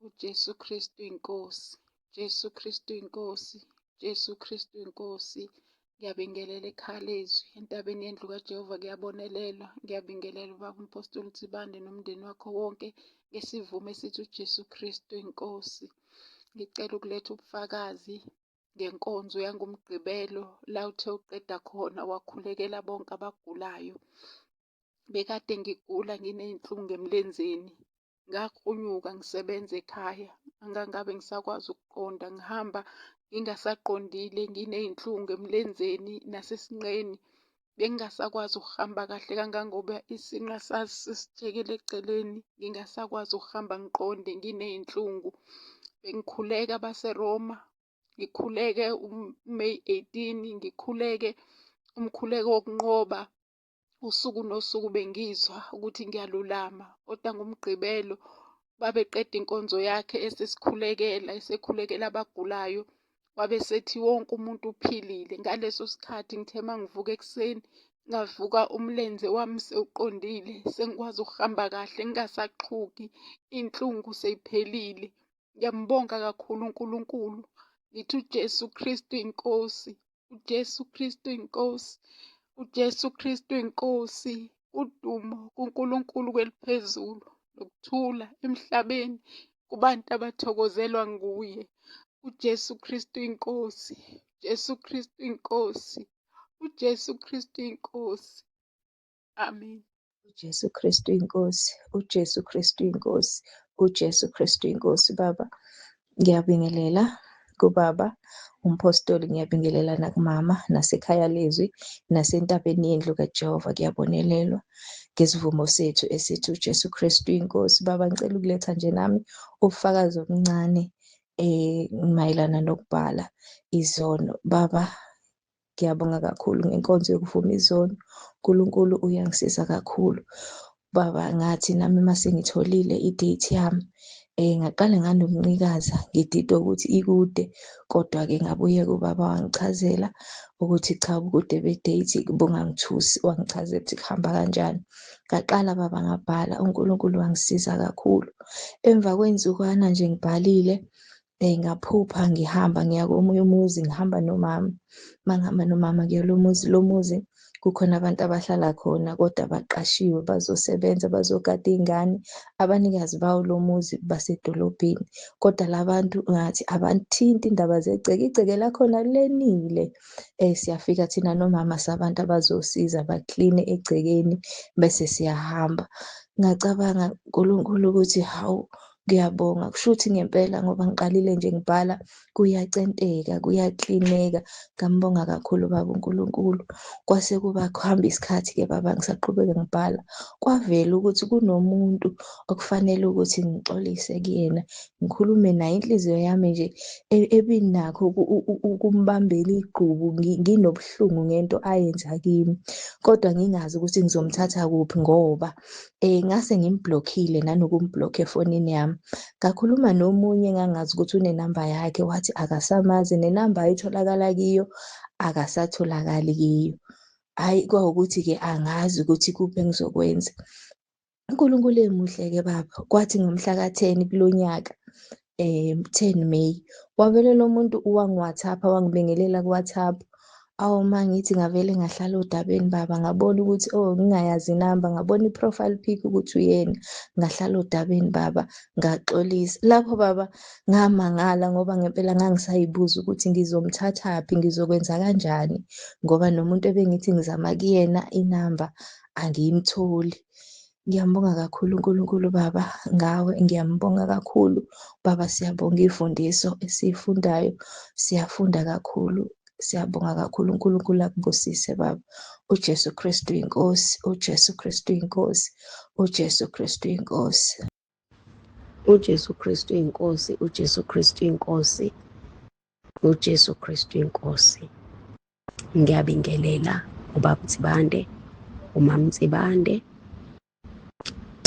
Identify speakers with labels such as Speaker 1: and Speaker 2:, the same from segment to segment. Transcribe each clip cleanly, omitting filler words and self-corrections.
Speaker 1: UJesu Kristu iNkosi, Jesu Kristu iNkosi, Jesu Kristu iNkosi. Ngiyabingelela ekhaya lezwi, entabeni yendlu kaJehova kuyabonelelwa. Ngiyabingelela ubaba uMphostoli Nsibande nomndeni wakho wonke ngesivumo esithi uJesu Kristu iNkosi. Ngicela ukuletha ubufakazi ngenkonzo yangoMgqibelo la uthe uqeda khona wakhulekela bonke abagulayo. Bekade ngigula nginey'nhlungu emlenzeni. Ngakrunyuka ngisebenza ekhaya, angangabe ngisakwazi ukuqonda, ngihamba ngingasaqondile, nginey'nhlungu emlenzeni nasesinqeni. Bengingasakwazi ukuhamba kahle kangangoba isinqa sasisitshekela eceleni, ngingasakwazi ukuhamba ngiqonde nginey'nhlungu. Bengikhuleka abaseRoma, ngikhuleke uMeyi 18, ngikhuleke umkhuleko wokunqoba. Usuku nosuku bengizwa ukuthi ngiyalulama kodwa ngoMgqibelo babeqeda inkonzo yakhe esesikhulekela esekhulekela abagulayo wabe sethi wonke umuntu uphilile. Ngaleso sikhathi ngithe uma ngivuka ekuseni ngavuka umlenze wami sewuqondile sengikwazi ukuhamba kahle ngingasaxhugi inhlungu seyiphelile. Ngiyambonga kakhulu uNkulunkulu ngithi uJesu Kristu inkosi uJesu Kristu inkosi uJesu Kristu inkosi udumo kuNkulunkulu kweliphezulu nokuthula emhlabeni kubantu abathokozelwa nguye uJesu Kristu inkosi Jesu Kristu inkosi uJesu Kristu inkosi amen.
Speaker 2: UJesu Kristu iNkosi, uJesu Kristu iNkosi, uJesu Kristu iNkosi. Baba, ngiyabingelela kubaba umpostoli, ngiyabingelela nakumama nasekhaya lezwi nasentabeni yendlu kaJehova kuyabonelelwa ngesivumo sethu esithi uJesu Kristu iNkosi. Baba, ngicela ukuletha nje nami ubufakazi obuncane mayelana nokubhala izono. Baba, Ngiyabonga kakhulu ngenkonzo yokuvuma izono. uNkulunkulu uyangisiza kakhulu. Baba ngathi nami uma sengitholile i-date yami ngaqale nganokunqikaza ngididwa ukuthi ikude kodwa-ke ngabuye kubaba wangichazela ukuthi cha ubukude be-date bungangithusi wangichazela ukuthi kuhamba kanjani. Ngaqala baba ngabhala uNkulunkulu wangisiza kakhulu. Emva kwey'nsukwana nje ngibhalile Ngaphupha ngihamba ngiya komunye umuzi ngihamba nomama. Uma ngihamba nomama kuya lo muzi, lo muzi kukhona abantu abahlala khona kodwa baqashiwe bazosebenza bazogada iy'ngane. Abanikazi bawo lo muzi basedolobheni, kodwa la bantu ngathi abanthinti indaba zegceke, igceke lakhona lenile. Siyafika thina nomama sabantu abazosiza bakline egcekeni bese siyahamba. Ngacabanga Nkulunkulu ukuthi hawu Ngiyabonga kushuthi ngempela ngoba ngiqalile nje ngibhala kuyacenteka kuyaklineka ngambonga kakhulu baba uNkulunkulu kwase kuba kuhamba isikhathi-ke baba ngisaqhubeka ngibhala kwavela ukuthi kunomuntu okufanele ukuthi ngixolise kuyena ngikhulume naye inhliziyo yami nje e, ebinakho ukumbambela igqubu nginobuhlungu ngento ayenza kimi kodwa ngingazi ukuthi ngizomthatha kuphi ngoba Ngase ngimblokhile nanokumbhlokha efonini yami. Ngakhuluma nomunye engangazi ukuthi unenamba yakhe wathi akasamazi nenamba ayetholakala kiyo akasatholakali kiyo. Hhayi kwawukuthi-ke angazi ukuthi kuphi engizokwenza. UNkulunkulu emuhle-ke baba, kwathi ngomhla ka-ten kulo nyaka 10 May wavele lo muntu wangi-WhatsApp wangibingelela ku-WhatsApp. Awu uma ngithi ngavele ngahlala odabeni baba ngabona ukuthi oh ngingayazi inamba ngabona i-profile pic ukuthi uyena ngahlala odabeni baba ngaxolisa. Lapho baba ngamangala ngoba ngempela ngangisayibuza ukuthi ngizomthathaphi ngizokwenza kanjani ngoba nomuntu ebengithi ngizama kuyena inamba angiyimtholi. Ngiyambonga kakhulu uNkulunkulu Baba ngawe, ngiyambonga kakhulu Baba. Siyabonga iy'mfundiso esiyifundayo, siyafunda kakhulu. Siyabonga kakhulu uNkulunkulu akubusise Baba. UJesu Kristu inkosi, uJesu Kristu inkosi, uJesu Kristu inkosi.
Speaker 3: UJesu Kristu inkosi, uJesu Kristu inkosi, uJesu Kristu inkosi. Ngiyabingelela ubaba Nsibande, umama Nsibande,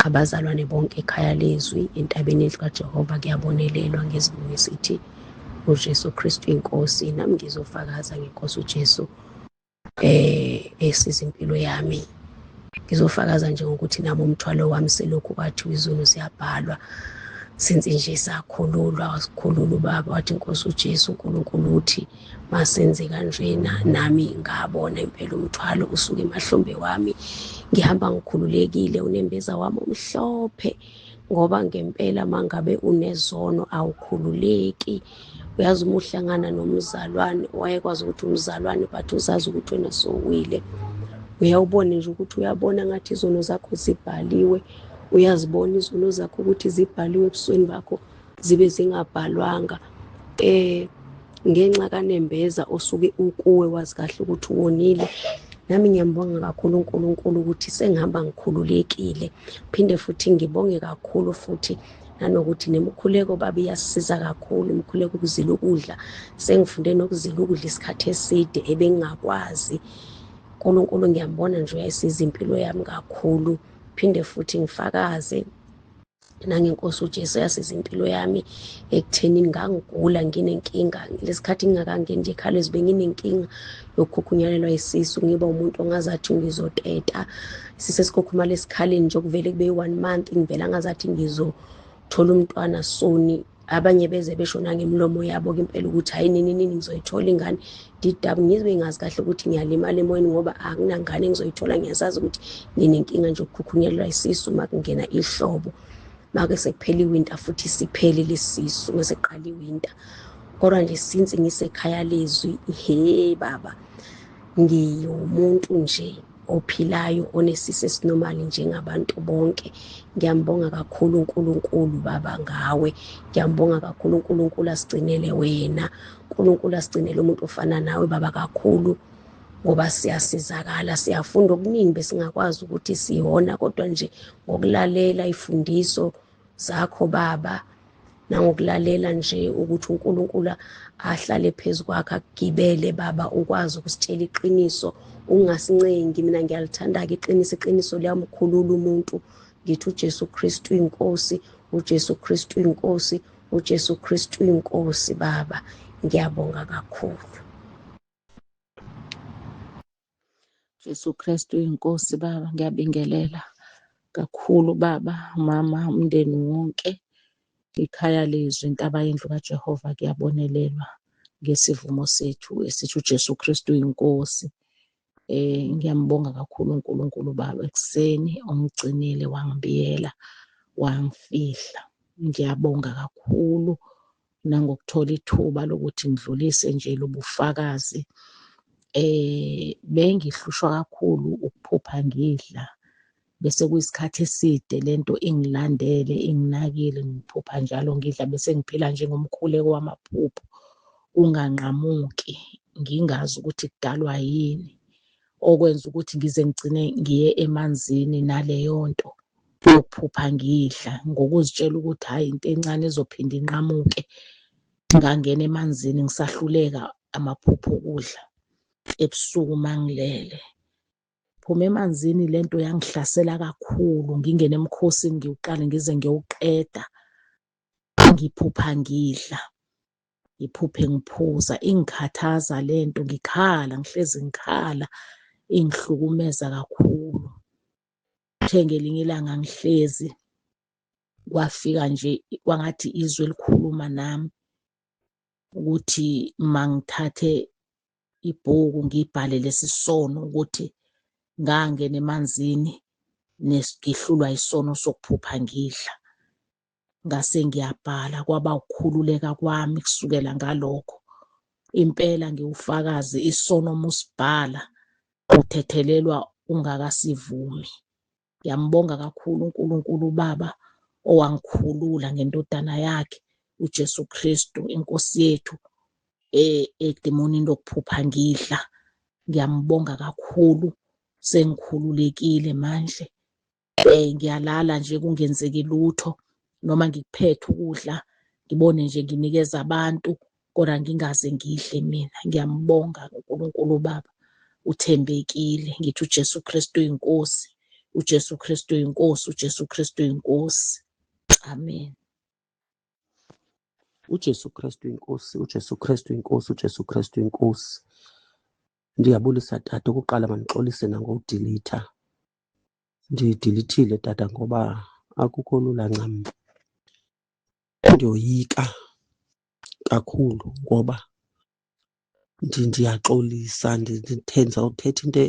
Speaker 3: abazalwane bonke ekhaya lezwi entabeni yendlu kaJehova kuyabonelelwa ngesivumo esithi uJesu Kristu inkosi nami ngizofakaza ngenkosi uJesu esiza impilo yami ngizofakaza nje ngokuthi nami umthwalo wami selokhu kwathiwa izono ziyabhalwa Since nje sakhululwa, wasikhulula ubaba, wathi inkosi uJesu uNkulunkulu uthi masenze kanjena. Nami ngabona impela umthwalo usuke emahlombe wami, ngihamba ngikhululekile, unembeza wami omhlophe. Ngoba ngempela mangabe unezono awukhululeki. Uyazi uma uhlangana nomzalwane wayekwazi ukuthi umzalwane but uzazi ukuthi wena sowile, uyawubona nje ukuthi uyabona ngathi izono zakho zibhaliwe, uyazibona izono zakho ukuthi zibhaliwe ebusweni bakho zibe zingabhalwanga. Ngenxa kanembeza osuke ukuwe wazi kahle ukuthi uwonile. Nami ngiyambonga kakhulu uNkulunkulu ukuthi sengihamba ngikhululekile. Phinde futhi ngibonge kakhulu futhi nanokuthi nemikhuleko baba iyasisiza kakhulu, imikhuleko ukuzila ukudla. Sengifunde nokuzila ukudla isikhathi eside ebengingakwazi. uNkulunkulu ngiyambona nje uyayisiza impilo yami kakhulu. Phinde futhi ngifakaze nangenkosi uJesu yasiza impilo yami ekuthenini ngangigula nginenkinga lesikhathi ngingakangeni nje ekhaya benginenkinga yokukhukhunyalelwa isisu, ngiba umuntu ongazathi ngizoteta isisu esikhukhumala esikhaleni nje okuvele kube 1 month, ngivela ngazathi ngizothola umntwana soni. Abanye beze besho nangemilomo yabo ke impela ukuthi hayi nini nini ngizoyithola ingane didabu, ngizibe ngazi kahle ukuthi ngiyalimala emoyeni ngoba akunangane engizoyithola, ngiyazazi ukuthi nginenkinga nje yokukhukhunyelwa isisu uma kungena ihlobo, make sekuphela iwinter futhi siphelile isisu mase kuqala iwinter. Kodwa nje since ngisekhaya lezwi, he baba, ngiwumuntu nje ophilayo onesisu esinomali njengabantu bonke. Ngiyambonga kakhulu uNkulunkulu baba ngawe, ngiyambonga kakhulu uNkulunkulu asigcinele wena, uNkulunkulu asigcinele umuntu ofana nawe baba kakhulu, ngoba siyasizakala, siyafunda okuningi besingakwazi ukuthi siyona, kodwa nje ngokulalela ifundiso zakho baba, nangokulalela nje ukuthi uNkulunkulu ahlale phezu kwakhe akugibele baba, ukwazi ukusitshela iqiniso ungasincengi. Mina ngiyalithanda-ke iqiniso, iqiniso liyamkhulula umuntu. Ngithi uJesu Kristu inkosi, uJesu Kristu inkosi, uJesu Kristu inkosi baba, ngiyabonga kakhulu.
Speaker 1: Jesu Kristu inkosi baba, ngiyabingelela kakhulu baba, mama, umndeni wonke, ikhaya lezwi, intaba yendlu kaJehova, kuyabonelelwa ngesivumo sethu esithi uJesu Kristu inkosi. Ngiyambonga kakhulu uNkulunkulu baba ekuseni ongigcinile wangibiyela wangifihla. Ngiyabonga kakhulu nangokuthola ithuba lokuthi ngidlulise nje lobufakazi. Bengihlushwa kakhulu ukuphupha ngidla, bese kuyisikhathi eside lento ingilandele inginakile, ngiphupha njalo ngidla, bese ngiphila njengomkhuleko wamaphupho unganqamuki, ngingazi ukuthi kudalwa yini, okwenza ukuthi ngize ngigcine ngiye emanzini naleyo nto yokuphupha ngidla, ngokuzitshela ukuthi hhayi into encane ezophinda inqamuke. Ngangena emanzini ngisahluleka amaphupho okudla ebusuku mangilele. Phuma emanzini lento yangihlasela kakhulu, ngingene emkhosini ngiwuqale ngize ngiyowuqeda, ngiphupha ngidla, ngiphuphe ngiphuza, ingikhathaza lento, ngikhala, ngihlezi ngikhala, ingihlukumeza kakhulu. Kuthe ngelinye ilanga ngihlezi, kwafika nje kwangathi izwi elikhuluma nami ukuthi mangithathe ibhuku ngibhale lesi sono ukuthi ngangena emanzini ngihlulwa isono sokuphupha ngidla. Ngase ngiyabhala, kwaba ukukhululeka kwami kusukela ngalokho. Impela ngiwufakazi, isono uma usibhala uthethelelwa ungakasivumi. Ngiyambonga kakhulu uNkulunkulu uBaba owangikhulula ngendodana yakhe uJesu Kristu inkosi yethu edimonini lokuphupha ngidla. Ngiyambonga kakhulu, sengikhululekile manje. Ngiyalala nje kungenzeki lutho, noma ngikuphethe ukudla ngibone nje nginikeza abantu, kodwa ngingaze ngidle mina. Ngiyambonga uNkulunkulu uBaba, uthembekile. Ngithi uJesu Kristu uyinkosi, uJesu Kristu uyinkosi, uJesu Kristu uyinkosi. Amen.
Speaker 4: UJesu Kristu inkosi, uJesu Kristu inkosi, uJesu Kristu inkosi. Ndiyabulisa tata, okokuqala mandixolise nangowudilitha. Ndidilithile tata ngoba akukho lula ncam. Ndiyoyika kakhulu ngoba ndiyaxolisa, ndithe ndizawuthetha into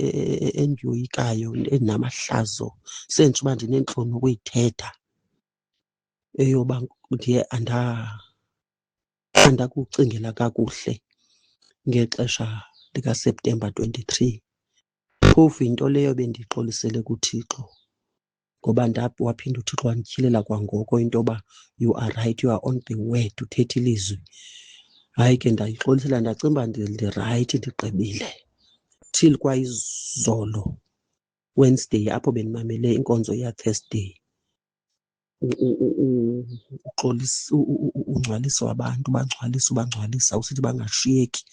Speaker 4: endiyoyikayo endinamahlazo, senditsho uba ndineentloni ukuyithetha eyoba ndiye andakucingela kakuhle ngexesha likaSeptemba 23. Phofu yinto leyo bendiyixolisele kuThixo ngoba waphinda uThixo wandityhilela kwangoko into yoba you are right, you are on the word, uthetha ilizwi. Hayi ke ndayixolisela ndacinga uba ndirayithi ndigqibile till kwayizolo Wednesday apho bendimamele inkonzo yaThursday. Uxolisa, ungcwalisa wabantu, ubangcwalisa, ubangcwalisa usithi bangashiyeki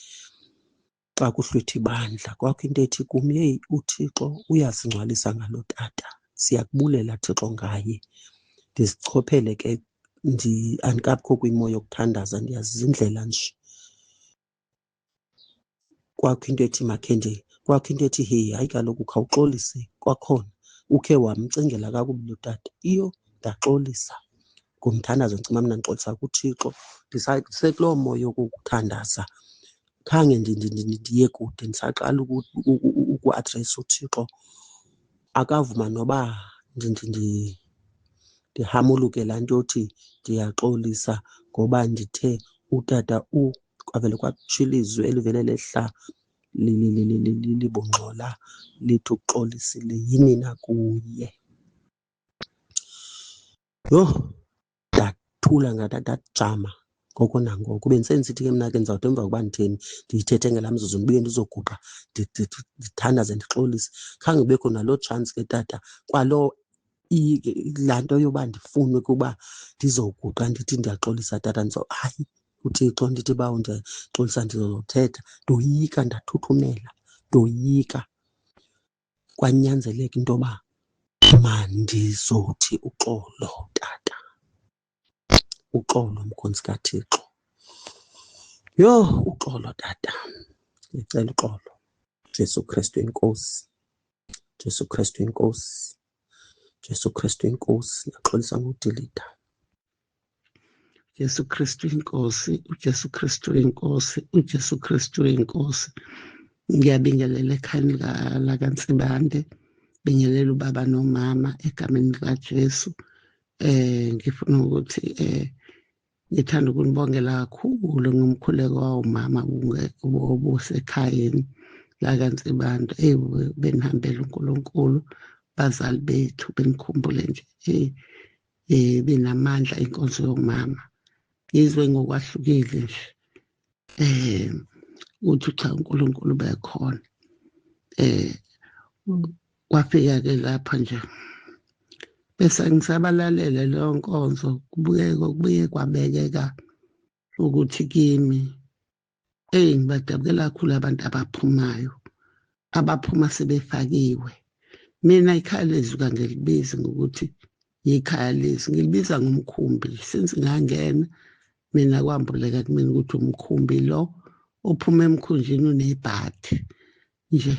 Speaker 4: xa kuhlwitha ibandla. Kwakho into ethi kum, yeyi uThixo uyasingcwalisa ngalo tata, siyakubulela Thixo ngaye. Ndizichophele ke, andikabikho kwimo yokuthandaza, ndiyazindlela nje. Kwakho into ethi makhe nje, kwakho into ethi heyi hayi kaloku khawuxolise kwakhona, ukhe wamcingela kakubi lo tata. Iyo, ndaxolisa ngomthandazo, ndicima mna ndixolisa kuThixo. Ndisekuloo moya wokuthandaza, khange ndiye kude, ndisaqala ukuadresa uThixo. Akavuma noba ndihamuluke laa nto yothi ndiyaxolisa ngoba ndithe utata kwavele kwatsho ilizwi elivele lehla libungxola lithi uxolisile yini na kuye. Yho, ndathula ndajama ngoko nangoko. Bendisendisithi ke mna ke ndizawuthi emva kokuba nditheni ndiyithethe ngelaa mzuzu ndibuye ndizoguqa ndithandaze ndixolise. Khange kubekho naloo chance ke tata, kwaloo laa nto yoba ndifune ukuba ndizoguqa ndithi ndiyaxolisa tata, hayi uThixo ndithi bawo ndiyaxolisa ndizothetha. Ndoyika, ndathuthumela, ndoyika. Kwanyanzeleka into yoba mandizothi uxolo tata, uxolo mkhonzi kaThixo. Yho, uxolo tata, ndicela uxolo. Jesu Krestu inkosi, Jesu Krestu inkosi, Jesu Krestu inkosi. Ndiyaxolisa ngodilida.
Speaker 5: Jesu Kristu inkosi, uJesu Kristu inkosi, uJesu Kristu inkosi. Ngiyabingelela ekhayeni lakaNsibande, bingelela ubaba nomama egameni likaJesu. Ngifuna ukuthi ngithanda ukunibongela kakhulu ngomkhuleko wawumama obusekhayeni lakaNsibande. Eyi, benihambela uNkulunkulu, bazali bethu benikhumbule nje. Eyi, benamandla inkonzo yomama. Ngizwe ngokwahlukile nje. Uthi cha uNkulunkulu bekhona. Kwafika ke lapha nje. Bese ngisabalalele leyo nkonzo, kubuye kwabekeka ukuthi kimi, eyi ngibadabukela kakhulu abantu abaphumayo, abaphuma sebefakiwe. Mina ikhaya lezwi kangilibizi ngokuthi ikhaya lezwi, ngilibiza ngomkhumbi. Since ngangena mina kwambuleka kumina ukuthi umkhumbi lo ophuma emkhunjini unebhadi nje,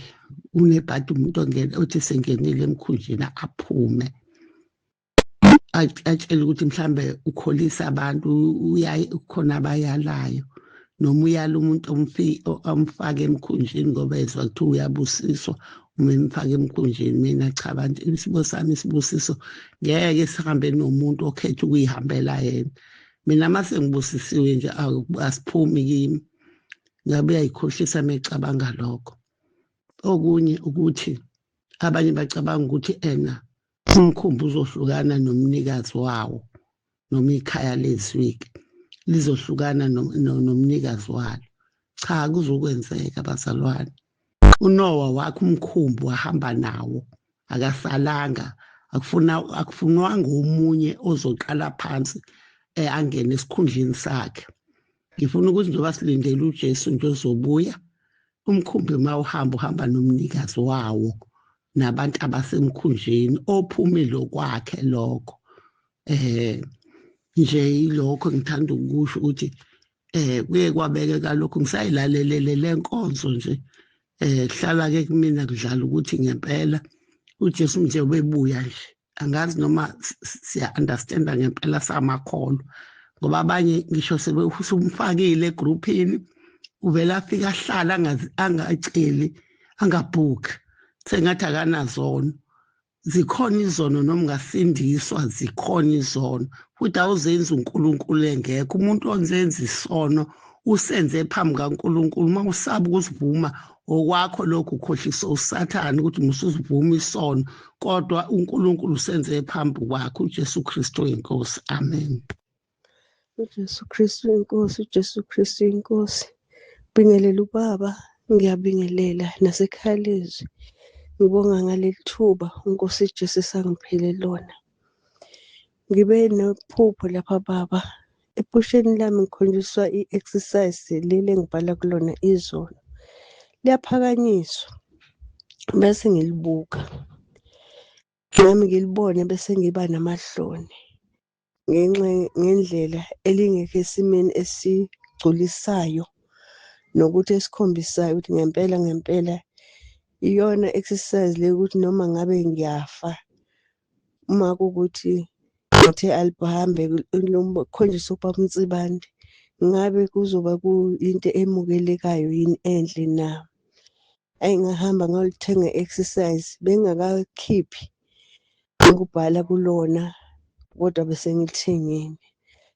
Speaker 5: unebhadi umuntu ongena othi sengenile emkhunjini aphume atshele ukuthi mhlambe ukholisa abantu, ukhona abayalayo noma uyala umuntu omfake emkhunjini ngoba ezwa kuthiwa uyabusiswa uma emfake emkhunjini. Mina cha bantu, isibo sami isibusiso ngeke sihambe nomuntu okhetha ukuyihambela yena. Mina mase ngibusisiwe nje asiphumi kimi, ngabe uyayikhohlisa mecabanga lokho. Okunye ukuthi abanye bacabanga ukuthi ena umkhumbi uzohlukana nomnikazi wawo noma ikhaya lezwike lizohlukana nomnikazi walo. Cha, kuzokwenzeka bazalwane. uNoah wakhe umkhumbi wahamba nawo, akasalanga, akufunwanga omunye ozoqala phansi angene esikhundleni sakhe. Ngifuna ukuthi njengoba silindele uJesu nje ozobuya, umkhumbi mawuhamba uhamba nomnikazi wawo nabantu abasemkhunjini ophumile kwakhe lokho. Nje yilokho ngithanda ukusho ukuthi kuye kwabekeka lokho. Ngisayilalelele le nkonzo nje, hlala ke kumina kudlala ukuthi ngempela uJesu nje ubebuya nje. Angazi noma siya understanda ngempela samakholwa, Ngoba abanye ngisho sebusumfakile egruphini, uvela afika ahlala angaceli, angabhukhi, sengathi akanazono. Zikhona izono noma ungasindiswa, zikhona izono, futhi awuzenzi uNkulunkulu engekho. Umuntu onzenza isono usenze phambi kaNkulunkulu. Uma usaba ukusivuma okwakho lokhu, ukhohlisa uSathane ukuthi musuzivuma isono, kodwa uNkulunkulu usenze phambi kwakho. uJesu Kristu inkosi. Amen.
Speaker 6: UJesu Kristu inkosi, uJesu Kristu inkosi. Bingelela ubaba, ngiyabingelela nasekhaya lezwi. Ngibonga ngaleli thuba uNkosi Jesu esangiphele lona. Ngibe nephupho lapha baba. Ephusheni lami ngikhonjiswa i-exercise leli engibhala kulona izolo. Liyaphakanyiswa bese ngilibuka. Nami ngilibone bese ngiba namahloni ngenxa ngendlela elingekho esimeni esigculisayo nokuthi esikhombisayo ukuthi ngempela ngempela iyona exercise le, ukuthi noma ngabe ngiyafa uma kuwukuthi ngithe alihambe khonjiswe ubaba uNsibande, ngabe kuzoba kuyinto emukelekayo yini enhle na? Ayi, ngahamba ngayolithenga i-exercise, bengingakakhiphi ukubhala kulona kodwa bese ngilithengile.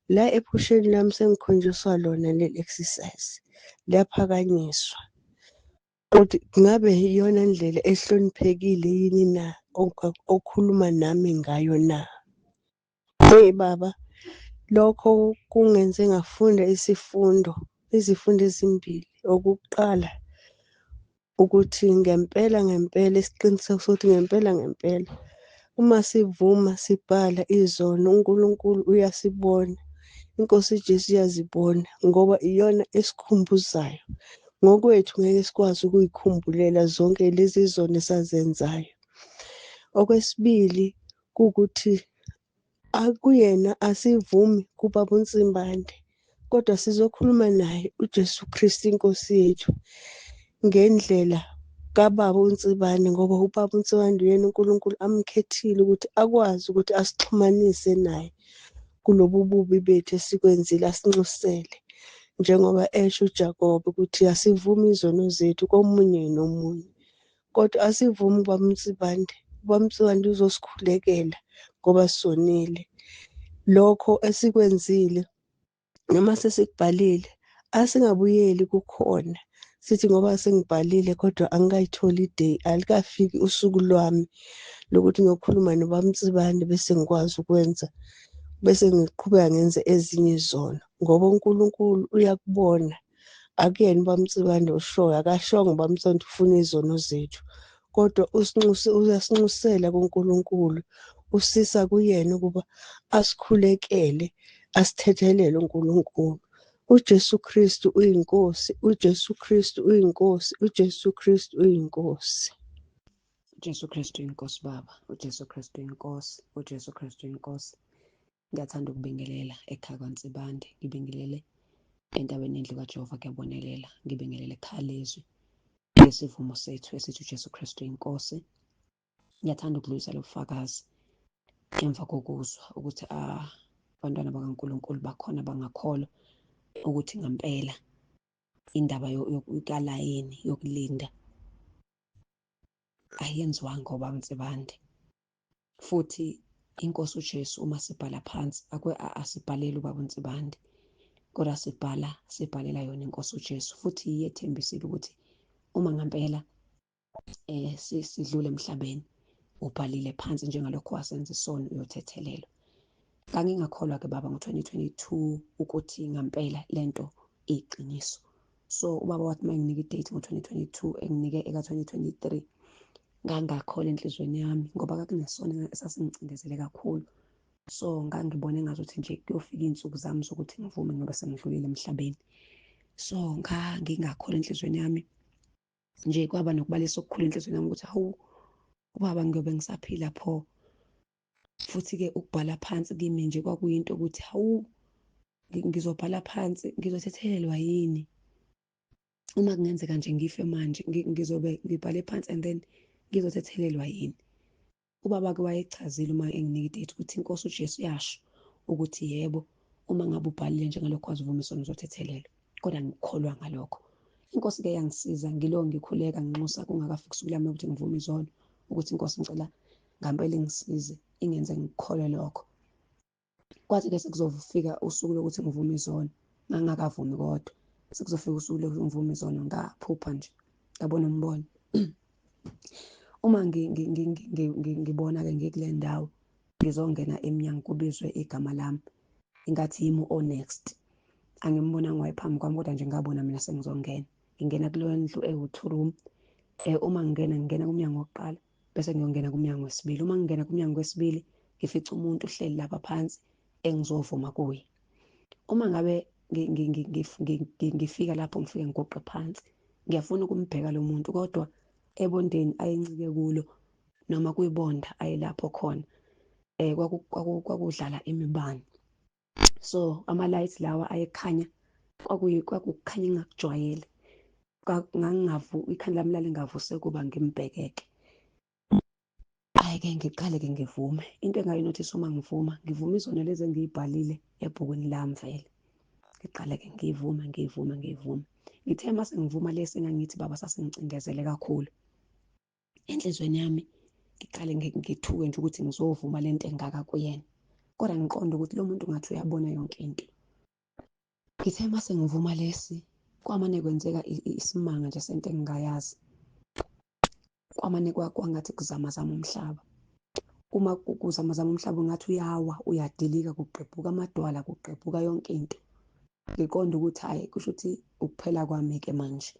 Speaker 6: La ephusheni lami sengikhonjiswa lona leli exercise, liyaphakanyiswa. Kodwa ngabe iyona ndlela ehloniphekile yini na okhuluma nami ngayo na? Eyi baba, lokho kungenze ngafunda isifundo, izifundo ezimbili. Okokuqala, ukuthi ngempela ngempela isiqiniseko sokuthi ngempela ngempela uma sivuma sibhala izono, uNkulunkulu uyasibona, iNkosi Jesu iyazibona ngoba iyona esikhumbuzayo. Ngokwethu ngeke sikwazi ukuyikhumbulela zonke lezi zono esazenzayo. Okwesibili kuwukuthi akuyena asivumi kubaba uNsimbande, kodwa sizokhuluma naye uJesu Kristu inkosi yethu ngendlela kababa uNsibande, ngoba ubaba uNsibande uyena uNkulunkulu amkhethile ukuthi akwazi ukuthi asixhumanise naye kulobu bubi bethu esikwenzile, asinxusele njengoba esho uJakobe ukuthi asivumi izono zethu komunye nomunye, kodwa asivumi ubaba uNsibande. Ubaba uNsibande uzosikhulekela ngoba sonile. Lokho esikwenzile noma sesikubhalile asingabuyeli kukhona sithi ngoba sengibhalile kodwa angikayitholi i-day, alikafiki usuku lwami lokuthi ngiyokhuluma nobaba uNsibande bese ngikwazi ukwenza, bese ngiqhubeka ngenze ezinye izono, ngoba uNkulunkulu uyakubona. Akuyena ubaba uNsibande oshoyo, akashongo ubaba uNsibande ufuna izono zethu, kodwa uyasinxusela kuNkulunkulu, usisa kuyena ukuba asikhulekele, asithethelele uNkulunkulu. uJesu Kristu uyinkosi, uJesu Kristu uyinkosi, uJesu Kristu uyinkosi.
Speaker 7: uJesu Kristu uyinkosi baba, uJesu Kristu uyinkosi, uJesu Kristu uyinkosi. Ngiyathanda ukubingelela ekhaya kwaNsibande, ngibingelele entabeni yendlu kaJehova kuyabonelela, ngibingelele ekhaya lezwi lesivumo sethu esithi uJesu Kristu uyinkosi. Ngiyathanda ukudlulisa lobufakazi emva kokuzwa ukuthi abantwana bakaNkulunkulu bakhona bangakholwa ukuthi ngempela indaba kalayini yokulinda ayenziwanga ubaba Nsibande. Futhi inkosi uJesu uma sibhala phansi asibhaleli ubaba uNsibande, kodwa sibhalela yona inkosi uJesu. Futhi iyethembisile ukuthi uma ngempela sidlule emhlabeni ubhalile phansi njengalokho wasenza isono uyothethelelwa. Ngangingakholwa ke baba ngo-2022 ukuthi ngempela lento iqiniso. So ubaba wathi uma nginika i-date ngo-2022 enginike eka-2023, ngangakholwa enhliziyweni yami ngoba kwakunesona esasingicindezele kakhulu. So ngangibona engazuthi nje kuyofika iy'nsuku zami zokuthi ngivume ngoba sengidlulile emhlabeni. So ngangingakholwa enhliziyweni yami nje, kwaba nokubalisa okukhulu enhliziyweni yami ukuthi hawu ubaba ngiyobe ngisaphila pho. Futhi-ke ukubhala phansi kimi nje kwakuyinto ukuthi hawu ngizobhala phansi ngizothethelelwa yini uma kungenzeka nje ngife manje, ngizobe ngibhale phansi and then ngizothethelelwa yini. Ubaba-ke wayechazile uma enginika i-date ukuthi inkosi uJesu yasho ukuthi yebo Uma ngabe ubhalile njengalokho wazivuma isono uzothethelelwa. Kodwa ngikholwa ngalokho. Inkosi-ke yangisiza, ngilo ngikhuleka nginxusa kungakafiki usuku lami lokuthi ngivume izono, ukuthi inkosi ngicela ngampela ingisize, ingenze ngikholwe lokho. Kwathi-ke sekuzofika usuku lokuthi ngivume izono, ngangingakavumi kodwa sekuzofika usuku lokuthi ngivume izono, ngaphupha nje, ngabona umbono. Uma ngibona-ke ngikule ndawo, ngizongena emnyango kubizwe igama lami, ingathi yimi o-next. Angimbonanga wayephambi kwami kodwa nje ngabona mina sengizongena. Ngingena kuleyo ndlu ewu-two room. Uma ngingena, ngingena kumnyango wokuqala bese ngiyongena kumnyango wesibili. Uma ngingena kumnyango wesibili, ngifica umuntu uhleli lapha phansi engizovuma kuye. Uma ngabe ngifika lapho ngifike ngiguqe phansi, ngiyafuna ukumbheka lo muntu kodwa ebondeni ayencike kulo noma kwibonda ayelapho khona, kwakudlala imibani. So ama-lights lawa ayekhanya, kwakukhanya engingakujwayele. Ikhanda lami lalingavuse ukuba ngimbhekeke. Hhayi-ke ngiqale-ke ngivume. Into engayinothisa uma ngivuma, ngivuma izono lezi engiy'bhalile ebhukwini lami vele. Ngiqale-ke ngiyivume, ngiyivume, ngiyivume. Ngithe uma sengivuma lesi engangithi baba sasingicindezele kakhulu. Enhliziyweni yami ngiqale ngithuke nje ukuthi ngizovuma le nto engaka kuyena. Kodwa ngiqonde ukuthi lo muntu ngathi uyabona yonke into. Ngithe uma sengivuma lesi, kwamane kwenzeka isimanga nje sento engingayazi. Kwamane kwangathi kuzamazama umhlaba. Uma kuzamazama umhlaba ungathi uyawa, uyadilika, kugqebhuka amadwala, kugqebhuka yonke into. Ngiqonde ukuthi hhayi kusho ukuthi ukuphela kwami-ke manje.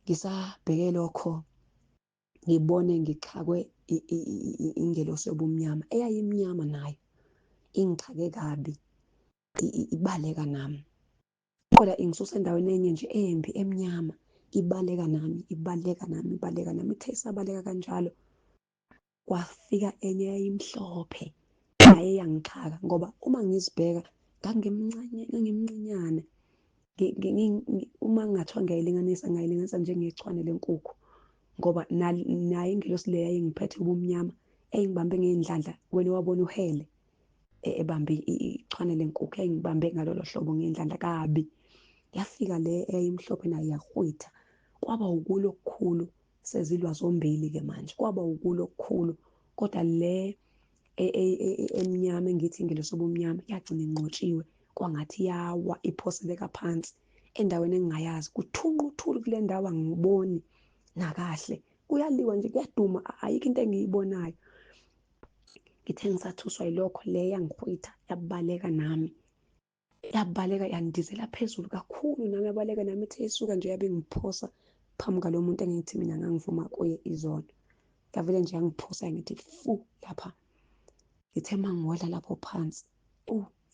Speaker 7: Ngisabheke lokho, ngibone ngixhakwe ingelosi yobumnyama eyayimnyama nayo, ingixhake kabi, ibaleka nami. Kodwa ingisusa endaweni enye nje embi emnyama, ibaleka nami, ibaleka nami, ibaleka nami. Ithe isabaleka kanjalo, kwafika enye eyayimhlophe naye yangixhaka, ngoba uma ngizibheka ngangimncinyane. Uma ngingathiwa ngiyayilinganisa, ngingayilinganisa njengechwane lenkukhu, ngoba naye ingelosi le yayingiphethe ubumnyama, eyayingibambe ngey'ndlandla, wena wabona uhele ebambe ichwane lenkukhu, yayingibambe ngalolo hlobo ngey'ndlandla kabi. Yafika le eyayimhlophe nayo yahwitha, kwaba ukulo okukhulu, sezilwa zombili-ke manje, kwaba ukulo okukhulu. Kodwa le emnyama engithi ingelosi yobumnyama yagcina inqotshiwe, kwangathi yawa iphoseleka phansi endaweni engingayazi. Kuthunqa uthuli kule ndawo, angiboni nakahle, kuyaliwa nje, kuyaduma, ayikho into engiyibonayo. Ngithe ngisathuswa yilokho, le yangihwitha yabaleka nami, yabaleka yandizela phezulu kakhulu nami, yabaleka nami. Ithe isuka nje yabe ingiphosa phambi kwalo muntu engithi mina ngangivuma kuye izolo. Yavele nje yangiphosa ngithi fu lapha. Ngithe uma ngiwela lapho phansi,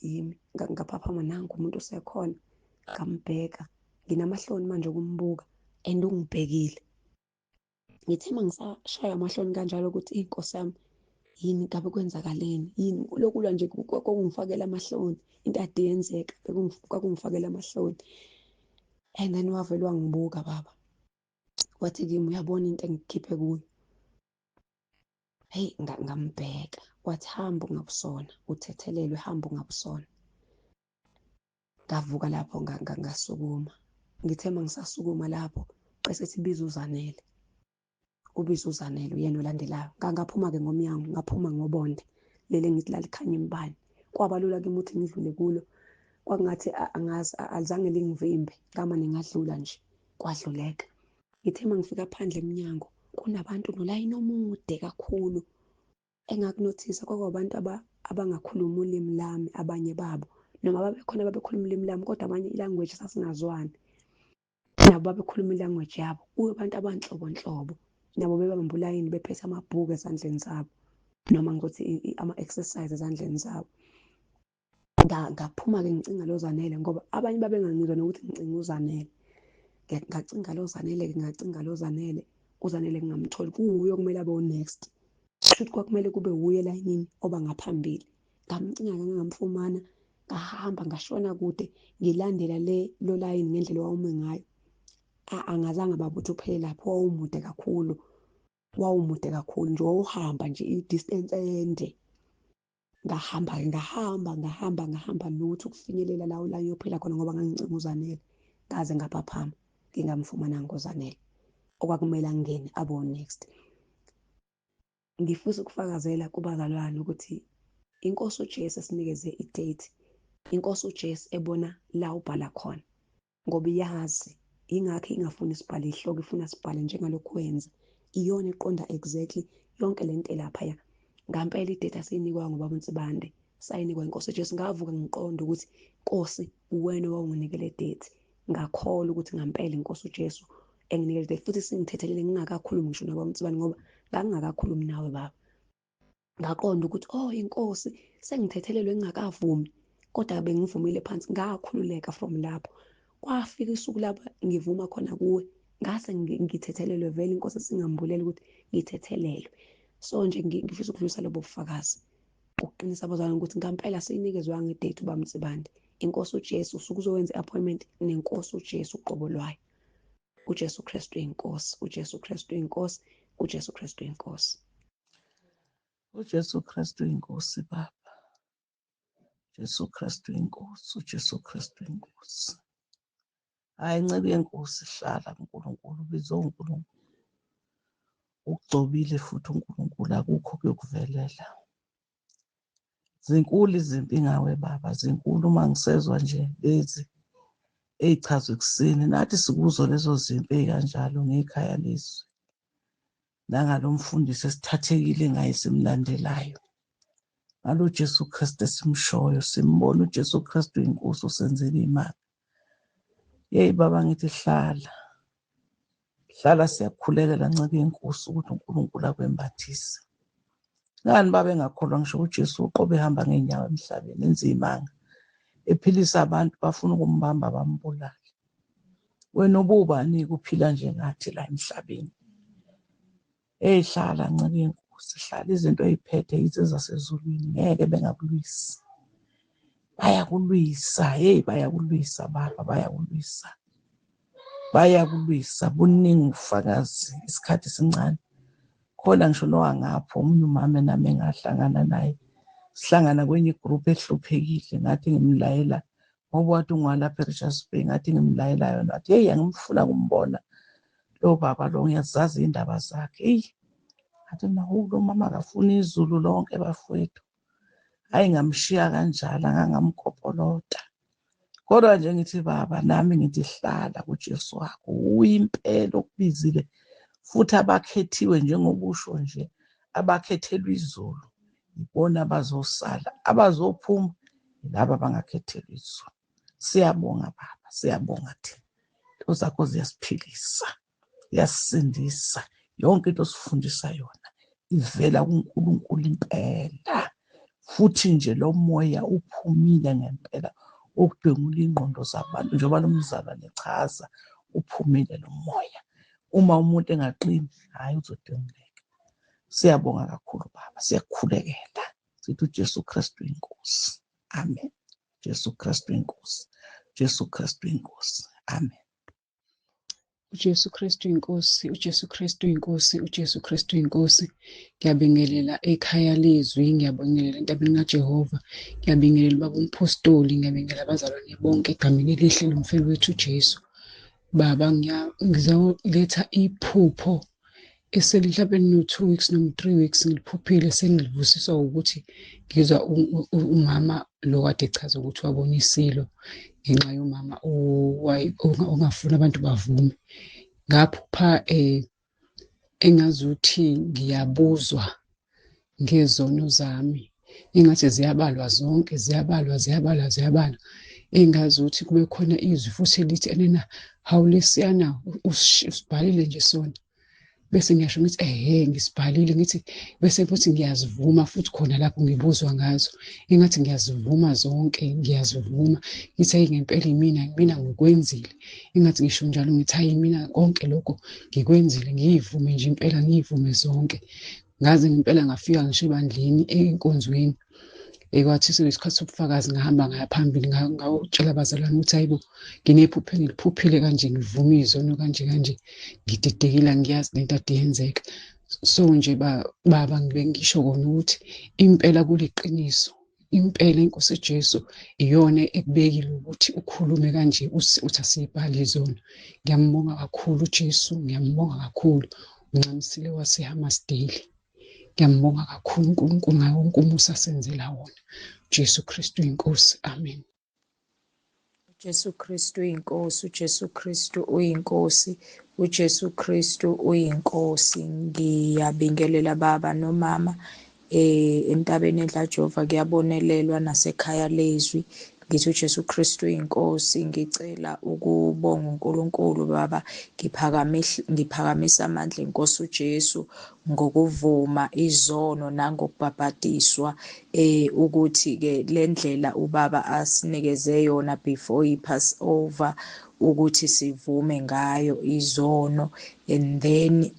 Speaker 7: yimi ngaphaphama, nangu umuntu usekhona. Ngambheka, nginamahloni manje ukumbuka and ungibhekile. Ngithe uma ngisashaywa amahloni kanjalo ukuthi inkosi yami yini, ngabe kwenzakaleni yini, lokulwa nje kwakungifakela amahloni, into ade yenzeka kwakungifakela amahloni. And then wavele wangibuka baba, wathi kimi uyabona into engikhiphe kuyo. Hey, ngambheka, wathi hamba ungabusona, uthethelelwe, hamba ungabusona. Ngavuka lapho ngasukuma. Ngithe uma ngisasukuma lapho, qese biza uZanele. Ubiza uZanele uyena olandelayo. Ngaphuma-ke ngomnyango, ngaphuma ngobonde leli engithi lalikhanya imibani. Kwaba lula kimi ukuthi ngidlule kulo. Kwakungathi angazi, alizange lingivimbe, ngamane ngadlula nje, kwadluleka. Ngithe uma ngifika phandle emnyango, kunabantu nolayini omude kakhulu. Engakunothisa kwakuwabantu abangakhulumi ulimi lami, abanye babo. Noma babekhona ababekhuluma ulimi lami, kodwa abanye ilanguage sasingazwani. Nabo babekhuluma ilanguage yabo. Kuyo abantu abanhlobonhlobo, nabo bebambe ulayini bephethe amabhuku ezandleni zabo, noma ngizothi ama-exercise ezandleni zabo. Ngaphuma-ke ngicinga lo Zanele, ngoba abanye babengangizwa nokuthi ngicinga uZanele. Ngacinga lo Zanele-ke, ngacinga lo Zanele, uZanele ngingamtholi, kuwuye okumele abe u-next. Kusho ukuthi kwakumele kube wuye elayinini oba ngaphambili. Ngamcinga-ke ngangamfumana, ngahamba ngashona kude ngilandela lo layini ngendlela owawume ngayo. Angazange baba ukuthi uphele lapho, wawumude kakhulu, wawumude kakhulu nje, wawuhamba nje i-distance ende. Ngahamba-ke, ngahamba, ngahamba, ngahamba lutho ukufinyelela la la ngiyophila khona ngoba ngangicinga uZanele. Ngaze ngaphaphama ngingamfumananga uZanele. Okwakumele angene abe next. Ngifisa ukufakazela kubazalwane ukuthi inkosi uJesu esinikeze i-date, inkosi uJesu ebona la ubhala khona ngoba iyazi, ingakho ingafuni sibhale ihloko, ifuna sibhale njengalokhu wenza. Iyona eqonda exactly yonke lento elaphaya. Ngampela i-date asiyinikwa ngobaba uNsibande, sayinikwa inkosi uJesu. Ngavuka ngiqonda ukuthi Nkosi uwena owawunginike le date. Ngakholwa ukuthi ngampela inkosi uJesu enginike le date, futhi singithethelele ngingakakhulumi ngisho nobaba uNsibande ngoba ngangingakakhulumi nawe baba. Ngaqonda ukuthi oh inkosi sengithethelelwe ngingakavumi, kodwa bengivumile phansi, ngakhululeka from lapho. Kwafika usuku lapho ngivuma khona kuwe, ngase ngithethelelwe vele, inkosi singambulela ukuthi ngithethelelwe. So nje ngifisa ukudlulisa lobo bufakazi ukuqinisa abazalwane ukuthi ngampela siyinikezwanga i-date uBaba Nsibande. Inkosi uJesu usuke uzowenza i-appointment nenkosi uJesu uqobo lwayo. UJesu Kristu inkosi, uJesu Kristu inkosi, uJesu Kristu inkosi.
Speaker 8: UJesu Kristu inkosi baba. Jesu Kristu inkosi, uJesu Kristu inkosi. Hayi nceku yenkosi, hlala kuNkulunkulu, ubizwe uNkulunkulu. Ukugcobile futhi uNkulunkulu, akukho kuyokuvelela. Zinkulu izimpi ngawe baba, zinkulu uma ngisezwa nje lezi ey'chazwa ekuseni. Nathi sikuzo lezo zimpi ey'kanjalo ngekhaya lezwi. Nangalo mfundisi esithathekile ngaye simlandelayo. Ngalo Jesu Kristu esimshoyo, simbona uJesu Kristu inkosi osenzela imali. Yeyi baba ngithi hlala. Hlala siyakhulekela nceku yenkosi ukuthi uNkulunkulu akwembathise. Ngani babengakholwa ngisho uJesu uqobo ehamba ngeenyawo emhlabeni enza imanga. Ephilisa abantu bafuna ukumbamba bambulale. Wena ububani kuphila njengathi la emhlabeni. Hey hlala nceku yenkosi, hlala izinto oyiphethe yizo ezasezulwini, ngeke bengakulwisi. Bayakulwisa, hey bayakulwisa baba, bayakulwisa. Bayakulwisa, buningi ubufakazi, isikhathi sincane. Khona ngisho nowangapho omunye umama nami engahlangana naye. Sihlangana kwenye igroup ehluphekile, ngathi ngimlayela ngoba wathi ungwalapha eRichards Bay, ngathi ngimlayela yona wathi hey angimfuna kumbona lo baba lo, ngiyazazi indaba zakhe. Eyi ngathi mina lo mama akafuni izulu lonke bafowethu. Hayi ngamshiya kanjalo, ngangamkopolota. Kodwa nje ngithi baba nami ngithi hlala kuJesu wakho, uyimpela okubizile futhi abakhethiwe njengobusho nje, abakhethelwe izulu ibona abazosala, abazophuma laba abangakhethelwa izulu. Siyabonga baba, siyabonga thina. Into zakho ziyasiphilisa, ziyasisindisa. Yonke into osifundisa yona ivela kuNkulunkulu impela. Futhi nje lo moya uphumile ngempela ukudwengula ingqondo zabantu, njengoba lo mzalwane echaza, uphumile lo moya. Uma umuntu engaqini, hhayi uzodwenguleka. Siyabonga kakhulu baba, siyakukhulekela. Sithi uJesu Kristu inkosi. Amen. Jesu Kristu inkosi. Jesu Kristu inkosi. Amen.
Speaker 9: UJesu Kristu inkosi, uJesu Kristu inkosi, uJesu Kristu inkosi. Ngiyabingelela ekhaya lezwi, ngiyabingelela entabeni kaJehova, ngiyabingelela ubaba umphostoli, ngiyabingelela abazalwane bonke egameni elihle lomfeli wethu uJesu. Baba, ngizoletha iphupho eseli mhlawumbe no-2 weeks noma 3 weeks ngiliphuphile, sengilivusiswa ukuthi ngizwa umama lo kade echaza ukuthi wabona isilo ngenxa yomama ongafuni abantu bavume. Ngaphupha engazuthi ngiyabuzwa ngezono zami, engathi ziyabalwa zonke, ziyabalwa, ziyabalwa, ziyabalwa, engazuthi kube khona izwi futhi elithi enena hawu lesiyana usibhalile nje sona. Bese ngiyasho ngithi ehe ngisibhalile, ngithi bese futhi ngiyazivuma futhi khona lapho ngibuzwa ngazo, engathi ngiyazivuma zonke, ngiyazivuma ngithi hayi ngempela imina, mina ngikwenzile, engathi ngisho njalo ngithi hayi mina konke lokho ngikwenzile, ngiyivume nje impela, ngiyivume zonke. Ngaze ngempela ngafika ngisho ebandleni enkonzweni, kwathi sekuyisikhathi sobufakazi ngahamba ngaya phambili ngawutshela abazalwane ukuthi hayibo nginephupho engiliphuphile kanje, ngivume izono kanje kanje, ngididekile angiyazi lento ade yenzeka. So nje baba ngibe ngisho kona ukuthi impela kuliqiniso, impela inkosi Jesu iyona ekubekile ukuthi ukhulume kanje uthi asiyibhale izono. Ngiyambonga kakhulu uJesu, ngiyambonga kakhulu uNcamisile waseHammarsdale. Ngiyambonga kakhulu uNkulunkulu ngawo wonke umusa asenzela wona. Jesu Kristu inkosi. Amen.
Speaker 2: Jesu Kristu uyinkosi, uJesu Kristu uyinkosi, uJesu Kristu uyinkosi. Ngiyabingelela baba nomama entabeni edla Jehova kuyabonelelwa nasekhaya lezwi. Ngithi uJesu Kristu uyinkosi. Ngicela ukubonga uNkulunkulu baba, ngiphakamisa amandla enkosi uJesu ngokuvuma izono nangokubhabhadiswa, ukuthi ke le ndlela ubaba asinikeze yona before i-Passover ukuthi sivume ngayo izono, and then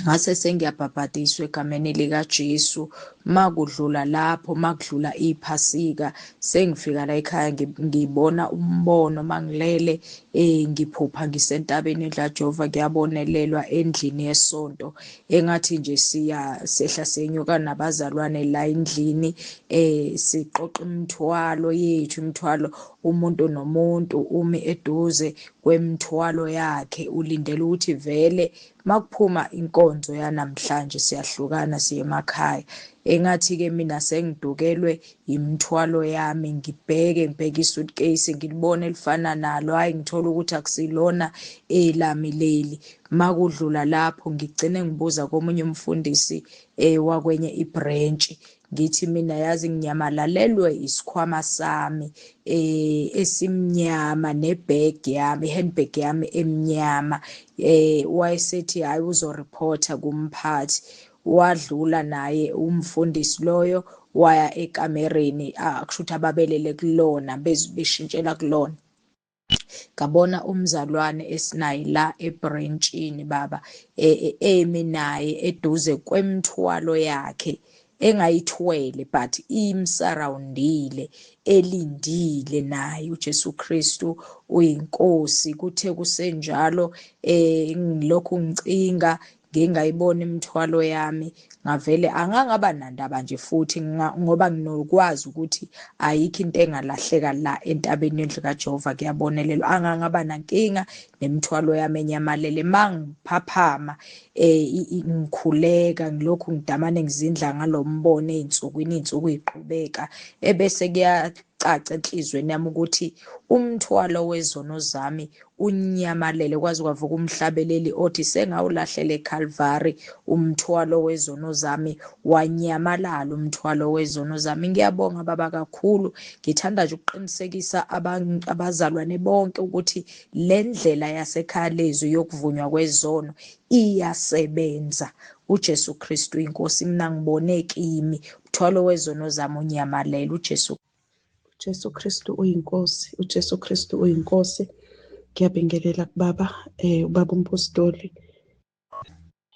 Speaker 2: ngase sengiyabhabhadiswa egameni likaJesu. Makudlula lapho, makudlula iphasika, sengifika la ekhaya ngibona umbono mangilele, ngiphupha ngisentabeni edla Jehova kuyabonelelwa endlini yesonto, engathi nje siya sehla senyuka nabazalwane la endlini, siqoqa imithwalo yethu, imithwalo umuntu nomuntu umi eduze kwemithwalo yakhe, ulindele ukuthi vele makuphuma inkonzo yanamhlanje siyahlukana siye emakhaya. Engathi-ke mina sengidukelwe imithwalo yami, ngibheke ngibheke isuitcase ngilibone elifana nalo, hhayi ngithola ukuthi akusilona elami leli. Makudlula lapho ngigcine ngibuza komunye umfundisi wakwenye ibhrentshi, ngithi mina yazi nginyamalalelwe isikhwama sami esimnyama nebag yami, handbag yami emnyama. Wayesethi hayi uzoreporta kumphathi. Wadlula naye umfundisi loyo waya ekamereni, akusho ukuthi ababelele kulona beshintshela kulona. Ngabona umzalwane esinaye la ebrentshini baba, emi naye eduze kwemithwalo yakhe engayithwele, but imsurroundile, elindile naye. uJesu Kristu uyinkosi. Kuthe kusenjalo ngilokhu ngicinga ngingayibona imithwalo yami, ngavele angangaba nandaba nje futhi ngoba nginokwazi ukuthi ayikho into engalahleka la entabeni yendlu kaJehova kuyabonelelwa. Angangaba nankinga nemithwalo yami enyamalele. Mangiphaphama ngikhuleka ngilokhu ngidamane ngizindla ngalombono ey'nsukwini, iy'nsuku y'qhubeka, ebese kuyacaca enhlizweni yami ukuthi umthwalo wezono zami unyamalele. Kwaze kwavuka umhlabeleli othi sengawulahlela eCalvary umthwalo wezono zami, wanyamalala umthwalo wezono zami. Ngiyabonga baba kakhulu. Ngithanda nje ukuqinisekisa abazalwane bonke ukuthi le ndlela yasekhaya lezwi yokuvunywa kwezono iyasebenza. uJesu Kristu inkosi, mina ngibone kimi umthwalo wezono zami unyamalele. uJesu
Speaker 6: Jesu Kristu uyinkosi, uJesu Kristu uyinkosi. Ngiyabingelela kubaba, ubaba umpostoli.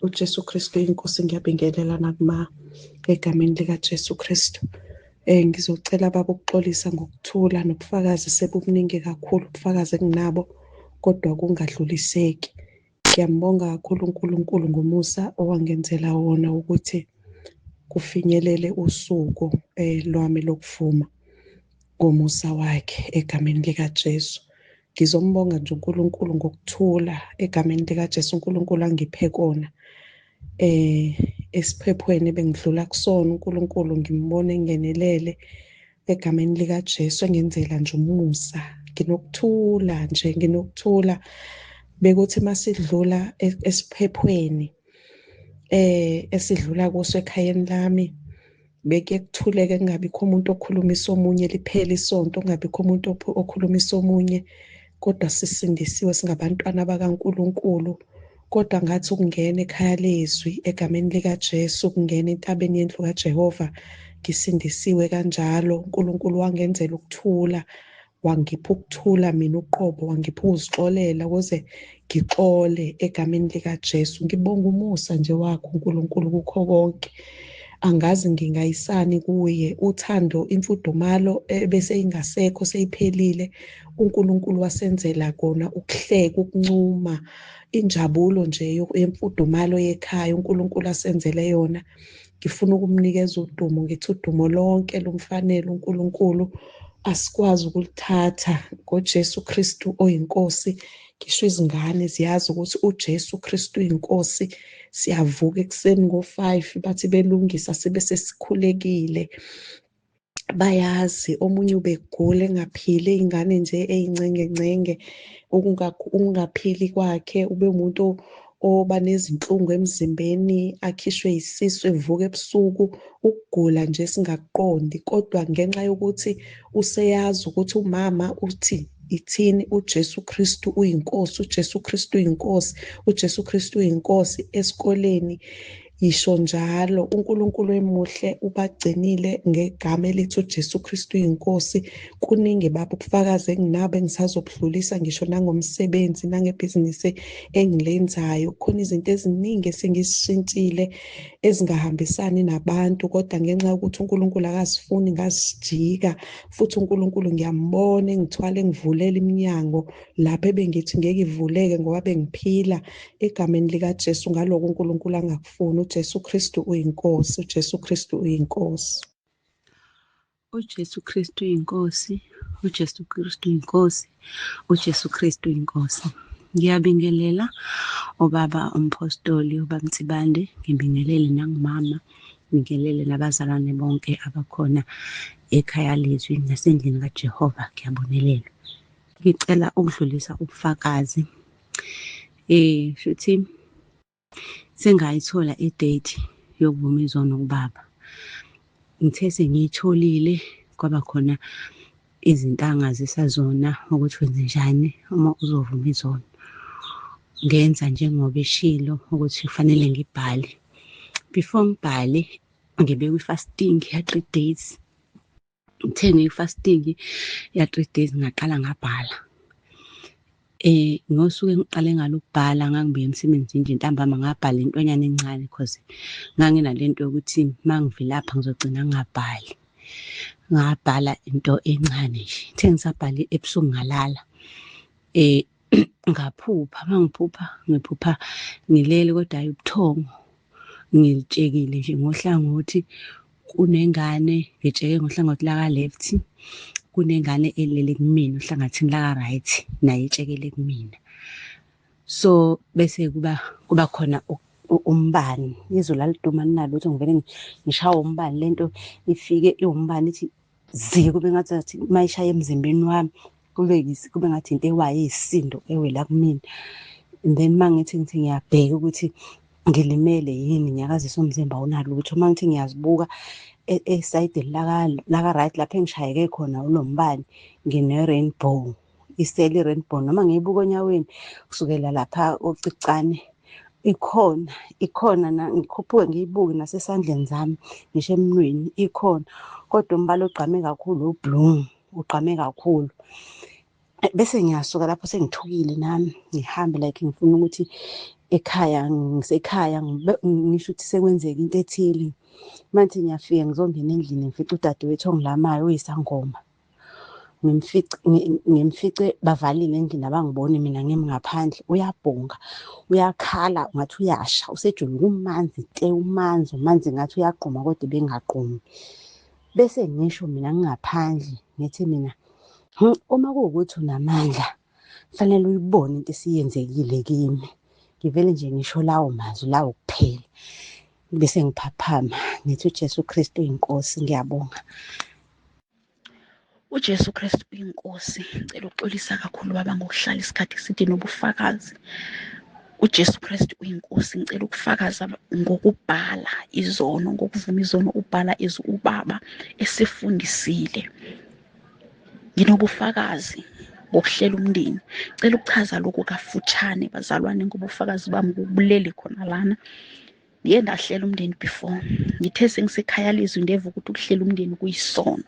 Speaker 6: uJesu Kristu uyinkosi, ngiyabingelela nakuma egameni likaJesu Kristu. Ngizocela baba ukuxolisa ngokuthula nobufakazi sebubuningi kakhulu, ubufakazi enginabo kodwa kungadluliseki. Ngiyambonga kakhulu uNkulunkulu ngomusa owangenzela wona ukuthi kufinyelele usuku lwami lokuvuma ngomusa wakhe egameni likaJesu. Ngizombonga nje uNkulunkulu ngokuthula egameni likaJesu uNkulunkulu angiphe kona. Esiphephweni bengidlula kusona uNkulunkulu ngimbone engenelele egameni likaJesu engenzela nje umusa. Nginokuthula nje, nginokuthula. Bekuthi masidlula esiphephweni esidlula kuso ekhayeni lami, bekuye kuthuleke kungabikho umuntu okhulumisa omunye, liphele isonto kungabikho umuntu okhulumisa omunye, kodwa sisindisiwe singabantwana bakaNkulunkulu. Kodwa ngathi ukungena ekhaya lezwi egameni likaJesu, ukungena entabeni yendlu kaJehova, ngisindisiwe kanjalo. uNkulunkulu wangenzela ukuthula, wangipha ukuthula mina uqobo, wangipha ukuzixolela ukuze ngixole egameni likaJesu. Ngibonga umusa nje wakho uNkulunkulu kukho konke. Angazi ngingayisani kuye. Uthando, imfudumalo ebese ingasekho, seyiphelile. UNkulunkulu wasenzela kona ukuhleka, ukuncuma, injabulo nje yemfudumalo yekhaya uNkulunkulu asenzele yona. Ngifuna ukumnikeza udumo, ngithi udumo lonke lumfanele uNkulunkulu, asikwazi ukulithatha ngoJesu Kristu oyiNkosi. Ngisho izingane ziyazi ukuthi uJesu Kristu uyiNkosi. Siyavuka ekuseni ngo-5 bathi belungisa sibe sesikhulekile. Bayazi omunye ubegula engaphili, iy'ngane nje ey'ncengencenge, ukungaphili kwakhe, ube umuntu oba nezinhlungu emzimbeni, akhishwe yisisu, evuka ebusuku, ukugula nje singakuqondi. Kodwa ngenxa yokuthi useyazi ukuthi umama uthi ithini, uJesu Kristu uyiNkosi, uJesu Kristu uyiNkosi, uJesu Kristu uyiNkosi. Esikoleni yisho njalo, uNkulunkulu emuhle ubagcinile ngegama elithi uJesu Kristu uyiNkosi. Kuningi baba ubufakazi enginabo engisazobudlulisa, ngisho nangomsebenzi nangebhizinisi engilenzayo. Kukhona izinto eziningi esengizishintshile ezingahambisani nabantu, kodwa ngenxa yokuthi uNkulunkulu akazifuni ngazijika. Futhi uNkulunkulu ngiyambona engithwala, engivulela iminyango lapho ebengithi ngeke ivuleke ngoba bengiphila egameni likaJesu. Ngaloko uNkulunkulu angakufuni. uJesu Kristu uyiNkosi, uJesu Kristu uyiNkosi.
Speaker 10: UJesu Kristu uyiNkosi, uJesu Kristu uyiNkosi, uJesu Kristu uyiNkosi. Ngiyabingelela ubaba umpostoli ubaba Nsibande, ngibingelele nangumama, ngibingelele nabazalwane bonke abakhona ekhaya lezwi nasendlini kaJehova, ngiyabonelelwa. Ngicela ukudlulisa ubufakazi. Shuthi sengayithola i-date yokuvuma izono kubaba. Ngithe sengiyitholile kwaba khona izinto angazisa zona ukuthi wenzenjani uma uzovuma izono. Ngenza njengoba eshilo ukuthi kufanele ngibhale. Before ngibhale ngibe kwi-fasting ya-3 days. Ngithe ngiyi-fasting ya-3 days ngaqala ngabhala. Ngosuku engiqale ngalo ukubhala ngangibuya emsebenzini nje ntambama, ngabhala intonyana encane cause nganginalento yokuthi uma ngivilapha ngizogcina ngingabhali. Ngabhala into encane nje. Ngithe ngisabhale ebusuku ngalala. Ngaphupha, uma ngiphupha ngiphupha ngilele kodwa hhayi ubuthongo, ngitshekile nje ngohlangothi, kunengane, ngitsheke ngohlangothi laka-left, kunengane elele kumina ohlangathini laka-right, naye itshekele kumina. So bese kuba khona umbani, izulu aliduma linalutho, ngivele ngishawe umbani, lento ifike iwumbani ithi zi, kube ngathi uma ishaya emzimbeni wami, kube ngathi into ewayo eyisindo ewela kumina. And then uma ngithi ngiyabheka ukuthi ngilimele yini, nginyakazisa umzimba awunalutho. Uma ngithi ngiyazibuka esayidini laka-right lapho engishayeke khona ulombani, ngine-rainbow, isele i-rainbow. Noma ngiyibuka onyaweni kusukela lapha ocicane ikhona, ikhona ngikhuphuke ngiyibuke nasesandleni sami, ngisho emnweni ikhona. Kodwa umbala ogqame kakhulu u-blue, ugqame kakhulu. Bese ngiyasuka lapho sengithukile nami, ngihambe like ngifuna ukuthi ekhaya, ngisekhaya, ngisho ukuthi sekwenzeka into ethile. Manje ngiyafika ngizongena endlini ngifice udadewethu ongilamayo uyisangoma. Ngimfice bavalile endlini abangiboni mina ngimi ngaphandle. Uyabhonga, uyakhala ngathi uyasha, usejuluka umanzi te, umanzi, umanzi ngathi uyagquma kodwa ebengagqumi. Bese ngisho mina ngingaphandle ngithi mina, uma kuwukuthi unamandla kufanele uyibone into esiyenzekile kimi. Ngivele nje ngisho lawo mazwi lawo kuphela. Bese ngiphaphama ngithi uJesu Kristu uyiNkosi, ngiyabonga.
Speaker 11: uJesu Kristu uyiNkosi. Ngicela ukuxolisa kakhulu baba ngokuhlala isikhathi eside nobufakazi. uJesu Kristu uyiNkosi. Ngicela ukufakaza ngokubhala izono, ngokuvuma izono, ubhala izwi ubaba esifundisile. Nginobufakazi ngokuhlela umndeni. Ngicela ukuchaza lokhu kafutshane bazalwane ngobufakazi bami kubulele khona lana. Ngiye ndahlela umndeni before. Ngithe sengisekhaya lezwi ndeva ukuthi ukuhlela umndeni kuyisono.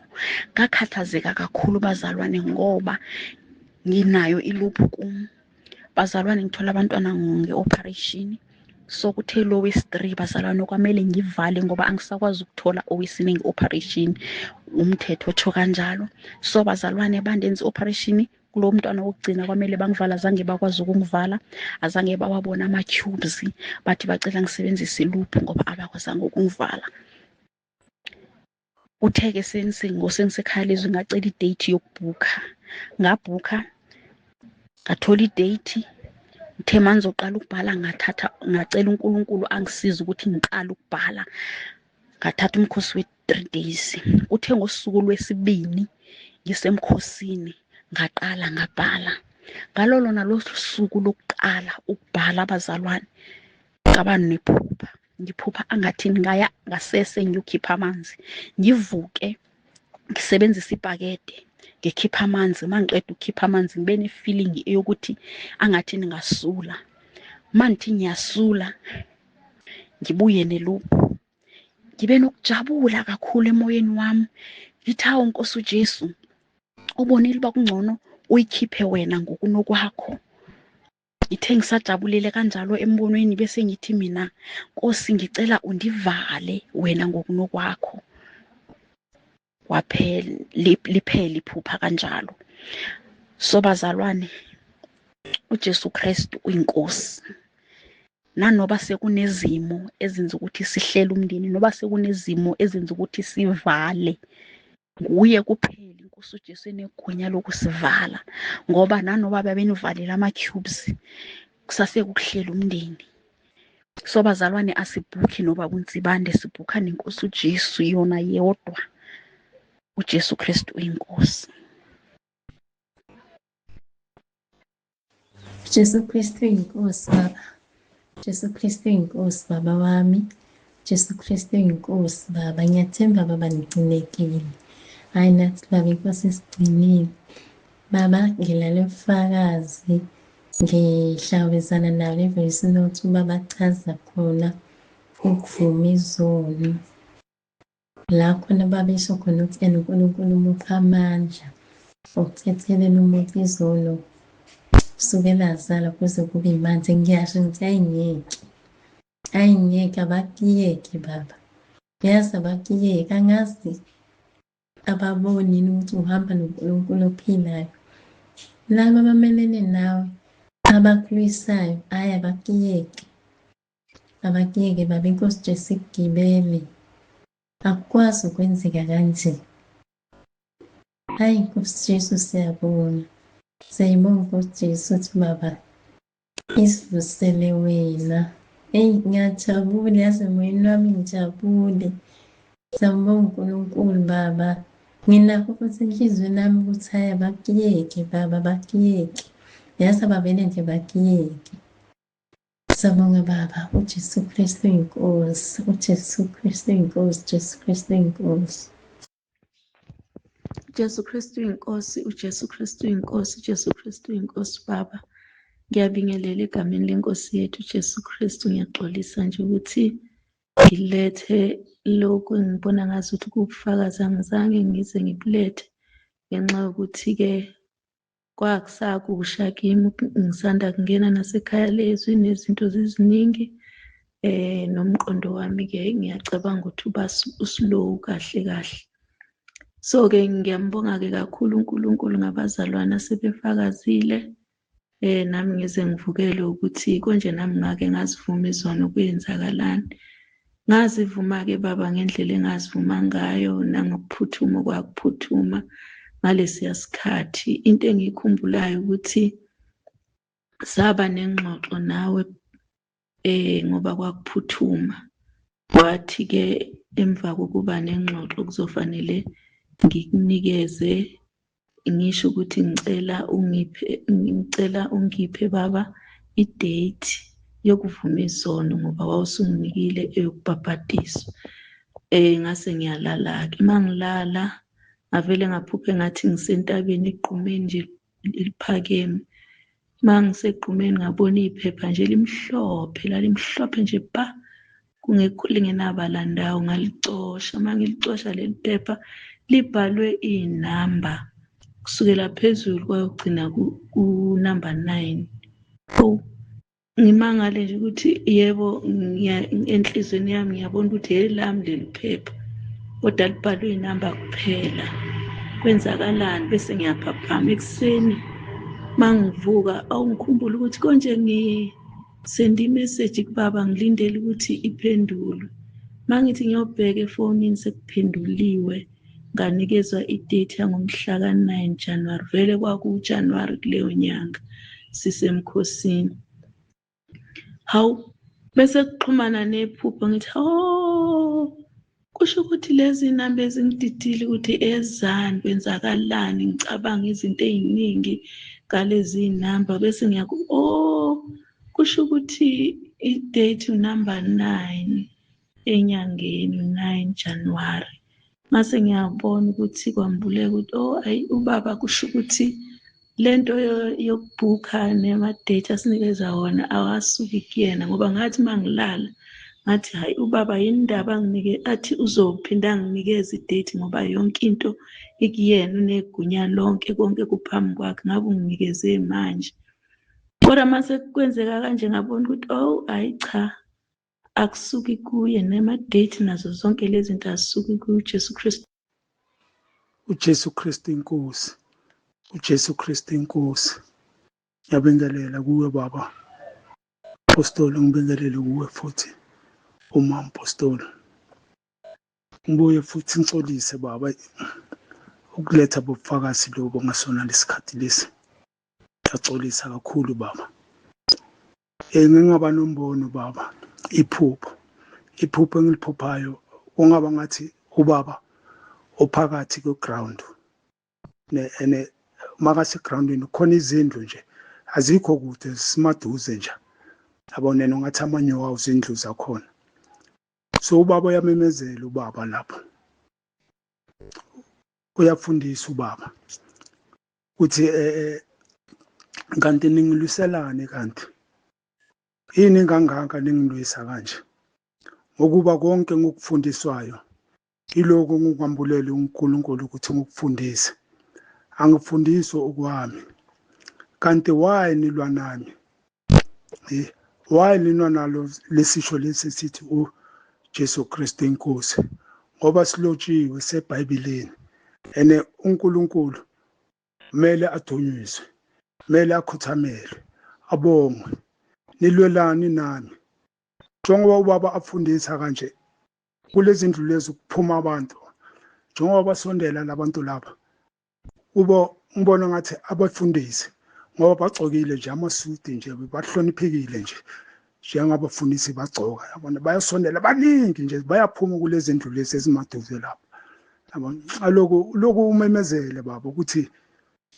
Speaker 11: Ngakhathazeka kakhulu bazalwane ngoba nginayo iluphu kum. Bazalwane ngithola abantwana nge-operation. So kuthe lo wesi-3 bazalwane kwamele ngivale ngoba angisakwazi ukuthola owesine nge-operation, umthetho otsho kanjalo. So bazalwane bandenza i-operation kulo mntwana wokugcina, kwamele bangivala, azange bakwazi ukungivala, azange bawabona ama-tubes, bathi bacela ngisebenzise iluphu ngoba abakwazanga ukungivala. Uthe-ke sengisekhaya lezwi ngacela idate yokubhukha, ngabhukha ngathola idate. Ngithe uma ngizoqala ukubhala ngathatha ngacela uNkulunkulu angisize ukuthi ngiqale ukubhala, ngathatha umkhosi we-3 days. Kuthe ngosuku lwesibini ngisemkhosini ngaqala ngabhala. Ngalolo nalo suku lokuqala ukubhala abazalwane ngaba nephupha, ngiphupha angathi ngaya ngasese ngiyokhipha amanzi, ngivuke ngisebenzisa ibhakede ngikhipha amanzi. Uma ngiqeda ukukhipha amanzi ngibe ne-feeling eyokuthi angathi ningasula. Uma ngithi ngiyasula ngibuye neluphu, ngibe nokujabula kakhulu emoyeni wami, ngithi hawu Nkosi uJesu, ubonile uba kungcono uyikhiphe wena ngokunokwakho. Ngithe ngisajabulile kanjalo embonweni bese ngithi mina Nkosi ngicela undivale wena ngokunokwakho. Waphela liphela iphupha kanjalo. So bazalwane, uJesu Kristu uyinkosi. Nanoba sekunezimo ezenza ukuthi sihlele umndeni, noba sekunezimo ezenza ukuthi sivale, nguye kuphela inkosi uJesu enegunya lokusivala, ngoba nanoba babenivalele ama-cubes kusasekukuhlela umndeni. So bazalwane, asibhukhi noba kuNsibande, sibhukha nenkosi uJesu yona yodwa. uJesu Kristu uyinkosi.
Speaker 12: Jesu Kristu inkosi baba. Jesu Kristu inkosi baba wami. Jesu Kristu inkosi baba. Ngiyathemba baba nigcinekile. Hayi nathi baba inkosi isigcinile. Baba ngilale ubufakazi ngihlangabezana nayo le voice note ubaba achaza khona ukuvuma izono. La khona babesho khona ukuthi ena uNkulunkulu umupha amandla okuthethelela umuntu izono kusukela azalwa kuze kube manje. Ngiyasho ngithi ayingeke, ayingeke, abakuyeke baba, yazi abakuyeke. Angazi ababoni yini ukuthi uhamba noNkulunkulu ophilayo. Laba abamelene nawe abakulwisayo, hhayi abakuyeke. Abakuyeke baba, inkosi Jesu ikugibele. Akukwazi ukwenzeka kanje. Hayi Nkosi Jesu siyabonga. Siyayibonga Nkosi Jesu ukuthi baba isivusele wena. Eyi ngiyajabula yazi emoyeni wami ngijabule. Siyambonga uNkulunkulu baba. Nginakho futhi enhliziyweni yami ukuthi hhayi abakuyeke baba bakuyeke. Yazi abavele nje bakuyeke. Siyabonga Baba, uJesu Kristu inkosi, uJesu Kristu inkosi, Jesu Kristu inkosi.
Speaker 13: Jesu Kristu inkosi, uJesu Kristu inkosi, uJesu Kristu inkosi Baba. Ngiyabingelela egameni lenkosi yethu uJesu Kristu, ngiyaxolisa nje ukuthi ngilethe lokhu engibona ngazuthi kuwubufakazi, angizange ngize ngibulethe ngenxa yokuthi-ke Kwakusakusha kimi ngisanda kungena nasekhaya lezwi nezinto ziziningi nomqondo wami-ke ngiyacabanga ukuthi uba uslow kahle kahle. So-ke ngiyambonga-ke kakhulu uNkulunkulu ngabazalwane asebefakazile nami ngize ngivukele ukuthi konje nami ngake ngazivuma izono kuyenzakalani. Ngazivuma-ke baba ngendlela engazivuma ngayo nangokuphuthuma okwakuphuthuma ngalesiya sikhathi. Into engiyikhumbulayo ukuthi saba nengxoxo nawe ngoba kwakuphuthuma. Wathi-ke emva kokuba nengxoxo kuzofanele ngikunikeze ngisho ukuthi ngicela ungiphe ngicela ungiphe baba i-date yokuvuma izono ngoba wawusunginikile eyokubhabhadiswa. Ngase ngiyalala-ke. Uma ngilala ngavele ngaphupha engathi ngisentabeni egqumeni nje eliphakeme. Uma ngisegqumeni ngabona iphepha nje elimhlophe, lalimhlophe nje pa, kungekho lingenabala ndawo, ngalicosha. Uma ngilicosha leli phepha libhalwe iy'namba kusukela phezulu kwayogcina kunamba 9. Hawu, Ngimangale nje ukuthi yebo enhliziyweni yami ngiyabona ukuthi elami leli phepha kodwa libhalwe inamba kuphela. Kwenzakalani bese ngiyaphaphama ekuseni mangivuka awungikhumbule ukuthi konje ngisende imeseji kubaba ngilindele ukuthi iphendulwe. Mangithi ngiyobheka efonini sekuphenduliwe nganikezwa i-date yangomhla ka-9 January vele kwakuJanuary kuleyo nyanga sisemkhosini. Hawu bese kuxhumana nephupho ngithi oh kusho ukuthi lezi namba ezingididile ukuthi ezani kwenzakalani ngicabanga izinto ey'ningi ngalezi namba bese ngiyaku oh kusho ukuthi i-date unumber 9 enyangeni u-9 January mase ngiyabona ukuthi kwambuleka ukuthi oh ayi ubaba kusho ukuthi lento yokubhukha nema-date asinikeza wona awasuki kuyena ngoba ngathi uma ngilala ngathi hhayi ubaba yini ndaba anginike athi uzophinda anginikeze i-date ngoba yonke into ikuyena unegunya lonke konke kuphambi kwakhe ngabe unginikeze manje kodwa uma sekwenzeka kanje ngabona ukuthi oh hhayi cha akusuki kuye nema-date nazo zonke lezi zinto azisuki kuJesu Kristu.
Speaker 14: UJesu Kristu inkosi. UJesu Kristu inkosi. Ngiyabingelela kuwe baba. Apostoli ngibingelele kuwe futhi uma mpostoli. Ngibuye futhi ngixolise baba ukuletha bobufakazi lobo ngasona lesikhathi lesi. Ngiyaxolisa kakhulu baba. Ngingaba nombono baba, iphupho. Iphupho engiliphuphayo kungaba ngathi ubaba ophakathi kwe-ground ene makase-groundini khona izindlu nje azikho kude simaduze nje yabona yena ungathi amanye wawo izindlu zakhona so ubaba uyamemezela ubaba lapho uyafundisa ubaba uthi eh, eh kanti ningilwiselani kanti yini kangaka ningilwisa kanje ngokuba konke ngokufundiswayo iloko ngikwambulele uNkulunkulu ukuthi ngikufundise angifundisi okwami kanti why nilwa nami eh why nilwa nalo lesisho lesi sithi uJesu Kristu inkosi ngoba silotshiwe seBhayibhelini ene uNkulunkulu kumele adunyiswe kumele akhothamelwe abongwe nilwelani nami njengoba ubaba afundisa kanje kulezi ndlu lezi kuphuma abantu njengoba basondela labantu laba kubo ngibona ngathi abafundisi ngoba bagcokile nje amasudi nje bahloniphekile nje njengabafundisi bagcoka yabona bayasondela baningi nje bayaphuma kulezi ndlu lezi ezimaduze lapha yabona aloku lokhu umemezele baba ukuthi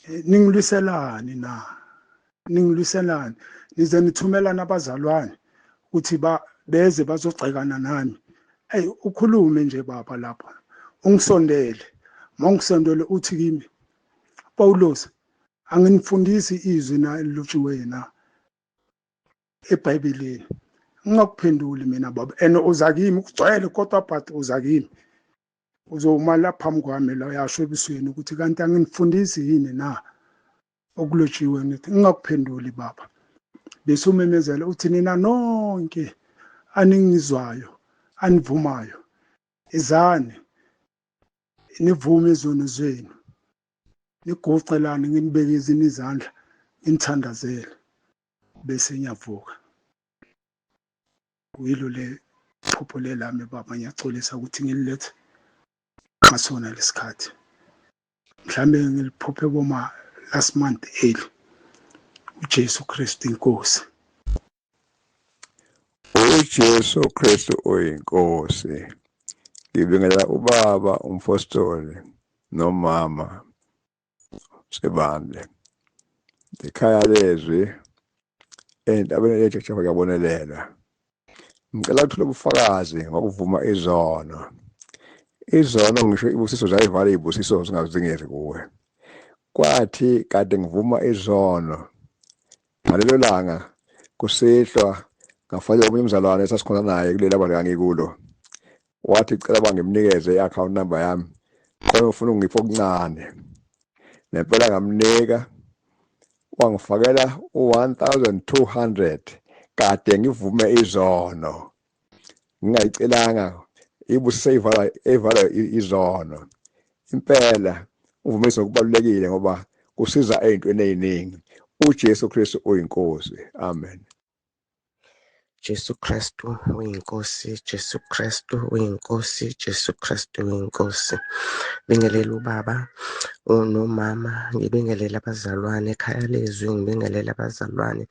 Speaker 14: eh, ningilwiselani na ningilwiselani nize nithumelana abazalwane ukuthi ba beze bazogxekana nami eyi ukhulume nje baba lapha ungisondele mangisondele uthi kimi Paulos anginifundisi izwi na elilotshiweyo na eBhayibhelini ngingakuphenduli mina baba and uza kimi kugcwele kodwa but uza kimi uzoma la phambi kwami la uyasho ebusweni ukuthi kanti anginifundisi yini na okulotshiwe ngithi ngingakuphenduli baba bese umemezela uthi nina nonke aningizwayo anivumayo izani nivume izono zenu niguqe lana nginibeke izini izandla nginithandazele bese ngiyavuka kuyilo le phupho lelami baba ngiyaxolisa ukuthi ngililethe ngasona lesikhathi mhlambe ngiliphuphe boma last month early uJesu Kristu inkosi
Speaker 15: uJesu Kristu uyinkosi ngibingelela ubaba umfostoli nomama Sibande ikhaya lezwi entabeni yeJehova kuyabonelela ngicela ukuthola ubufakazi ngokuvuma izono izono ngisho ibusiso zayivala izibusiso zingazingezi kuwe kwathi kade ngivuma izono ngalelo langa kusihlwa ngafakela omunye umzalwane esasikhona naye kuleli bandla ngangikulo wathi cela uba ngimnikeze i-account number yami khona ufuna ukungipha okuncane nempela ngamnika wangifakela u-1200 Kade ngivume izono ngingayicelanga ibusiso eyivala eyivala izono. Impela uvume izono kubalulekile ngoba kusiza ey'ntweni ey'ningi. UJesu Kristu uyiNkosi. Amen.
Speaker 16: Jesu Kristu uyiNkosi, Jesu Kristu uyiNkosi, Jesu Kristu uyiNkosi. Bingelela ubaba nomama, ngibingelele abazalwane ekhaya lezwi, ngibingelele abazalwane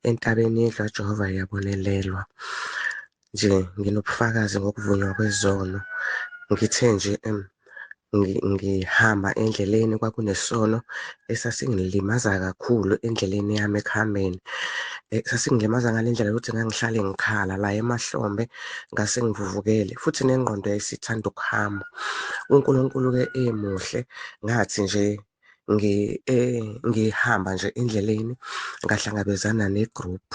Speaker 16: entabeni yendlu kaJehova iyabonelelwa. Nje nginobufakazi ngokuvunywa kwezono. Ngithe nje ngihamba endleleni kwakunesono esasingilimaza kakhulu endleleni yami ekuhambeni. Sasingilimaza ngale ndlela yokuthi ngangihlale ngikhala la emahlombe ngase ngivuvukele futhi nengqondo yayisithanda ukuhamba. UNkulunkulu-ke emuhle ngathi nje ngihamba nje endleleni ngahlangabezana ne-group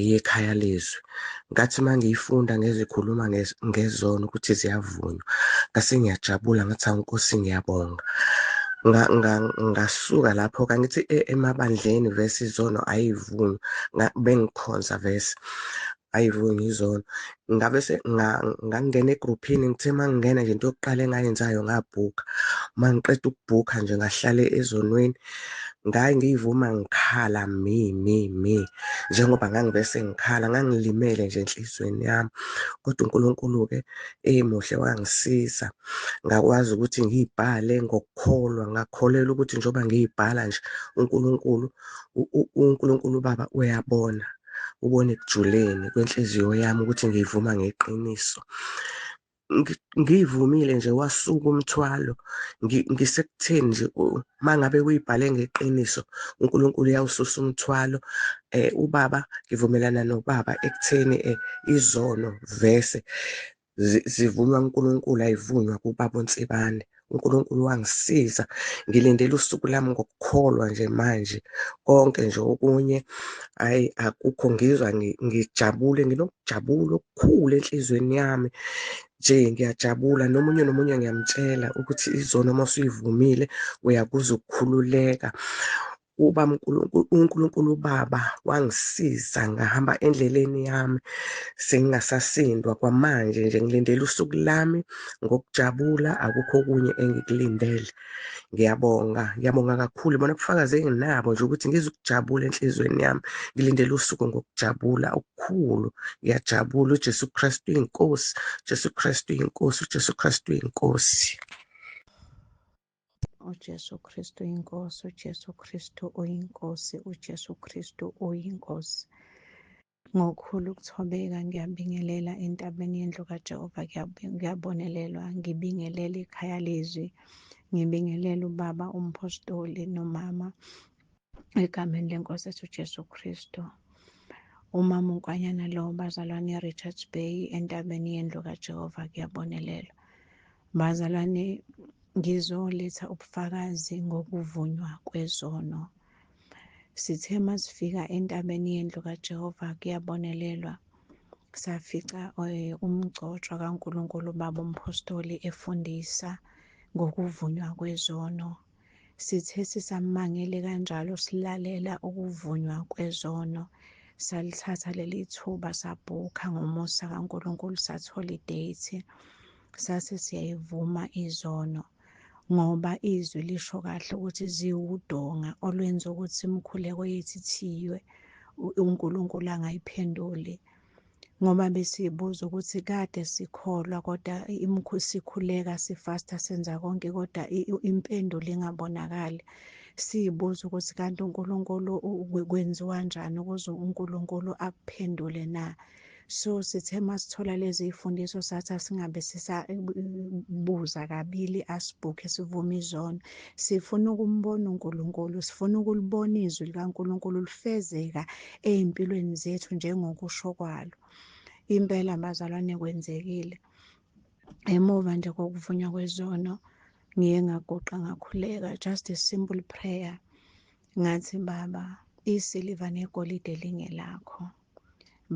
Speaker 16: yekhaya lezwi. Ngathi uma ngiyifunda ngezikhuluma ngezono ukuthi ziyavunywa, ngase ngiyajabula ngathi hawu Nkosi ngiyabonga. Ngasuka lapho-ke angithi emabandleni vese izono ayivunywa, bengikhonza vese ayivunywa izono. Ngabe ngangena egruphini ngithe uma ngingena nje into yokuqala engayenzayo ngabhukha. Uma ngiqeda ukubhukha nje ngahlala ezonweni ngaye ngiyivuma ngikhala mi mi mi njengoba ngangibese ngikhala ngangilimele nje enhliziyweni yami kodwa uNkulunkulu-ke emuhle wangisiza ngakwazi ukuthi ngiyibhale ngokukholwa ngakholelwa ukuthi njengoba ngiyibhala nje uNkulunkulu uNkulunkulu uBaba uyabona ubona ekujuleni kwenhliziyo yami ukuthi ngiyivuma ngeqiniso ngiyivumile nje wasuka umthwalo ngisekutheni nje uma ngabe uyibhale ngeqiniso uNkulunkulu uyawususa umthwalo ubaba ngivumelana nobaba ekutheni izono vese zivunywa uNkulunkulu ayivunywa kubaba uNsibane. uNkulunkulu wangisiza ngilindele usuku lami ngokukholwa nje manje konke nje okunye hayi akukho ngizwa ngijabule nginokujabula okukhulu enhliziyweni yami nje ngiyajabula nomunye nomunye ngiyamtshela ukuthi izono uma usuyivumile uyakuza ukukhululeka Uba uNkulunkulu uBaba wangisiza ngahamba endleleni yami sengingasasindwa kwamanje nje ngilindele usuku lami ngokujabula akukho okunye engikulindele ngiyabonga ngiyabonga kakhulu bona ubufakazi enginabo nje ukuthi ngizukujabula enhliziyweni yami ngilindele usuku ngokujabula okukhulu ngiyajabula uJesu Kristu inkosi Jesu Kristu inkosi uJesu Kristu inkosi
Speaker 17: UJesu Kristu iNkosi, uJesu Kristu uyiNkosi, uJesu Kristu uyiNkosi. Ngokukhulu ukuthobeka ngiyabingelela entabeni yendlu kaJehova kuyabonelelwa, ngibingelele ikhaya lezwi, ngibingelele ubaba umphostoli nomama egameni lenkosi ethu uJesu Kristu. Umama uNkwanyana lo bazalwane eRichards Bay entabeni yendlu kaJehova kuyabonelelwa. Bazalwane ngizoletha ubufakazi ngokuvunywa kwezono. Sithe masifika entabeni yendlu kaJehova kuyabonelelwa safica umgcotshwa kaNkulunkulu ubaba umphostoli efundisa ngokuvunywa kwezono. Sithe sisamangele kanjalo silalela ukuvunywa kwezono salithatha leli thuba sabhukha ngomusa kaNkulunkulu sathola idate sase siyayivuma izono ngoba izwi lisho kahle ukuthi ziwudonga olwenza ukuthi imikhuleko yethu ithiywe uNkulunkulu angayiphenduli ngoba besibuza ukuthi kade sikholwa kodwa sikhuleka sifasta senza konke kodwa impendulo ingabonakali siyibuza ukuthi kanti uNkulunkulu kwenziwa njani ukuze uNkulunkulu akuphendule na so sithe masithola lezi zifundiso sathi asingabe sisabuza kabili asibhukhe sivume izono sifuna ukumbona uNkulunkulu sifuna ukulibona izwi likaNkulunkulu lifezeka ey'mpilweni zethu njengokusho kwalo. Impela bazalwane kwenzekile. Emuva nje kokuvunywa kwezono ngiye ngaguqa ngakhuleka just a simple prayer ngathi baba isiliva negolide lingelakho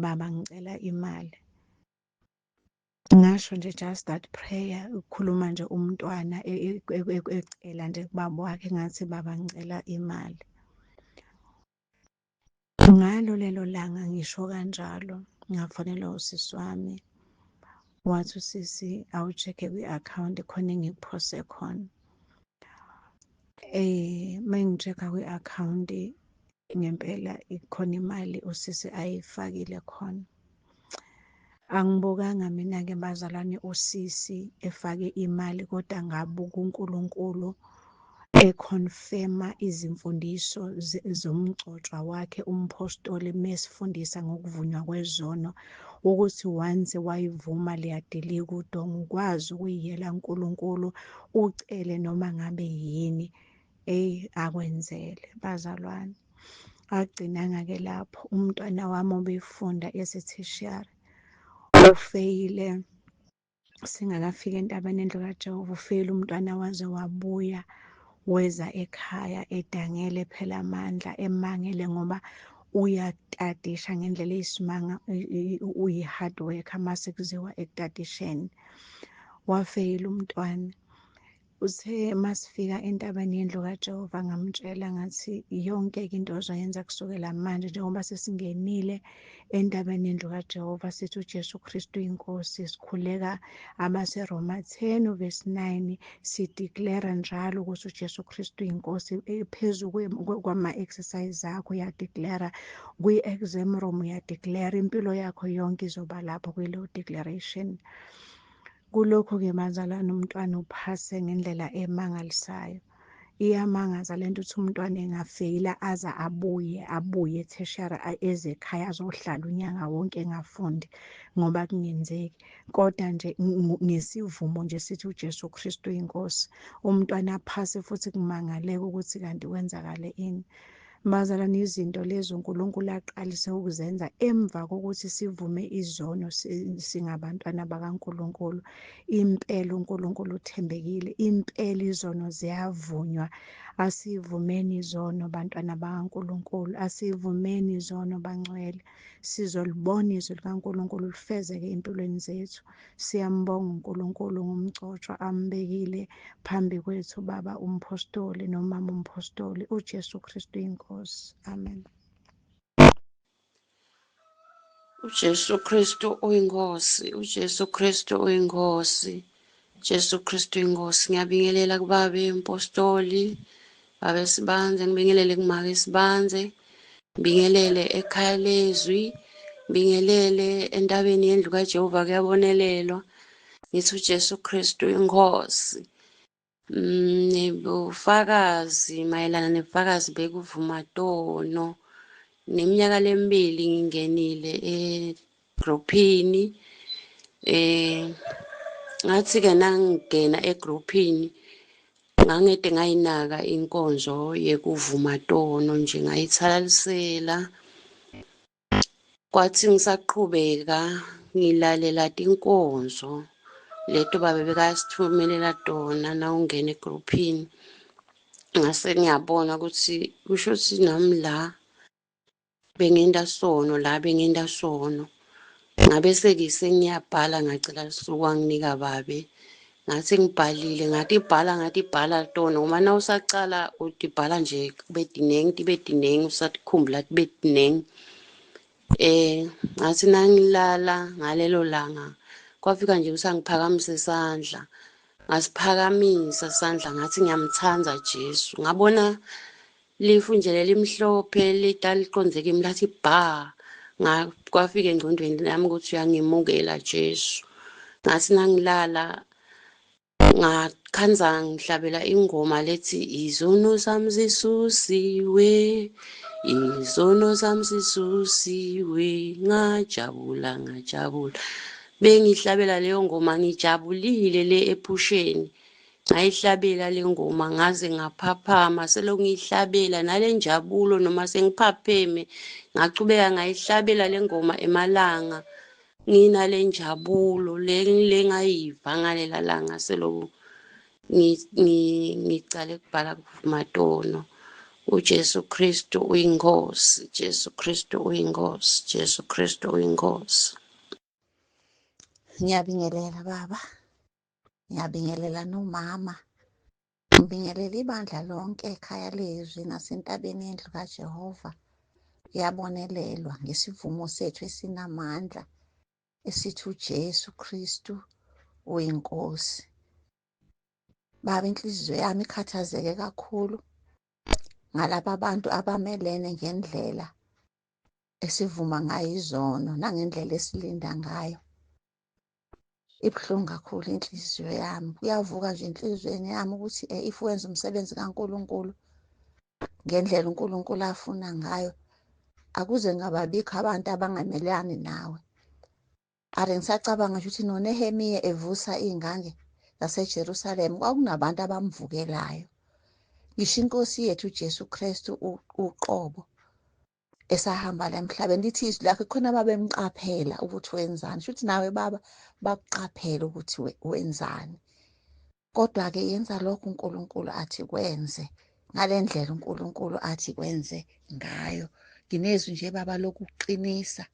Speaker 17: baba ngicela imali ngasho nje just that prayer ukukhuluma nje umntwana e, e, e, ecela nje kubaba wakhe ngathi baba ngicela imali. Ngalo lelo langa ngisho kanjalo, ngafonelwa usisi wami, wathi usisi awucheck-e kwi-akhawunti khona engikuphose khona. Uma ngi-check-a kwi-akhawunti ngempela ikhona imali usisi ayifakile khona. Angibukanga mina-ke bazalwane usisi efake imali kodwa ngabuka uNkulunkulu ekhonfema izimfundiso zomgcotshwa wakhe umphostoli mesifundisa ngokuvunywa kwezono ukuthi once wayivuma liyadilika udonga ukwazi ukuyiyela uNkulunkulu ucele noma ngabe yini eyi akwenzele bazalwane. Agcinanga-ke lapho umntwana wami obefunda ese-tertiary ufeyile singakafiki entabeni endlu kaJehova ufeyile umntwana waze wabuya weza ekhaya edangele phela amandla emangele ngoba uyatadisha ngendlela eyisimanga uyi-hard worker mase kuziwa ekutadisheni. Wafeyila umntwana. Uthe masifika entabeni yendlu kaJehova ngamtshela ngathi yonke-ke into ozoyenza kusukela manje njengoba sesingenile entabeni yendlu kaJehova sithi uJesu Kristu inkosi sikhuleka abaseRoma 10 verse 9 sideclare njalo ukuthi uJesu Kristu inkosi phezu kwama-exercise akho uyadeclare kwi-exam room uyadeclare impilo yakho yonke izoba lapho kuleyo declaration. Kulokhu-ke bazalwane umntwana uphase ngendlela emangalisayo. Iyamangaza lento ukuthi umntwana engafeyila aze abuye abuye e-tertiary eze ekhaya azohlala unyaka wonke engafundi ngoba kungenzeki. Kodwa nje ngesivumo nje sithi uJesu Kristu inkosi, umntwana aphase futhi kumangaleke ukuthi kanti kwenzakale ini. Bazalwane, izinto lezi uNkulunkulu aqalise ukuzenza emva kokuthi sivume izono singabantwana bakaNkulunkulu. Impela uNkulunkulu uthembekile, impela izono ziyavunywa. Asivumeni izono bantwana bakaNkulunkulu, asivumeni izono bangcwele. Sizolibona izwi likaNkulunkulu lifezeke empilweni zethu. Siyambonga uNkulunkulu ngomgcotshwa ambekile phambi kwethu baba umphostoli nomama umphostoli uJesu Kristu inkosi. Amen.
Speaker 18: UJesu Kristu uyinkosi, uJesu Kristu uyinkosi, Jesu Kristu uyinkosi. Ngiyabingelela kubabe umpostoli, babe Sibanze, ngibingelele kumake Sibanze, ngibingelele ekhaya lezwi, ngibingelele entabeni yendlu kaJehova kuyabonelelwa. Ngithi uJesu Kristu uyinkosi. Nebufakazi mayelana nebufakazi bekuvuma tono. Neminyaka lemibili ngingenile egruphini. Ngathi-ke nangingena egruphini ngangede ngayinaka inkonzo yekuvuma tono nje ngayithalalisela. Kwathi ngisaqhubeka ngilalela tinkonzo leto babe bekasithumelela tona nawungena egruphini, ngase ngiyabona ukuthi kusho ukuthi nami la bengenta sono, la bengenta sono. Ngabe sengiyabhala ngacela lusuku wanginika babe, ngathi ngibhalile ngathi bhala ngathi bhala tona ngoba na usacala utibhala nje kube tinengi tibe tinengi usatikhumbula tibe tinengi. Ngathi nangilala ngalelo langa kwafika nje usangiphakamise isandla, ngasiphakamisa isandla ngathi ngiyamthanda Jesu. Ngabona lifu nje lelimhlophe litaliqonze kimi lathi bha, kwafika engqondweni yami ukuthi uyangimukela Jesu. Ngathi nangilala ngakhanza ngihlabela ingoma lethi izono zami zisusiwe, izono zami zisusiwe, ngajabula ngajabula. Bengihlabela leyo ngoma ngijabulile le ephusheni. Ngayihlabela le ngoma ngaze ngaphaphama, selokhu ngiyihlabela nale njabulo noma sengiphapheme, ngachubeka ngayihlabela le ngoma emalanga nginale njabulo le ngayiva ngalela langa selokhu ngicale kubhala kuvumatono. uJesu Kristu uyinkosi, Jesu Kristu uyinkosi, Jesu Kristu uyinkosi.
Speaker 19: Ngiyabingelela baba, ngiyabingelela nomama, ngibingelela ibandla lonke ekhaya lezwi nasentabeni yendlu kaJehova. Kuyabonelelwa ngesivumo sethu esinamandla esithi uJesu Kristu uyiNkosi. Baba, inhliziyo yami ikhathazeke kakhulu ngalaba bantu abamelene ngendlela esivuma ngayo izono nangendlela esilinda ngayo. Ibuhlungu kakhulu inhliziyo yami. Kuyavuka nje enhliziyweni yami ukuthi if wenza umsebenzi kaNkulunkulu ngendlela uNkulunkulu afuna ngayo, akuze ngababikho abantu abangamelani nawe. Ake ngisacabanga nje ukuthi noNehemiya evusa iy'ngange zaseJerusalema kwakunabantu abamvukelayo. Ngisho inkosi yethu uJesu Kristu uqobo esahamba la emhlabeni, lithi izwi lakhe khona babemqaphela ukuthi wenzani. Shuthi nawe baba bakuqaphela ukuthi wenzani. Kodwa-ke yenza lokho uNkulunkulu athi kwenze ngale ndlela uNkulunkulu athi kwenze ngayo. Nginezwi nje baba lokuqinisa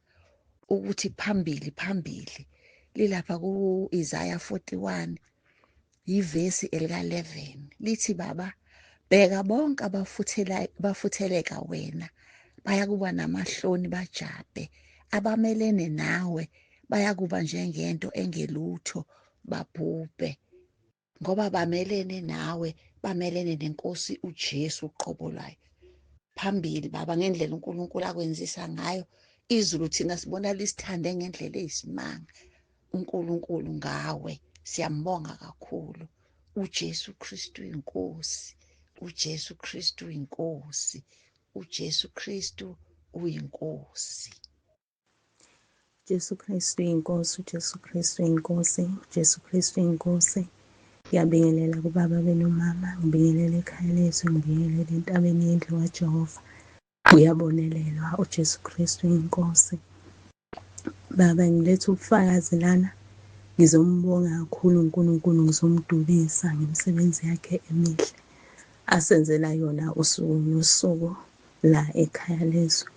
Speaker 19: ukuthi phambili phambili, lilapha ku-Isaya 41 yivesi elika-11, lithi baba, bheka bonke abafutheleka wena bayakuba namahloni bajabhe, abamelene nawe bayakuba njengento engelutho babhubhe, ngoba bamelene nawe, bamelene nenkosi uJesu uqobo lwayo. Phambili baba, ngendlela uNkulunkulu akwenzisa ngayo izulu, thina sibona lisithande ngendlela eyisimanga. uNkulunkulu ngawe siyambonga kakhulu. uJesu Kristu inkosi, uJesu Kristu inkosi, uJesu Kristu uyinkosi.
Speaker 12: Jesu Kristu inkosi, uJesu Kristu inkosi, uJesu Kristu inkosi. Ngiyabingelela kubaba benomama, ngibingelela ekhaya lezwi, ngibingelela entabeni yendlu kaJehova. Uyabonelelwa uJesu Kristu inkosi. Baba, ngiletha ubufakazi lana, ngizombonga kakhulu uNkulunkulu, ngizomdumisa ngemisebenzi yakhe emihle asenzela yona usuku nosuku la ekhaya lezwi.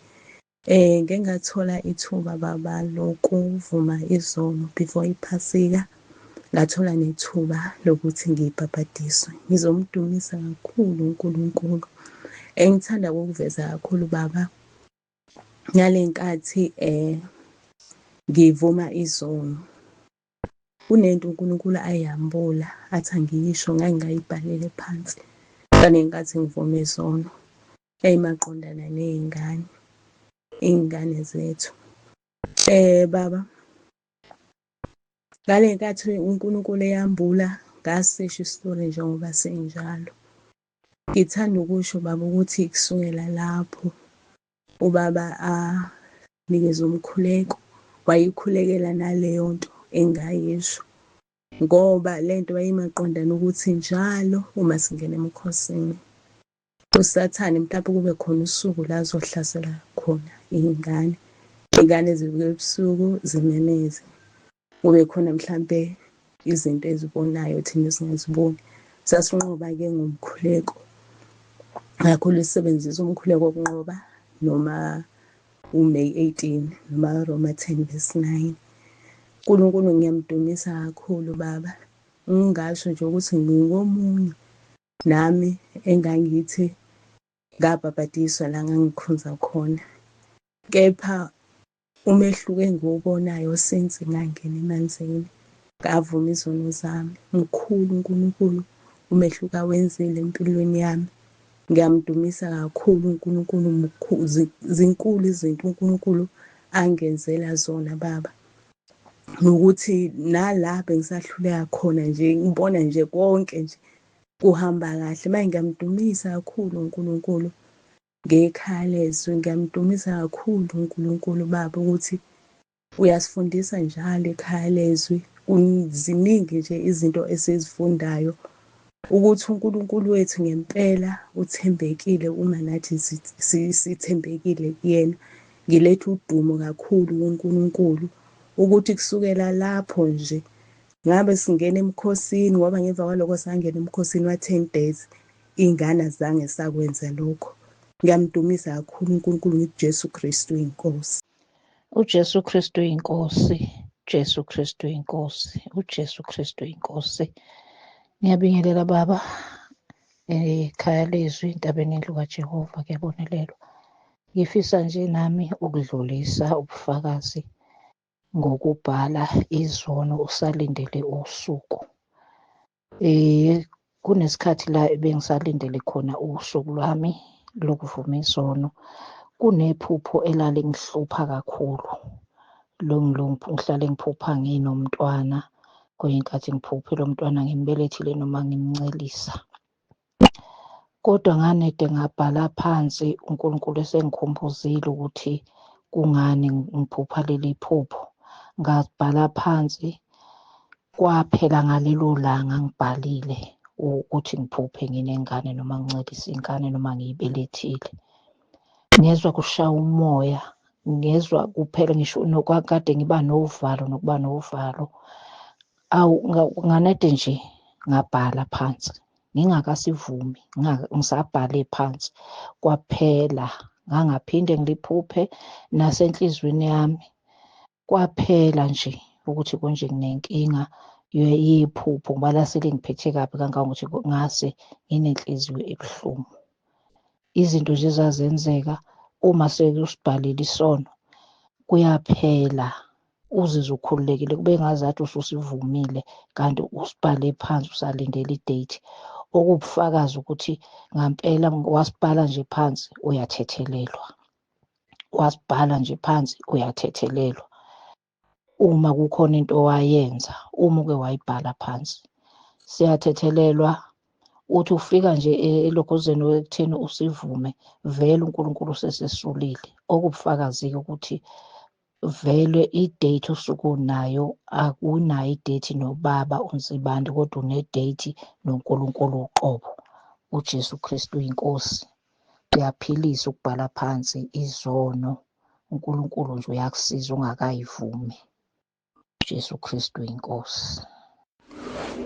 Speaker 12: Ngike ngathola ithuba baba lokuvuma izono before iphasika, ngathola nethuba lokuthi ngibhabhadiswe. Ngizomdumisa kakhulu uNkulunkulu. Engithanda ukukuveza kakhulu baba, ngale nkathi ngivuma izono, kunento uNkulunkulu ayambula athi angiyisho, ngangingayibhalele phansi ngale nkathi ngivuma izono eyimaqondana ney'ngane, iy'ngane zethu. Baba, ngale nkathi uNkulunkulu eyambula ngasisho isitori njengoba sinjalo. Ngithanda ukusho baba ukuthi kusukela lapho ubaba anikeze umkhuleko, wayikhulekela naleyo nto engayisho, ngoba le nto yayimaqondana ukuthi njalo uma singena emkhosini uSathane mhlawumbe kube khona usuku la azohlasela khona iy'ngane, iy'ngane zivuke ebusuku zimemeze, kube khona mhlampe izinto ezibonayo thina esingaziboni. Sasinqoba-ke ngomkhuleko, kakhulu sisebenzisa umkhuleko wokunqoba noma uMay 18 noma Roma 10 verse 9. uNkulunkulu ngiyamdumisa kakhulu baba, ngingasho nje ukuthi ngingomunye nami engangithi ngabhabhadiswa la ngangikhonza khona, kepha umehluko engiwubonayo since ngangena emanzini ngavuma izono zami, mkhulu uNkulunkulu umehluko awenzile empilweni yami. Ngiyamdumisa kakhulu uNkulunkulu, zinkulu izinto uNkulunkulu angenzela zona baba, nokuthi nala bengisahluleka khona nje ngibona nje konke nje kuhamba kahle. Manje ngiyamdumisa kakhulu uNkulunkulu ngekhaya lezwi, ngiyamdumisa kakhulu uNkulunkulu baba ukuthi uyasifundisa njalo ekhaya lezwi. Ziningi nje izinto esizifundayo ukuthi uNkulunkulu wethu ngempela uthembekile uma nathi sithembekile kuyena. Ngiletha udumo kakhulu kuNkulunkulu ukuthi kusukela lapho nje ngabe singena emkhosini, ngoba ngemva kwalokho sangena emkhosini wa-10 days, ingane azange sakwenza lokho. Ngiyamdumisa kakhulu uNkulunkulu, ngithi Jesu Kristu inkosi.
Speaker 1: UJesu Kristu inkosi, Jesu Kristu inkosi, uJesu Kristu inkosi. Ngiyabingelela baba ekhaya lezwi, entabeni yendlu kaJehova, kuyabonelelwa. Ngifisa nje nami ukudlulisa ubufakazi ngokubhala izono usalindele usuku. Kunesikhathi la ebengisalindele khona usuku lwami lokuvuma izono. Kunephupho elalingihlupha kakhulu. Ngihlale ngiphupha nginomntwana, kwenye inkathi ngiphuphe lo mntwana ngimbelethile noma ngimncelisa. Kodwa nganede ngabhala phansi uNkulunkulu esengikhumbuzile ukuthi kungani ngiphupha leli phupho. Ngabhala phansi kwaphela ngalelo langa ngibhalile ukuthi ngiphuphe nginengane noma ngincelisa ingane noma ngiyibelethile. Ngezwa kushaya umoya, ngezwa kuphela ngisho kade ngiba novalo nokuba novalo. Awu nganede nje ngabhala phansi ngingakasivumi, ngisabhale phansi kwaphela, ngangaphinde ngiliphuphe nasenhliziyweni yami kwaphela nje ukuthi konje nginenkinga yephupho ngoba lase lingiphethe kabi kangangokuthi ngase nginenhliziyo ebuhlungu. Izinto nje ezazenzeka uma sekusibhalile isono kuyaphela, uzizwe ukhululekile kube ngazathi ususivumile kanti usibhale phansi usalindele i-date. Okuwubufakazi ukuthi ngampela wasibhala nje phansi uyathethelelwa, wasibhala nje phansi uyathethelelwa. Uma kukhona into owayenza, uma uke wayibhala phansi siyathethelelwa. Uthi ufika nje elokhuzeni ekutheni usivume, vele uNkulunkulu usesesulile. Okubufakazi-ke ukuthi vele i-date osuke unayo akunayo i-date nobaba uNsibande, kodwa une-date noNkulunkulu uqobo. UJesu Kristu uyinkosi, uyaphilisa ukubhala phansi izono. uNkulunkulu nje uyakusiza ungakayivumi. uJesu Kristu uyinkosi.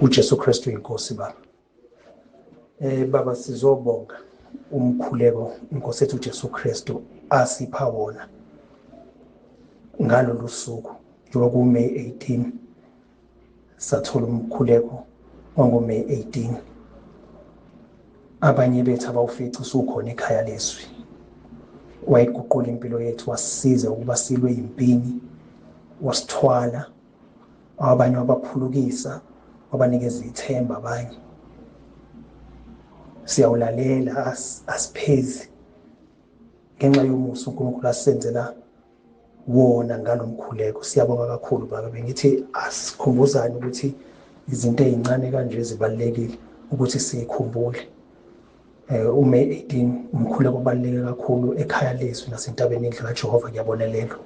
Speaker 20: uJesu Kristu uyinkosi baba. Baba sizobonga umkhuleko inkosi ethu uJesu Kristu asipha wona ngalolu suku njengoba ku-May 18 sathola umkhuleko wango-May 18. Abanye bethu abawufici usukhona ekhaya lezwi. Wayiguqula impilo yethu, wasisiza ukuba silwe impini, wasithwala, abanye wabaphulukisa, wabanikeza ithemba abanye. Siyawulalela, asiphezi ngenxa yomusa uNkulunkulu asenzela wona ngalomkhuleko. Siyabonga kakhulu baba. Bengithi asikhumbuzane ukuthi izinto ezincane kanje zibalulekile ukuthi siyikhumbule. uMay 18 umkhuleko obaluleke kakhulu ekhaya lezwi nasentabeni indlu kaJehova kuyabonelelwa.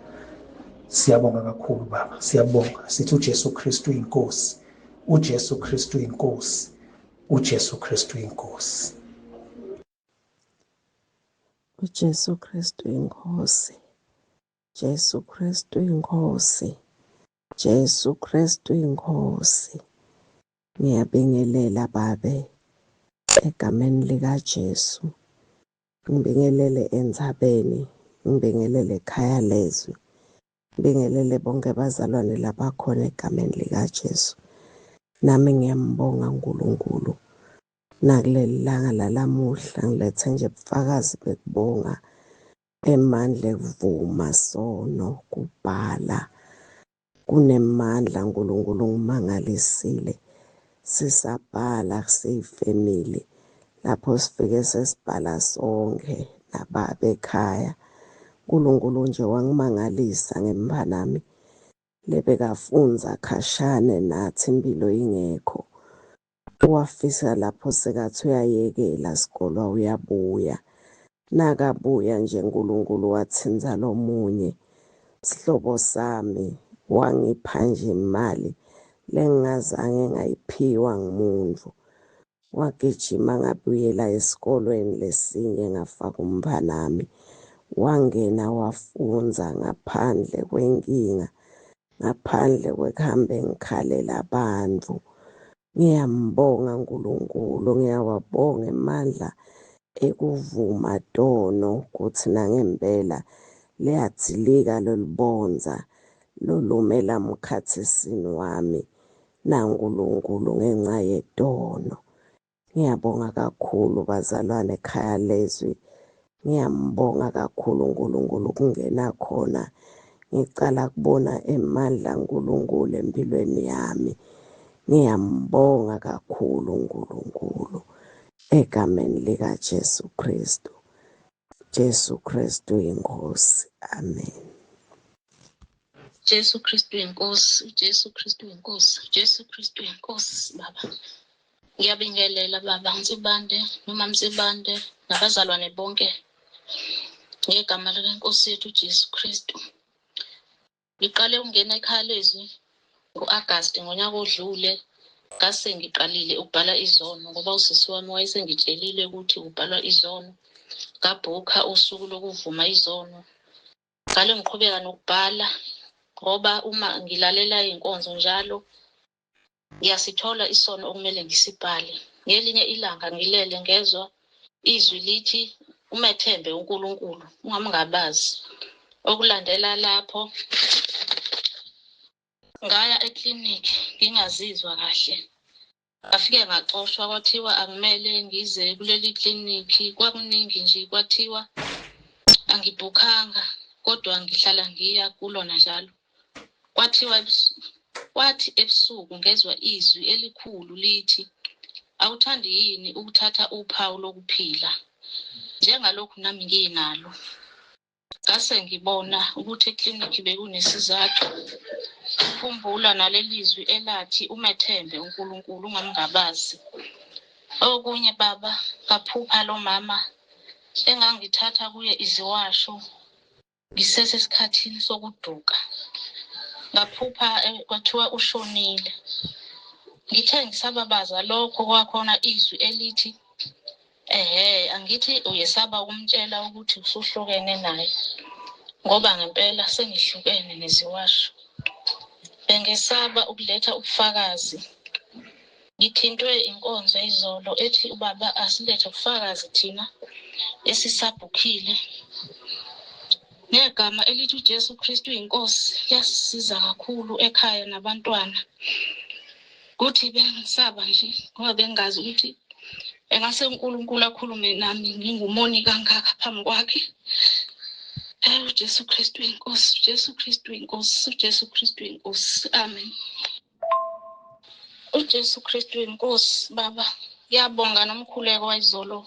Speaker 20: Siyabonga kakhulu baba, siyabonga. Sithi uJesu Kristu uyinkosi, uJesu Kristu uyinkosi, uJesu Kristu uyinkosi.
Speaker 16: uJesu Kristu inkosi, Jesu Kristu inkosi, Jesu Kristu inkosi. Ngiyabingelela babe egameni likaJesu. Ngibingelele entsabeni, ngibingelele ekhaya lezwi. Ngibingelele bonke abazalwane labakhona egameni likaJesu. Nami ngiyambonga uNkulunkulu. Nakuleli langa lalamuhla ngilethe nje ubufakazi bekubonga emandla ekuvuma sono kubhala. Kunemandla uNkulunkulu ngimangalisile. Sisabhala siyifemili lapho sifike sesibhala sonke nababa ekhaya. uNkulunkulu nje wangimangalisa ngembanami lebekafunza khashane nathi impilo ingekho. Wafisa lapho sekathi uyayekela sikolwa uyabuya. Nakabuya nje uNkulunkulu wathinza lomunye sihlobo sami wangipha nje imali lengingazange ngayiphiwa ngumuntu. Wagijima ngabuyela esikolweni lesinye ngafaka umntwanami. Wangena wafunza ngaphandle kwenkinga, ngaphandle kwekuhambe ngikhalela abantu. Ngiyambonga uNkulunkulu, ngiyawabonga emandla ekuvuma tono kuthi nangempela liyadzilika lolubondza lolumela mkhathisini wami naNkulunkulu ngenxa yetono. Ngiyabonga kakhulu bazalwane ekhaya lezwi.
Speaker 21: Ngiyambonga kakhulu uNkulunkulu ukungena khona. Ngicala kubona emandla uNkulunkulu empilweni yami. Ngiyambonga kakhulu uNkulunkulu egameni likaJesu Kristu. Jesu Kristu inkosi. Amen.
Speaker 22: Jesu Kristu inkosi, uJesu Kristu inkosi, uJesu Kristu inkosi baba. Ngiyabingelela baba Nsibande noma Msibande nabazalwane bonke ngegama lenkosi yethu uJesu Kristu. Ngiqale ukungena ekhaya lezwi ngo-Agasti ngonyaka odlule ngase ngiqalile ukubhala izono ngoba usisi wami wayesengitshelile ukuthi kubhalwa izono. Ngabhukha usuku lokuvuma izono. Ngale ngiqhubeka nokubhala ngoba uma ngilalela iy'nkonzo njalo ngiyasithola isono okumele ngisibhale. Ngelinye ilanga ngilele ngezwa izwi lithi umethembe uNkulunkulu ungamngabazi. Okulandela lapho ngaya eklinikhi ngingazizwa kahle. Ngafike ngaxoshwa kwathiwa akumele ngize kuleli klinikhi kwakuningi nje kwathiwa angibhukhanga kodwa ngihlala ngiya kulona njalo. Kwathiwa kwathi ebusuku ngezwa izwi elikhulu lithi awuthandi yini ukuthatha uphawu lokuphila njengalokhu nami nginalo. Ngase ngibona ukuthi eklinikhi bekunesizathu. Khumbula naleli zwi elathi umethembe uNkulunkulu ungamngabazi. Okunye baba ngaphupha lo mama engangithatha kuye iziwasho ngisesesikhathini sokuduka. Ngaphupha kwathiwa ushonile. Ngithe ngisababaza lokho kwakhona izwi elithi ehhe angithi uyesaba ukumtshela ukuthi usuhlukene naye ngoba ngempela sengihlukene neziwasho. Bengesaba ukuletha ubufakazi. Ngithintwe inkonzo izolo ethi ubaba asilethe ubufakazi thina esisabhukhile. Ngegama elithi uJesu Kristu inkosi liyasisiza kakhulu ekhaya nabantwana. Kuthi bengisaba nje ngoba bengazi ukuthi engase uNkulunkulu akhulume nami ngingumoni kangaka phambi kwakhe. Hey uJesu Kristu inkosi, uJesu Kristu inkosi, uJesu Kristu inkosi. Amen. UJesu Kristu inkosi baba. Ngiyabonga nomkhuleko wayizolo.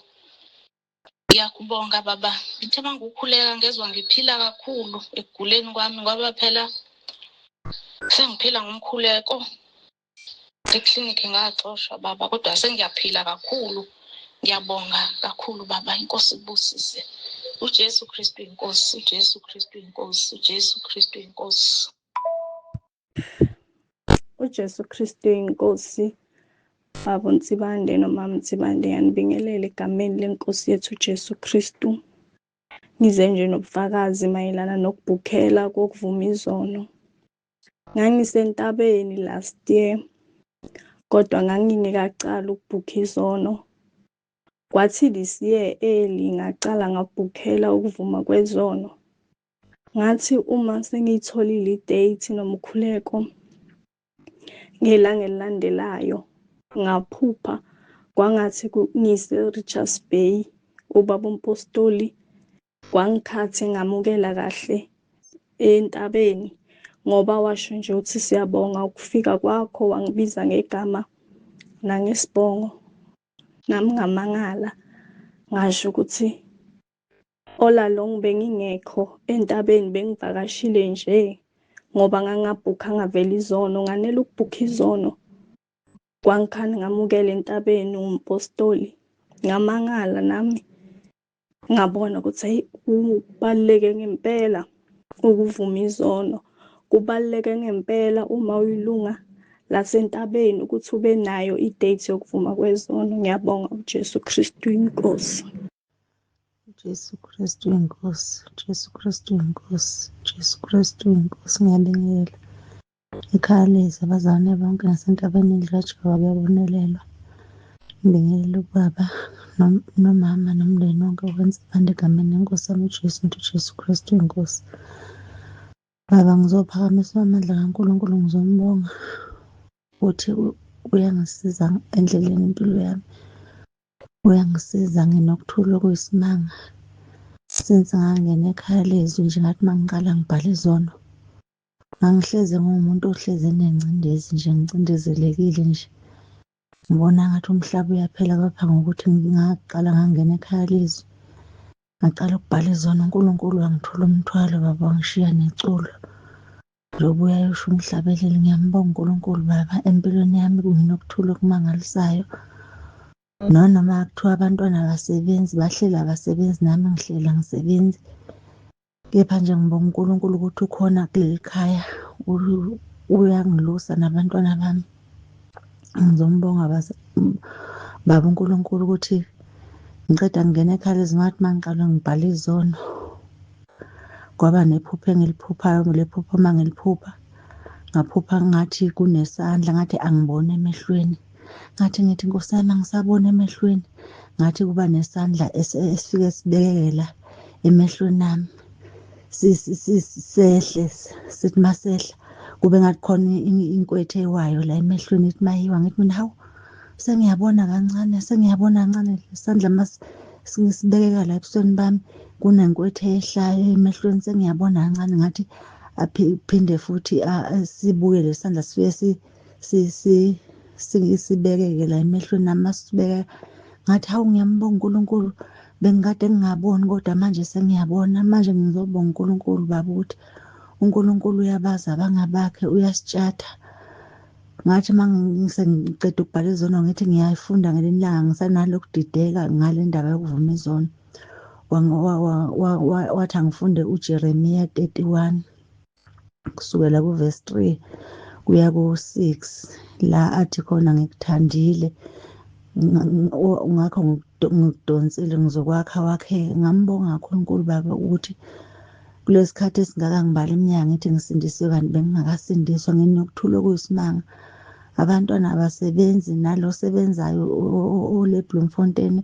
Speaker 22: Ngiyakubonga baba. Ngithe uma ngikhuleka ngezwa ngiphila kakhulu ekuguleni kwami ngoba phela sengiphila ngomkhuleko. Eklinikhi ngaxoshwa baba kodwa sengiyaphila kakhulu. Ngiyabonga kakhulu baba, inkosi ibusise. uJesu Kristu inkosi, uJesu Kristu inkosi, uJesu Kristu inkosi.
Speaker 23: UJesu Kristu inkosi. Baba uNsibande nomama Nsibande ngiyanibingelela egameni lenkosi yethu uJesu Kristu. Ngize nje nobufakazi mayelana nokubhukhela kokuvuma izono. Ngangisentabeni last year kodwa ngangingekacali ukubhukha izono. Kwathi this year early ngacala ngabhukhela ukuvuma kwezono. Ngathi uma sengiyitholile i-date nomkhuleko ngelanga elilandelayo ngaphupha kwangathi ngise-Richards Bay ubaba umpostoli kwangikhathi ngamukela kahle entabeni ngoba washo nje ukuthi siyabonga ukufika kwakho wangibiza ngegama nangesibongo nami ngamangala ngasho ukuthi all along bengingekho entabeni bengivakashile nje ngoba ngangabhukha ngavela izono nganela ukubhukha izono kwangikhani ngamukela entabeni umpostoli ngamangala nami ngabona ukuthi hayi kubaluleke ngempela ukuvuma izono kubaluleke ngempela uma uyilunga lasentabeni ukuthi ube nayo i-date yokuvuma kwezono. Ngiyabonga uJesu Kristu inkosi.
Speaker 24: Jesu Kristu inkosi, Jesu Kristu inkosi, Jesu Kristu inkosi. Ngiyabingelela ekhaya lezi abazalwane bonke nasentabeni likaJehova kuyabonelelwa. Ngibingelela ubaba nomama nomndeni wonke wakwaNsibande egameni lenkosi yami uJesu ngithi uJesu Kristu inkosi. Baba ngizophakamisa amandla kaNkulunkulu ngizombonga ukuthi uyangisiza endleleni impilo yami. Uyangisiza nginokuthula okuyisimanga. Since ngangena ekhaya lezwi nje ngathi uma ngiqala ngibhala izono, ngangihlezi ngiwumuntu ohlezi enengcindezi nje, ngicindezelekile nje. Ngibona ngathi umhlaba uyaphela kepha ngokuthi ngaqala ngangena ekhaya lezwi, ngaqala ukubhala izono, uNkulunkulu wangithula umthwalo baba, wangishiya neculo. Njengoba uyayosho umhlabeleli, ngiyambonga uNkulunkulu baba empilweni yami nginokuthula okumangalisayo. Nanoma kuthiwa abantwana abasebenzi, bahleli abasebenzi, nami ngihleli angisebenzi. Kepha nje ngibonga uNkulunkulu ukuthi ukhona kuleli khaya, uyangilusa nabantwana bami. Ngizombonga baba uNkulunkulu ukuthi ngiqeda ngingena ekhaya lezincwadi uma ngiqala ngibhala izono. Kwaba nephupho engiliphuphayo, lephupho uma ngiliphupha ngaphupha ngathi kunesandla, ngathi angiboni emehlweni. Ngathi ngithi Nkosi yami angisaboni emehlweni, ngathi kuba nesandla esifike sibekeke la emehlweni ami, sehle sithi masehla kube ngathi khona inkwethe ewayo la emehlweni, ithi mayiwa ngithi mina hawu sengiyabona kancane, sengiyabona kancane. Isandla sibekeka la ebusweni bami kunenkwethe eyehlayo emehlweni, sengiyabona kancane. Ngathi aphinde futhi sibuye lesandla sifike sibekeke la emehlweni ami, masibeka ngathi hawu ngiyambonga uNkulunkulu, bengikade ngingaboni kodwa manje sengiyabona. Manje ngizobonga uNkulunkulu baba ukuthi uNkulunkulu uyabazi abangabakhe, uyasitshatha. Ngathi uma sengiqeda ukubhala izono ngithi ngiyayifunda ngelinye ilanga, ngisanalokudideka ngale ndaba yokuvuma izono. Wathi angifunde uJeremiya 31 kusukela kuvesi 3 kuya ku-6, la athi khona ngikuthandile ngakho ngikudonsile ngizokwakha wakheke. Ngambonga kakhulu uNkulunkulu baba ukuthi kulesikhathi esingaka ngibala iminyaka ngithi ngisindisiwe kanti bengingakasindiswa, nginokuthula okuyisimanga. Abantwana abasebenzi, nalo osebenzayo ole Bloemfontein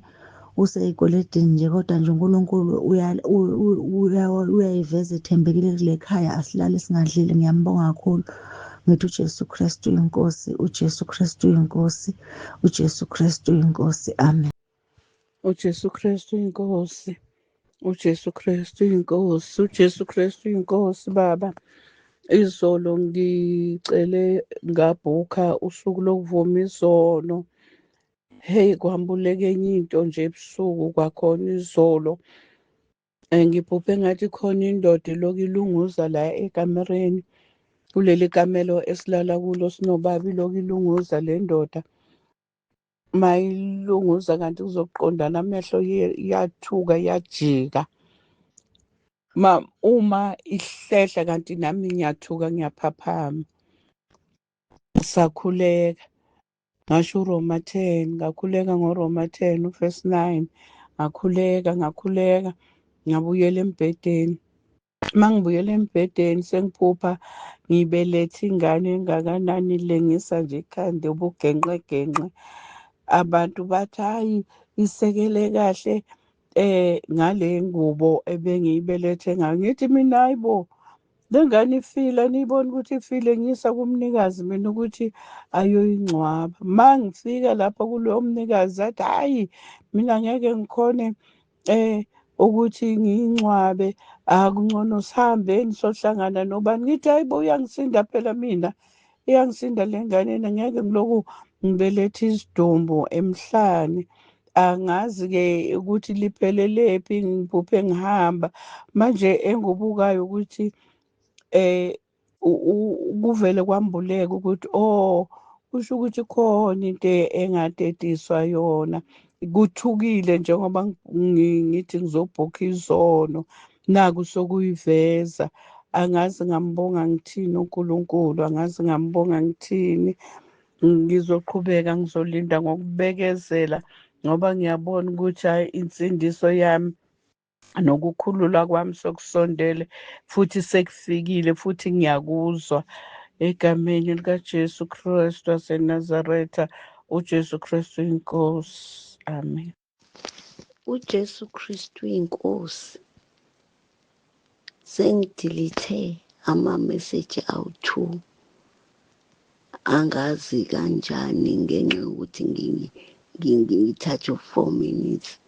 Speaker 24: usey'kweledini nje, kodwa nje uNkulunkulu uyayiveza ethembekile kule khaya, asilali singadlile. Ngiyambonga kakhulu, ngithi uJesu Kristu inkosi, uJesu Kristu inkosi, uJesu Kristu inkosi. Amen.
Speaker 3: UJesu Kristu inkosi, uJesu Kristu inkosi, uJesu Kristu inkosi. Baba, izolo ngicele ngabhukha usuku lokuvuma izono. Hey, kwambuleka enye into nje ebusuku kwakhona izolo. Ngiphuphe ngathi khona indoda ilokhu ilunguza la ekamereni, kuleli kamelo esilala kulo sinobaba, ilokhu ilunguza le ndoda. Mayilunguza kanti kuzoqondana amehlo, iyathuka iyajika. Ma uma ihlehla kanti nami ngiyathuka ngiyaphaphama. Sakhuleka ngasho uRoma 10, ngakhuleka ngoRoma 10 uverse 9, ngakhuleka ngakhuleka ngabuyela embhedeni. Mangibuyela embhedeni sengiphupha ngibelethe ingane engakanani, ilengisa nje ikhanda ubugenqegenqe. Abantu bathi hayi isekele kahle ngale ngubo ebengiyibelethe ngayo. Ngithi mina hayibo, le ngane ifile, niyibona ukuthi ifile, ngiyisa kumnikazi mina ukuthi ayoyingcwaba. Mangifika lapho kulowo mnikazi athi hayi mina ngeke ngikhone ukuthi ngiyingcwabe, akungcono sihambeni sohlangana nobani. Ngithi hayibo, uyangisinda phela mina, iyangisinda le ngane, ngeke ngiloku ngibelethe isidumbu emhlane. Angazi-ke ukuthi liphelele phi, ngiphuphe ngihamba. Manje engubukayo ukuthi kuvele kwambuleka ukuthi oh kusho ukuthi khona into engatetiswa yona. Kuthukile njengoba ngithi ngizobhukha izono, naku sokuyiveza. Angazi ngambonga ngithini uNkulunkulu, angazi ngambonga ngithini. Ngizoqhubeka ngizolinda ngokubekezela ngoba ngiyabona ukuthi hayi insindiso yami nokukhululwa kwami sokusondele futhi sekufikile futhi ngiyakuzwa. Egameni likaJesu Kristu waseNazaretha, uJesu Kristu inkosi. Amen.
Speaker 4: UJesu Kristu inkosi. Sengidilithe ama-message awu-2, angazi kanjani ngenxa yokuthi ngithathe 4 minutes.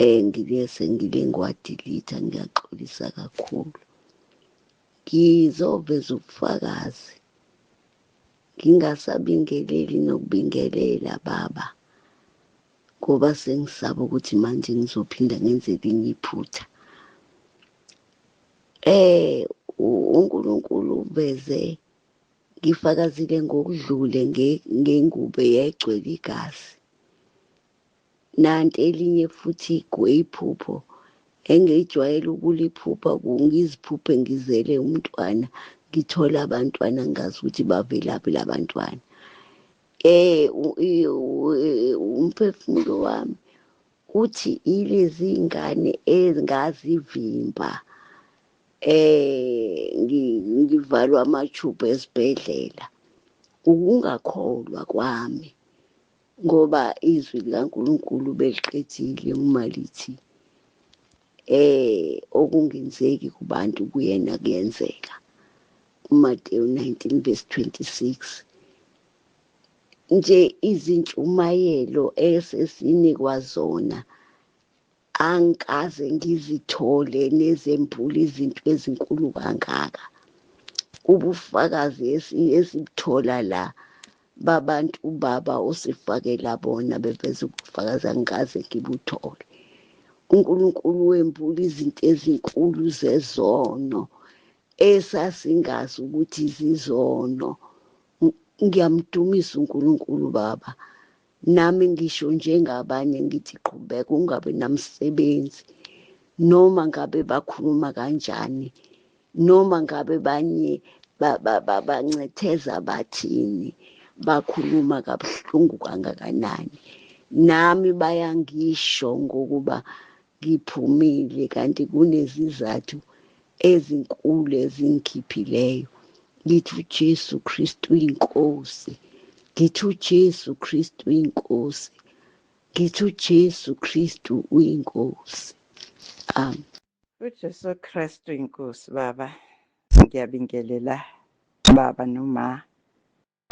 Speaker 4: Ngike sengile ngiwadelete, ngiyaxolisa kakhulu. Ngizoveza ubufakazi ngingasabingeleli nokubingelela baba, ngoba sengisaba ukuthi manje ngizophinda ngenze elinye iphutha. UNkulunkulu uveze ngifakazile ngokudlule ngengubo eyayigcwele igazi. Nanti elinye futhi iphupho engijwayele ukuliphupha, ngiziphuphe ngizele umntwana, ngithola abantwana ngingazi ukuthi bavelaphi labantwana. Umphefumulo wami uthi ilezi ngane engazivimba ngivalwa amathubhu esibhedlela, ukungakholwa kwami, ngoba izwi likaNkulunkulu beliqedile uma lithi okungenzeki kubantu kuyena kuyenzeka. uMateyu 19 verse 26. Nje izintshumayelo esesinikwa zona angikaze ngizithole nezembula izinto ezinkulu kangaka. Ubufakazi esibuthola la babantu baba osifakela bona beveza ubufakazi angikaze ngibuthole. uNkulunkulu wembula izinto ezinkulu zezono esasingazi ukuthi zizono. Ngiyamdumisa uNkulunkulu baba, nami ngisho njengabanye ngithi qhubeka ungabe namsebenzi, noma ngabe bakhuluma kanjani, noma ngabe banye bancetheza bathini, bakhuluma kabuhlungu kangakanani, nami bayangisho ngokuba ngiphumile, kanti kunezizathu ezinkulu ezingikhiphileyo. Ngithi uJesu Kristu uyinkosi, ngithi uJesu Kristu uyinkosi, ngithi uJesu Kristu uyinkosi. Amen.
Speaker 5: UJesu Kristu inkosi baba, ngiyabingelela baba noma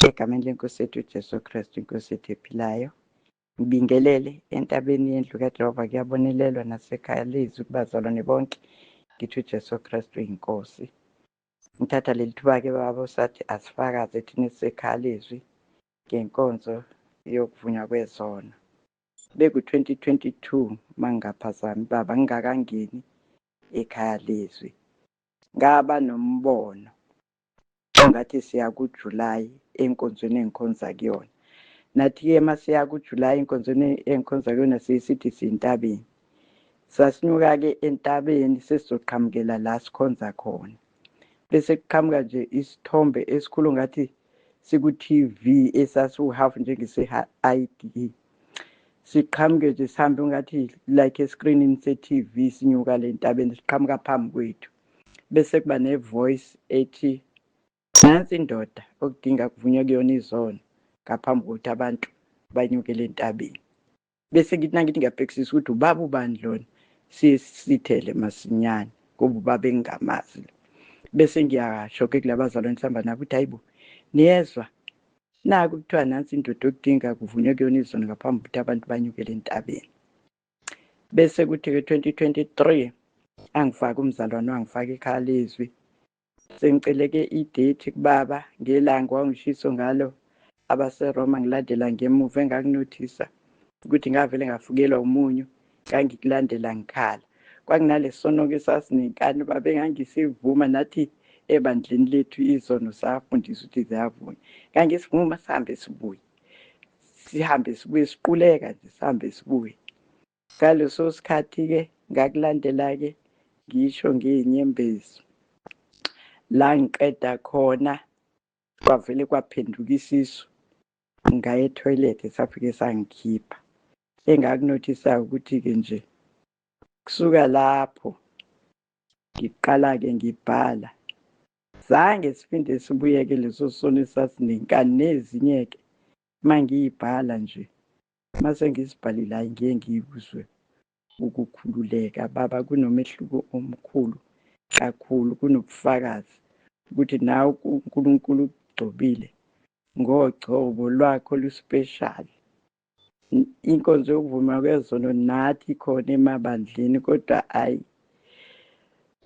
Speaker 5: egameni lenkosi yethu uJesu Kristu inkosi yethu ephilayo. Ngibingelele entabeni yendlu kaJehova, kuyabonelelwa nasekhaya lezwi kubazalwane bonke. Ngithi uJesu Kristu inkosi. Ngithatha leli thuba-ke baba usathi asifakaze thina esisekhaya lezwi ngenkonzo yokuvunywa kwezono. Beku-2022 mangingaphazami baba, ngingakangeni ekhaya lezwi, ngaba nombono ongathi siya kuJuly enkonzweni engikhonza kuyona. Nathi-ke uma siya kuJuly enkonzweni engikhonza kuyona siyisithi siyintabeni. Sasinyuka-ke entabeni sesizoqhamukela la sikhonza khona. Bese kuqhamuka nje isithombe esikhulu ngathi siku-TV esasiwu-half njengese-ID. Siqhamuke nje sihambe ungathi like eskrinini se-TV sinyuka le ntabeni siqhamuka phambi kwethu. Bese kuba ne-voice ethi nansi indoda okudinga kuvunywe kuyona izono ngaphambi kokuthi abantu banyukele entabeni. Bese ngithi nangithi ngiyabhekisisa ukuthi ubaba ubani lona, siye sisithele masinyane ngoba ubaba engingamazi lo. Bese ngiyasho-ke kulabazalwane sihamba nabo ukuthi hayibo, niyezwa naku kuthiwa nansi indoda okudinga kuvunywe kuyona izono ngaphambi kokuthi abantu banyukele entabeni. Bese kuthi-ke 2023 angifake umzalwane wangifaka ekhaya lezwi. Sengiceleke idate kubaba ngelanga wangishiso ngalo abaseRoma, ngilandela ngemuva engakunothisa ukuthi ngavele ngafukelwa umunyu, ngangikulandela ngikhala. Kwakunale sono-ke sasinenkani baba engangisivuma nathi ebandleni lethu izono safundisa ukuthi ziyavunywa. Ngangisivuma sihambe sibuye, sihambe sibuye, siquleka nje sihambe sibuye. Ngaleso sikhathi-ke ngakulandela-ke ngisho ngey'nyembezi. La ngiqeda khona kwavele kwaphenduka isisu, ngaya ethoyilethe safike sangikhipha. Engakunothisayo ukuthi-ke nje kusuka lapho ngiqala-ke ngibhala, zange siphinde sibuyeke leso sono esasinenkani nezinye-ke uma ngiyibhala nje mase ngisibhalile hayi ngiye ngikuzwe ukukhululeka baba. Kunomehluko omkhulu kakhulu, kunobufakazi ukuthi nawe uNkulunkulu ukugcobile ngogcobo lwakho oluspeshali. Inkonzo yokuvuma kwezono nathi khona emabandleni, kodwa ayi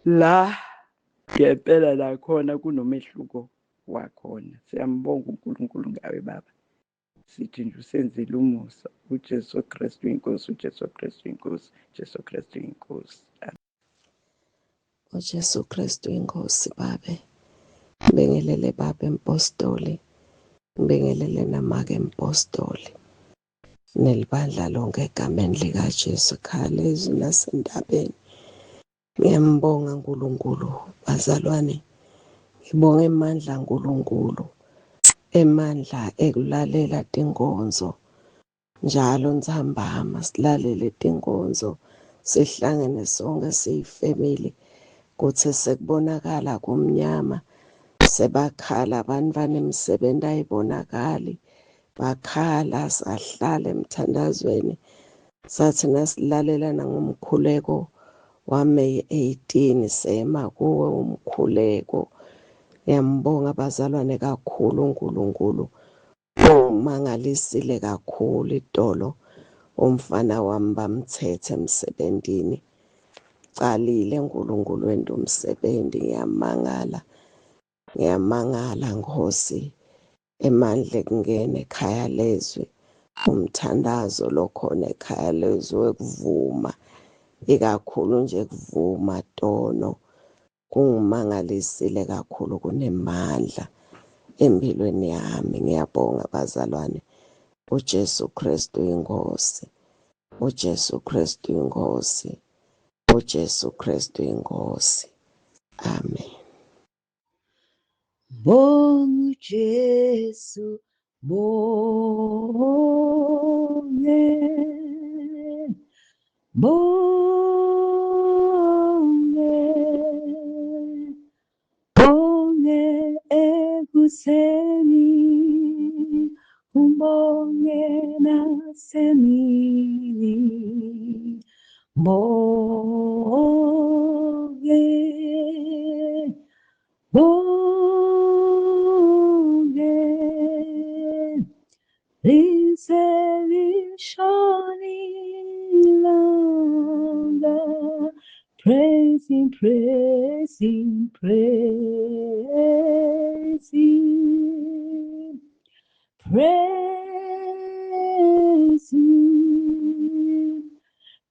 Speaker 5: la ngempela la khona kunomehluko wakhona. Siyambonga uNkulunkulu ngawe baba, sithi nje usenzile umusa. uJesu Kristu inkosi, uJesu Kristu inkosi, Jesu Kristu inkosi.
Speaker 21: UJesu Kristu inkosi babe. Ngibingelele babe mpostoli. Ngibingelele namake mpostoli. Nelibandla lonke egameni likaJesu ekhaya lezwi nasendabeni. Ngiyambonga uNkulunkulu bazalwane. Ngibonga emandla uNkulunkulu. Emandla ekulalela tinkonzo. Njalo ntsambama silalele tinkonzo sihlangene sonke siyifamily kutsi sekubonakala kumnyama sebakhala abantwana imisebenzi ayibonakali bakhala sahlala emthandazweni sathi nasilalela nangomkhuleko waMay 18 sema kuwe umkhuleko. Ngiyambonga bazalwane kakhulu uNkulunkulu ungimangalisile kakhulu itolo umfana wami bamthethe emsebenzini. Calile uNkulunkulu wenta umsebenzi ngiyamangala. Ngiyamangala Nkosi emandla ekungena ekhaya lezwi umthandazo lokhona ekhaya lezwi wekuvuma ikakhulu nje kuvuma tono kungimangalisile kakhulu kunemandla empilweni yami. Ngiyabonga bazalwane, uJesu Kristu inkosi, uJesu Kristu inkosi, uJesu Kristu inkosi. Amen.
Speaker 2: Bonga Jesu, bonge, bonge, bonge ekuseni, umbonge nasemini, bonge, bonge, lize lishone ilanga. Praise him, praise him, praise him, praise him,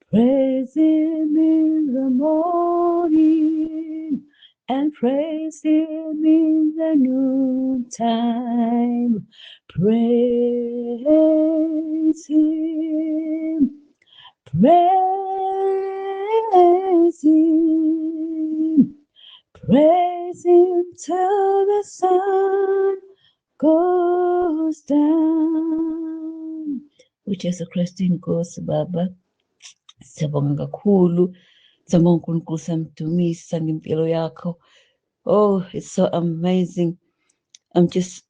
Speaker 2: praise him in the morning and praise him in the noontime. Praise him, praise him, praise him till the sun goes down.
Speaker 7: uJesu Kristu inkosi baba. Siyabonga kakhulu. Siyabonga uNkulunkulu, siyamdumisa ngempilo yakho. Oh, it's so amazing. I'm just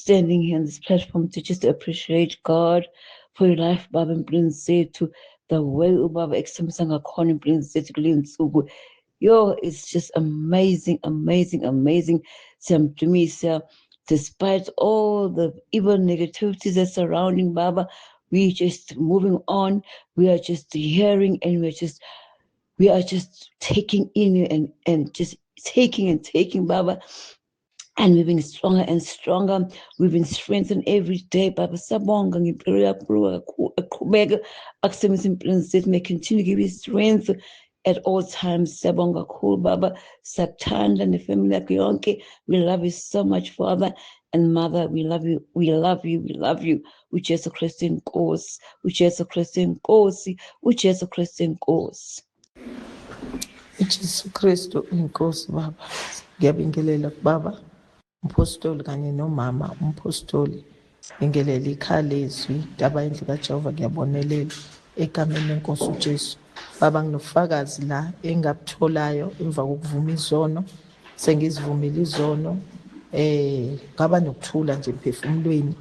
Speaker 7: standing here on this platform to just appreciate God for your life, Baba empilweni zethu, the way ubaba ekuthembisa ngakhona empilweni zethu kule nsuku. Yo, it's just amazing, amazing, amazing. Siyamdumisa. Despite all the evil negativities that's surrounding Baba, we just moving on. We are just hearing and we are just taking in and just taking and taking, Baba, and we've been stronger and stronger. We've been strengthened every day. Baba, sabonga ngempilo yakho aqhubeka akusebenzise empilweni zethu. May continue to give you strength at all times. Siyabonga kakhulu Baba, siyakuthanda nefamily yakho yonke. We love you so much, Father and Mother. We love you, we love you, we love you. uJesu Kristu inkosi, uJesu Kristu inkosi, uJesu Kristu inkosi.
Speaker 8: uJesu Kristu inkosi baba. Ngiyabingelela kubaba umpostoli kanye nomama umpostoli. Bingelela ikhaya lezwi, ndaba yendlu kaJehova kuyabonelela egameni lenkosi uJesu. Baba nginobufakazi la engabutholayo emva kokuvuma izono, sengizivumile izono ngaba nokuthula nje emphefumulweni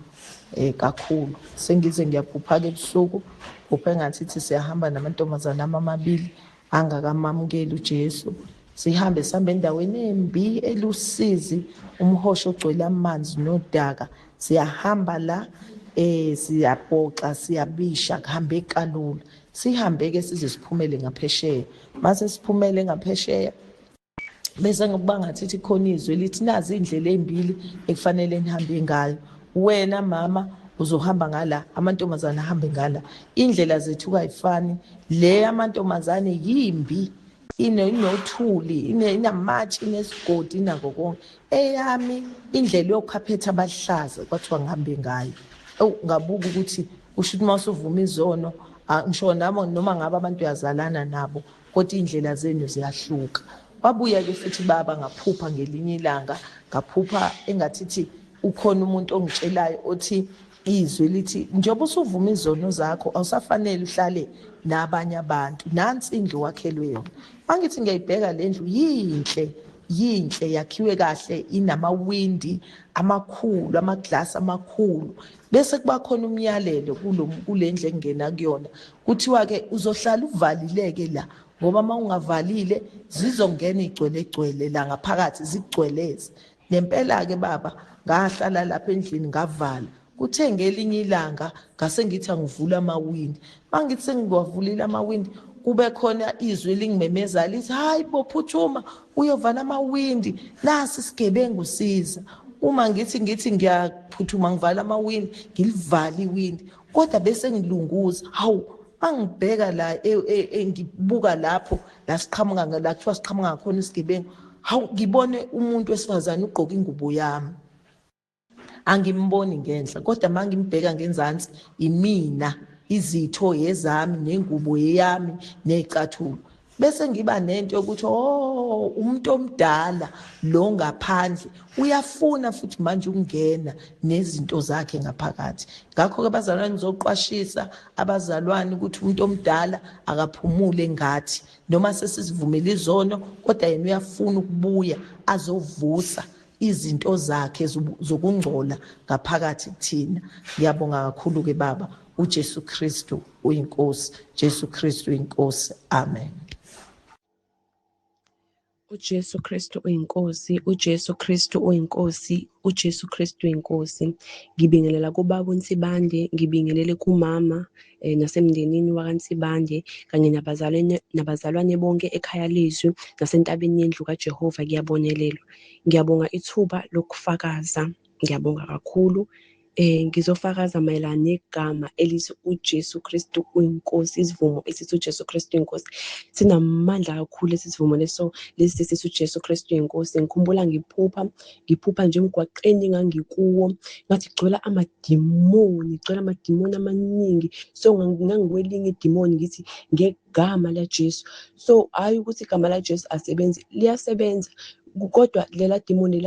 Speaker 8: kakhulu. Sengize ngiyaphupha-ke ebusuku, phupha engathi ithi siyahamba namantombazane ami amabili angakamamukeli uJesu. Sihambe sihambe endaweni embi elusizi, umhosha ogcwele amanzi nodaka. Siyahamba la Siyabhoxa, siyabisha, kuhambe kalula. Sihambe-ke size siphumele ngaphesheya. Mase siphumele ngaphesheya, bese ngokuba ngathi khona izwi lithi nazi indlela ezimbili ekufanele nihambe ngayo. Wena mama uzohamba ngala, amantombazane ahambe ngala. Indlela zethu kayifani. Le amantombazane yimbi, inothuli, inamatshe, inesigodi, inako konke. Eyami indlela yokhaphetha abahlaza kwathiwa ngihambe ngayo. Ewu, ngabuka ukuthi kusho ukuthi uma usuvuma izono, ngisho noma ngabe abantu uyazalana nabo, kodwa iy'ndlela zenu ziyahluka. Wabuya-ke futhi baba, ngaphupha ngelinye ilanga, ngaphupha engathithi ukhona umuntu ongitshelayo othi izwi lithi njengoba usuvuma izono zakho awusafanele uhlale nabanye abantu, nansi indlu wakhelwe yona. Mangithi ngiyayibheka le ndlu, yinhle, yinhle, yakhiwe kahle, inamawindi amakhulu, amaglasi amakhulu. Bese kuba khona umyalelo kule ndlu engena kuyona, kuthiwa-ke uzohlala uvalileke la, ngoba uma ungavalile zizongena igcwelegcwele la ngaphakathi, zigcweleze. Nempela-ke baba, ngahlala lapha endlini ngavala. Kuthe ngelinye ilanga ngase ngithi angivule amawindi. Mangithi sengiwavulile amawindi, kube khona izwi elingimemeza lithi hayi bo, phuthuma uyovala amawindi, nasi isigebengu siza. Uma ngithi ngiyaphuthuma ngivala amawindi, ngilivale iwindi, kodwa bese ngilunguza. Hawu, mangibheka la ngibuka lapho la siqhamuka, la kuthiwa siqhamuka ngakhona isigebengu, hawu, ngibone umuntu wesifazane ugqoka ingubo yami. Angimboni ngenhla, kodwa mangimbheka ngenzansi imina, izitho yezami nengubo yeyami nezicathulo. Bese ngiba nento yokuthi oh, umuntu omdala lo ngaphandle uyafuna futhi manje ukungena nezinto zakhe ngaphakathi. Ngakho-ke abazalwane, ngizoqwashisa abazalwane ukuthi umuntu omdala akaphumule ngathi, noma sesizivumele izono, kodwa yena uyafuna ukubuya azovusa izinto zakhe zokungcola ngaphakathi kuthina. Ngiyabonga kakhulu-ke baba. uJesu Kristu uyinkosi, Jesu Kristu uyinkosi. Amen.
Speaker 6: uJesu Kristu uyinkosi, uJesu Kristu uyinkosi, uJesu Kristu uyinkosi. Ngibingelela kubaba uNsibande, ngibingelele kumama nasemndenini wakaNsibande kanye nabazalwane bonke ekhaya lezwi nasentabeni yendlu kaJehova kuyabonelelwa. Ngiyabonga ithuba lokufakaza, ngiyabonga kakhulu. Ngizofakaza mayelana negama elithi uJesu Kristu uyinkosi, isivumo esithi uJesu Kristu uyinkosi. Sinamandla kakhulu lesi sivumo leso, lesi sithi uJesu Kristu uyinkosi. Ngikhumbula ngiphupha nje emgwaqeni engangikuwo, ngathi kugcwele amadimoni, kugcwele amadimoni amaningi. So ngangikwelinye idimoni ngithi ngegama laJesu. So hhayi ukuthi igama laJesu asebenzi, liyasebenza. Kodwa lela dimoni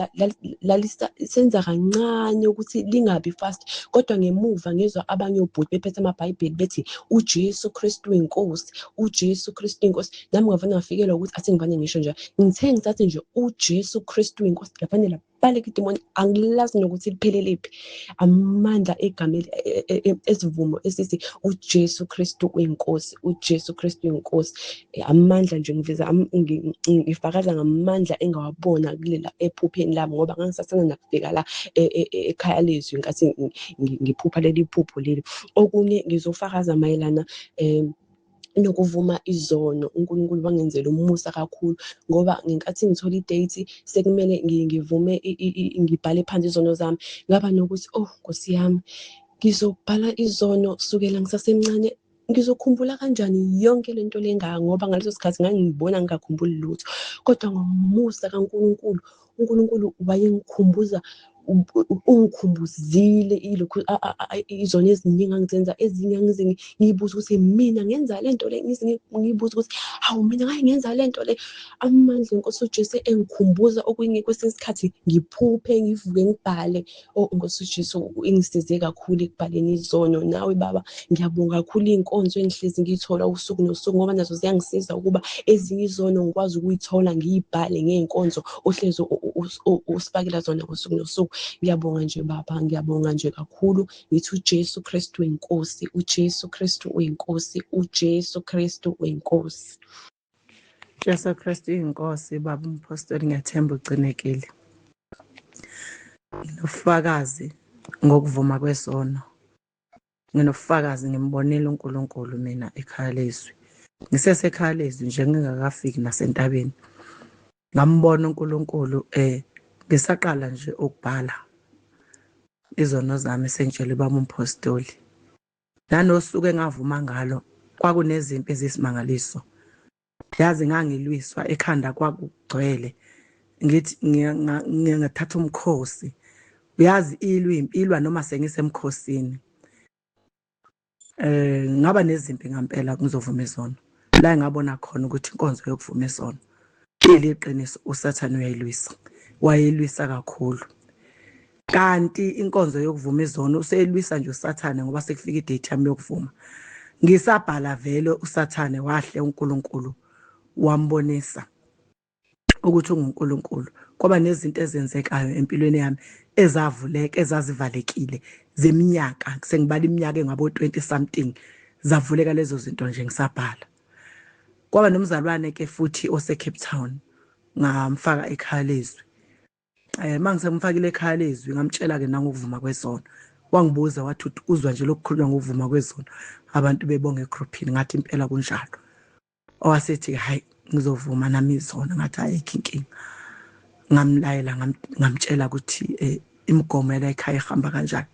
Speaker 6: lalisenza kancane ukuthi lingabi fast, kodwa ngemuva ngezwa abanye obhuti bephethe amabhayibheli bethi uJesu Kristu uyinkosi, uJesu Kristu uyinkosi. Nami ngavane ngafikelwa ukuthi athi ngivane ngisho nje, ngithe ngisathi nje uJesu Kristu uyinkosi, ngavane labaleka idimoni, angilazi nokuthi liphelele phi. Amandla egama esivumo esithi uJesu Kristu uyinkosi, uJesu Kristu uyinkosi. Amandla nje ngiveza, ngifakaza ngamandla engawabona kulela ephupheni lami, ngoba ngangisasanda nakufika la ekhaya lezwi nkathi ngiphupha leli phupho leli. Okunye ngizofakaza mayelana nokuvuma izono. uNkulunkulu wangenzela umusa kakhulu, ngoba ngenkathi ngithola idate sekumele ngivume ngibhale phansi izono zami, ngaba nokuthi oh Nkosi yami, ngizobhala izono kusukela ngisasemncane, ngizokhumbula kanjani yonke lento lengaka, ngoba ngaleso sikhathi ngangibona ngingakhumbuli lutho. Kodwa ngomusa kaNkulunkulu, uNkulunkulu wayengikhumbuza, ungikhumbuzile ilokhu izono eziningi angizenza, ezinye ngize ngiyibuza ukuthi mina ngenza lento le, ngize ngiyibuza ukuthi hawu mina ngaye ngenza lento le. Amandla enkosi uJesu engikhumbuza okunye, kwesinye isikhathi ngiphuphe ngivuke ngibhale. Oh Nkosi uJesu ingisize kakhulu ekubhaleni izono. Nawe baba ngiyabonga kakhulu iy'nkonzo engihlezi ngiyithola usuku nosuku, ngoba nazo ziyangisiza ukuba ezinye izono ngikwazi ukuyithola ngiyibhale ngey'nkonzo ohlezi usifakela zona usuku nosuku. Ngiyabonga nje baba, ngiyabonga nje kakhulu. Ngithi uJesu Kristu uyinkosi, uJesu Kristu uyinkosi, uJesu Kristu uyinkosi.
Speaker 9: Jesu Kristu uyinkosi. Baba umpostoli, ngiyathemba ugcinekile. Nginobufakazi ngokuvuma kwesono. Nginobufakazi, ngimbonile uNkulunkulu mina ekhaya lezwi. Ngisesekhaya lezwi nje ngingakafiki nasentabeni. Ngambona uNkulunkulu ngisaqala nje ukubhala izono zami sengitshela ubaba umpostoli. Nanosuku engavuma ngalo kwakunezimpi eziyisimangaliso. Yazi ngangilwiswa ekhanda kwakugcwele ngithi ngingathatha umkhosi. Uyazi ilwa impi ilwa noma sengisemkhosini. Ngaba nezimpi ngampela ngizovuma izono. La engabona khona ukuthi inkonzo yokuvuma izono iliqiniso, uSathane uyayilwisa. Wayelwisa kakhulu. Kanti inkonzo yokuvuma izono useyilwisa nje uSathane ngoba sekufika idate yami yokuvuma. Ngisabhala vele uSathane wahle uNkulunkulu wambonisa ukuthi unguNkulunkulu. Kwaba nezinto ezenzekayo empilweni yami ezavuleka ezazivalekile zeminyaka, sengibala iminyaka engabo 20 something, zavuleka lezo zinto nje ngisabhala. Kwaba nomzalwane ke futhi ose Cape Town, ngamfaka ekhaya lezwi. Mangisemfakile ekhaya lezwi ngamtshela ke nangokuvuma kwezono. Wangibuza wathi uzwa nje lokukhulunywa ngokuvuma kwezono abantu bebonga egroupini, ngathi impela kunjalo. Owasethi hayi ngizovuma nami izono, ngathi ayikho inkinga. Ngamlayela ngamtshela ukuthi imigomo yala ekhaya ihamba kanjani.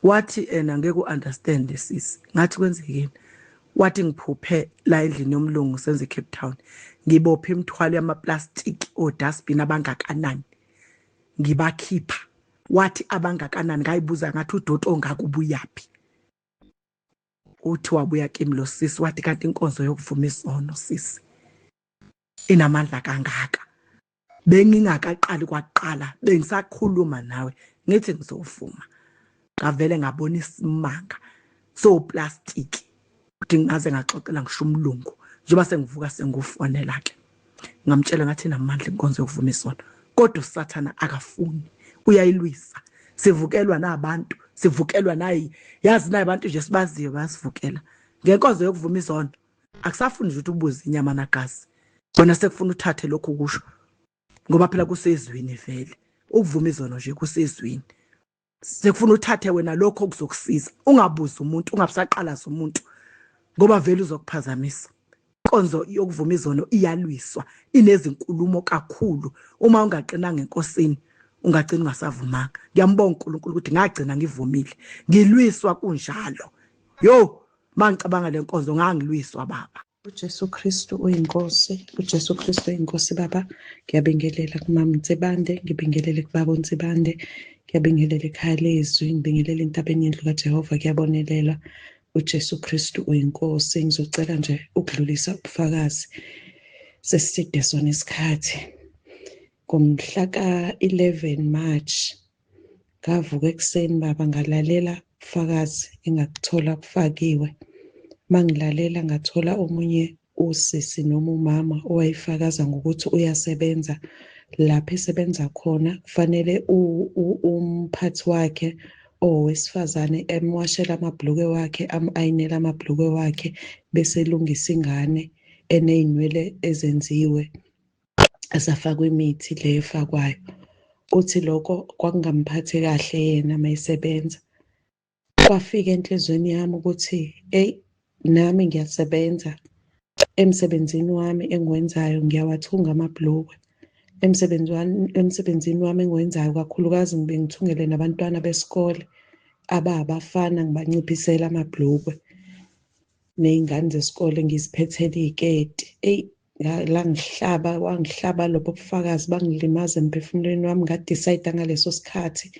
Speaker 9: Wathi ena ngeke u-understand sisi. Ngathi kwenzekeni? Wathi ngiphuphe la endlini yomlungu senze Cape Town, ngibophe imithwalo yamaplastiki odustbin abangakanani ngibakhipha. Wathi abangakanani, ngayibuza ngathi udoti ongaka ubuyaphi? Uthi wabuya kimi lo sisi wathi kanti inkonzo yokuvuma isono sisi inamandla kangaka. Bengingakaqali kwaqala, bengisakhuluma nawe ngithi ngizovuma, ngavele ngabona isimanga soplastiki ukuthi ngaze ngaxoxela ngisho umlungu njengoba sengivuka sengufonela ke. Ngamtshela ngathi inamandla inkonzo yokuvuma isono, kodwa uSathana akafuni, uyayilwisa. Sivukelwa nabantu, sivukelwa nayi, yazi nayi abantu nje sibaziyo bayasivukela ngenkonzo yokuvuma izono. Akusafuni nje ukuthi ubuze inyama nagazi, wena sekufuna uthathe lokhu kusho ngoba phela kusezwini vele ukuvuma izono nje kusezwini. Sekufuna uthathe wena lokho okuzokusiza, ungabuzi umuntu, ungabusaqalaza umuntu ngoba vele uzokuphazamisa. Inkonzo yokuvuma izono iyalwiswa, inezinkulumo kakhulu. Uma ungaqinanga enkosini ungagcina ungasavumanga. Ngiyambonga uNkulunkulu ukuthi ngagcina ngivumile, ngilwiswa kunjalo. Yo, mangicabanga le nkonzo ngangilwiswa baba.
Speaker 10: UJesu Kristu uyiNkosi, uJesu Kristu uyiNkosi baba. Ngiyabingelela kumama Nsibande, ngibingelele kubaba uNsibande, ngiyabingelela ekhaya lezwi, ngibingelela entabeni yendlu kaJehova, kuyabonelela. UJesu Kristu uyiNkosi. Ngizocela nje ukudlulisa ubufakazi, seside sona isikhathi. Ngomhla ka-11 March ngavuka ekuseni baba, ngalalela ubufakazi engakuthola bufakiwe. Mangilalela ngathola omunye usisi noma umama owayefakaza ngokuthi uyasebenza lapho esebenza khona, kufanele umphathi wakhe owesifazane emwashele amabhulukwe wakhe, am-ayinele amabhulukwe wakhe, bese elungisa ingane eney'nwele ezenziwe esafakwa imithi le efakwayo. Uthi lokho kwakungamphathi kahle yena uma esebenza. Kwafika enhliziyweni yami ukuthi eyi nami ngiyasebenza emsebenzini wami engiwenzayo, ngiyawathunga amabhulukwe. Emsebenzini wami engiwenzayo kakhulukazi ngibe ngithungele nabantwana besikole ababafana, ngibanciphisela amabhulukwe ney'ngane zesikole ngiziphethele iy'keti. Eyi langihlaba, wangihlaba lobo bufakazi, bangilimaza emphefumulweni wami. Nga-decide ngaleso sikhathi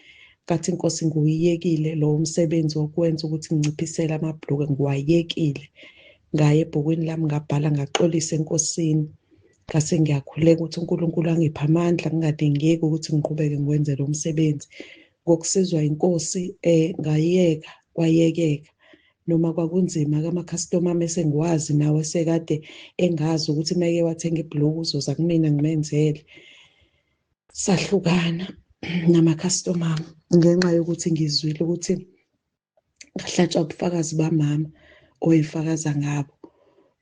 Speaker 10: ngathi inkosi ngiwuyekile lowo msebenzi wokwenza ukuthi nginciphisele amabhulukwe, ngiwayekile. Ngaya ebhukwini lami ngabhala ngaxolisa enkosini, ngase ngiyakhuleka ukuthi uNkulunkulu angiphe amandla ngingadingeki ukuthi ngiqhubeke ngiwenze lo msebenzi. Ngokusizwa inkosi ngayeka, kwayekeka. Noma kwakunzima ke amakhastoma ami esengiwazi nawe sekade engazi ukuthi uma eke wathenga ibhuluku uzoza kumina ngimenzele. Sahlukana namakhastoma ami ngenxa yokuthi ngizwile ukuthi ngahlatshwa ubufakazi bamama oyifakaza ngabo.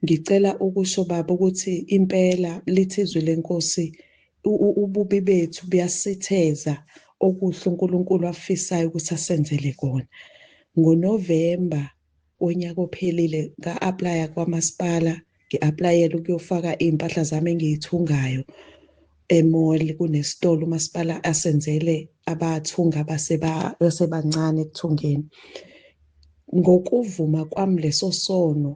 Speaker 10: Ngicela ukusho baba ukuthi impela lithi izwi lenkosi ububi bethu buyasitheza okuhle uNkulunkulu afisayo ukuthi asenzele kona. NgoNovemba wonyaka ophelile nga-aplaya kwamasipala, ngi-aplayela ukuyofaka iy'mpahla zami engiy'thungayo e-mall. Kunesitolo umasipala asenzele abathunga abasebancane ekuthungeni. Ngokuvuma kwami leso sono,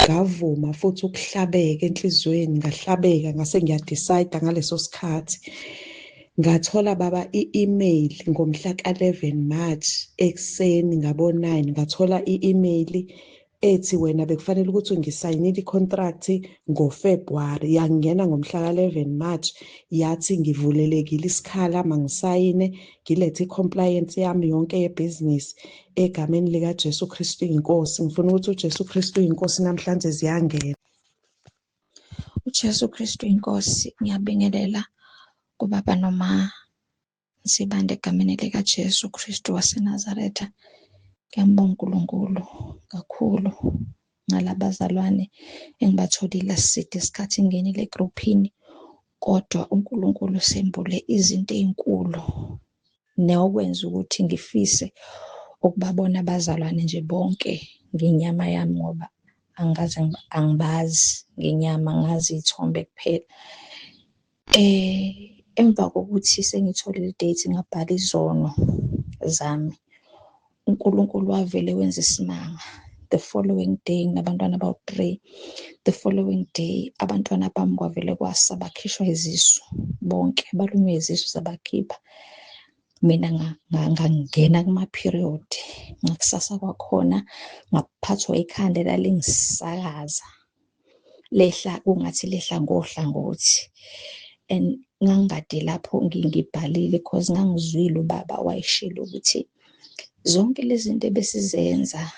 Speaker 10: ngavuma futhi ukuhlabeka enhliziyweni, ngahlabeka ngase ngiya-decide ngaleso sikhathi. Ngathola baba i-email ngomhla ka-11 March ekuseni ngabo-9, ngathola i-email ethi wena bekufanele ukuthi ngisayinile i-contract ngoFebruary, yangena ngomhla ka-11 March, yathi ngivulelekile isikhala mangisayine ngilethe i-compliance yami yonke yebhizinisi egameni likaJesu Kristu iNkosi. Ngifuna ukuthi uJesu Kristu iNkosi namhlanje ziyangena.
Speaker 17: UJesu Kristu iNkosi, ngiyabingelela kubaba noma Nsibande egameni likaJesu Kristu waseNazaretha. Ngiyambonga uNkulunkulu kakhulu ngalabazalwane engibatholile aside isikhathi ngingenile egruphini, kodwa uNkulunkulu usembule izinto ey'nkulu nokwenza ukuthi ngifise ukubabona abazalwane nje bonke ngenyama yami, ngoba angikaze angibazi ngenyama, ngazi iy'thombe kuphela. Emva kokuthi sengitholile i-date ngabhala izono zami, uNkulunkulu wavele wenza isimanga. The following day nginabantwana abawu-3, the following day abantwana bami kwavele kwasa bakhishwa izisu bonke, balunywe izisu zabakhipha. Mina ngangena kuma-period, ngakusasa kwakhona ngaphathwa ikhanda elalingisakaza, lehla kungathi lehla ngohlangothi. And ngangikade lapho ngibhalile cause ngangizwile ubaba wayeshilo ukuthi zonke lezi zinto ebesizenza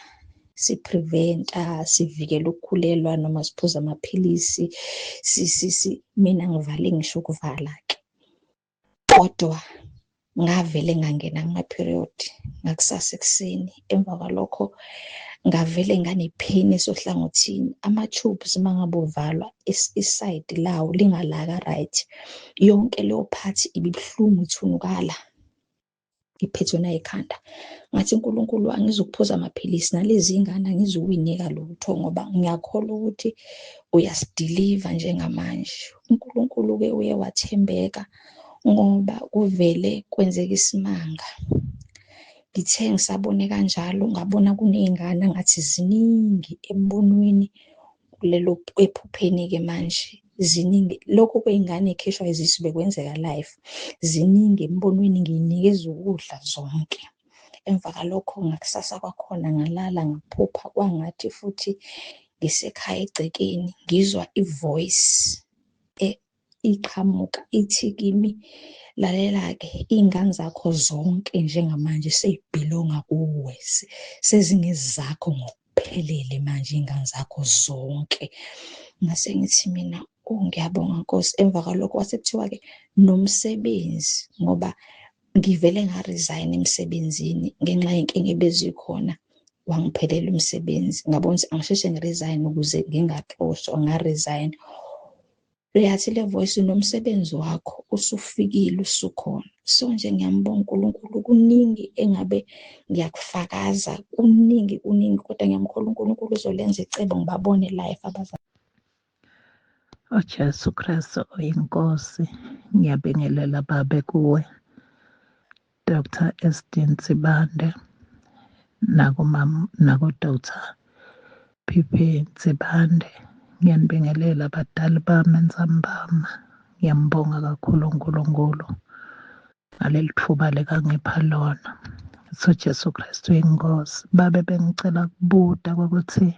Speaker 17: sipreventa, sivikela ukukhulelwa noma siphuza amaphilisi, mina ngivale ngisho ukuvala-ke. Kodwa ngavele ngangena kuma-period ngakusasa ekuseni. Emva kwalokho ngavele ngane-pain esohlangothini. Ama-tubes uma ngabe uvalwa isayidi lawo lingalaka right, yonke leyo part ibibuhlungu ithunukala, ngiphethwe nayikhanda. Ngathi uNkulunkulu angizukuphuza amaphilisi nalezi ngane angizukuyinika lutho ngoba ngiyakholwa ukuthi uyasidiliva njengamanje. uNkulunkulu-ke uye wathembeka ngoba kuvele kwenzeka isimanga. Ngithe ngisabone kanjalo ngabona kuney'ngane angathi ziningi embonweni kulelo ephupheni-ke manje ziningi. Lokhu kwey'ngane ey'khishwa izisu bekwenzeka live, ziningi embonweni ngiy'nikeza ukudla zonke. Emva kwalokho ngakusasa kwakhona ngalala ngaphupha kwangathi futhi ngisekhaya egcekeni ngizwa i-voice iqhamuka ithi kimi, lalela-ke iy'ngane zakho zonke njengamanje sey'bhilonga kuwe, sezingezakho ngokuphelele manje iy'ngane zakho zonke. Ngase ngithi mina, oh ngiyabonga Nkosi. Emva kwalokho kwase kuthiwa-ke nomsebenzi, ngoba ngivele nga-resign emsebenzini ngenxa yey'nkinga ebezikhona, wangiphelela umsebenzi. Ngabona ukuthi angisheshe ngi-resign ukuze ngingaxoshwa, nga-resign. Yathi le voice, nomsebenzi wakho usufikile usukhona. So nje ngiyambonga uNkulunkulu, kuningi engabe ngiyakufakaza, kuningi kuningi, kodwa ngiyamkholwa uNkulunkulu uzolenza icebo ngibabone live abazali.
Speaker 11: UJesu Kristu uyiNkosi. Ngiyabingelela babe kuwe Dr. SD Nsibande nakumama naku Dr. PP Nsibande. Ngiyanibingelela abadali bami entsambama. Ngiyambonga kakhulu uNkulunkulu ngaleli thuba lekangipha lona. So Jesu Kristu inkosi. Babe bengicela kubuta ukuthi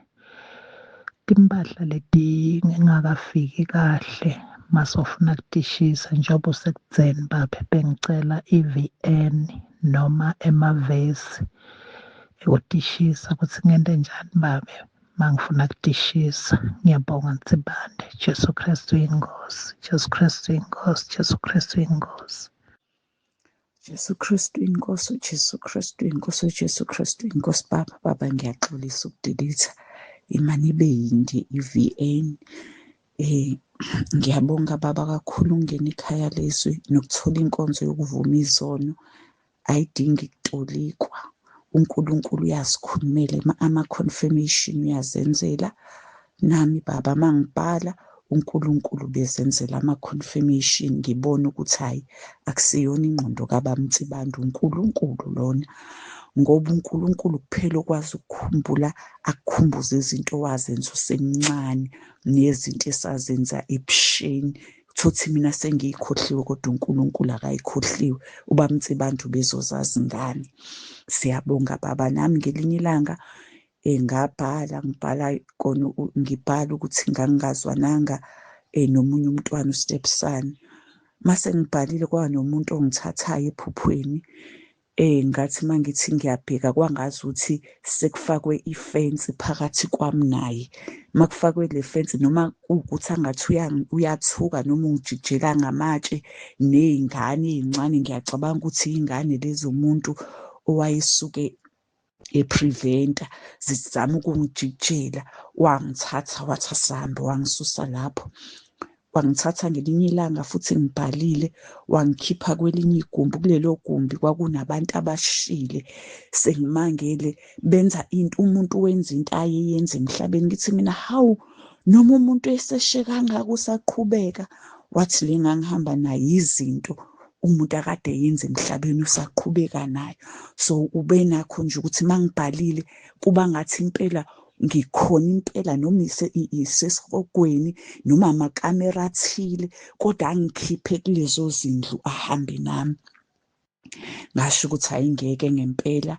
Speaker 11: timpahla leti ngingakafiki kahle masofuna kutishisa njengoba usekudzeni babe bengicela i-VN noma emavesi ekutishisa ukuthi ngente njani babe mangifuna kutishisa. Ngiyabonga Nsibande. Jesu Kristu inkosi, Jesu Kristu inkosi, Jesu Kristu inkosi.
Speaker 13: Jesu Kristu inkosi, uJesu Kristu inkosi, uJesu Kristu inkosi. Baba, baba ngiyaxolisa ukudelete imane ibe yinde i-VN. Ngiyabonga baba kakhulu ukungena ekhaya lezwi nokuthola inkonzo yokuvuma izono, ayidingi kutolikwa. uNkulunkulu uyazikhulumela, ama-confirmation uyazenzela. Nami baba mangibhala uNkulunkulu bezenzela ama-confirmation, ngibona ukuthi hhayi akusiyona ingqondo kaBaba Nsibande, uNkulunkulu lona, ngoba uNkulunkulu kuphela okwazi ukukhumbula, akukhumbuze izinto owazenza usemncane nezinto esazenza ebusheni. Thothi mina sengiyikhohliwe kodwa uNkulunkulu akayikhohliwe. UBaba Nsibande ubezozazi ngani? Siyabonga baba. Nami ngelinye ilanga ngabhala, ngibhala kona, ngibhala ukuthi ngangingazwananga nomunye umntwana u-stepson. Mase ngibhalile kwaba nomuntu ongithathayo ephuphweni. Ngathi mangithi ngiyabheka kwangazuthi sekufakwe ifensi phakathi kwami naye. Makufakwe le fensi noma kuwukuthi angathi uyathuka noma ungijikijela ngamatshe ney'ngane ey'ncane, ngiyacabanga ukuthi iy'ngane lezi umuntu owayesuke eprevent-a zizama ukungijikijela. Wangithatha wathi asihambe, wangisusa lapho. Wangithatha ngelinye ilanga futhi ngibhalile, wangikhipha kwelinye igumbi. Kulelo gumbi kwakunabantu abashile, sengimangele benza into, umuntu wenza into ayeyenza emhlabeni. Ngithi mina hawu, noma umuntu eseshe kangaka usaqhubeka. Wathi le ngangihamba naye izinto umuntu akade eyenza emhlabeni usaqhubeka nayo. So ubenakho nje ukuthi mangibhalile kuba ngathi impela ngikhona impela, noma isesihogweni noma amakamera athile, kodwa angikhiphe kulezo zindlu ahambe nami. Ngasho ukuthi ayingeke ngempela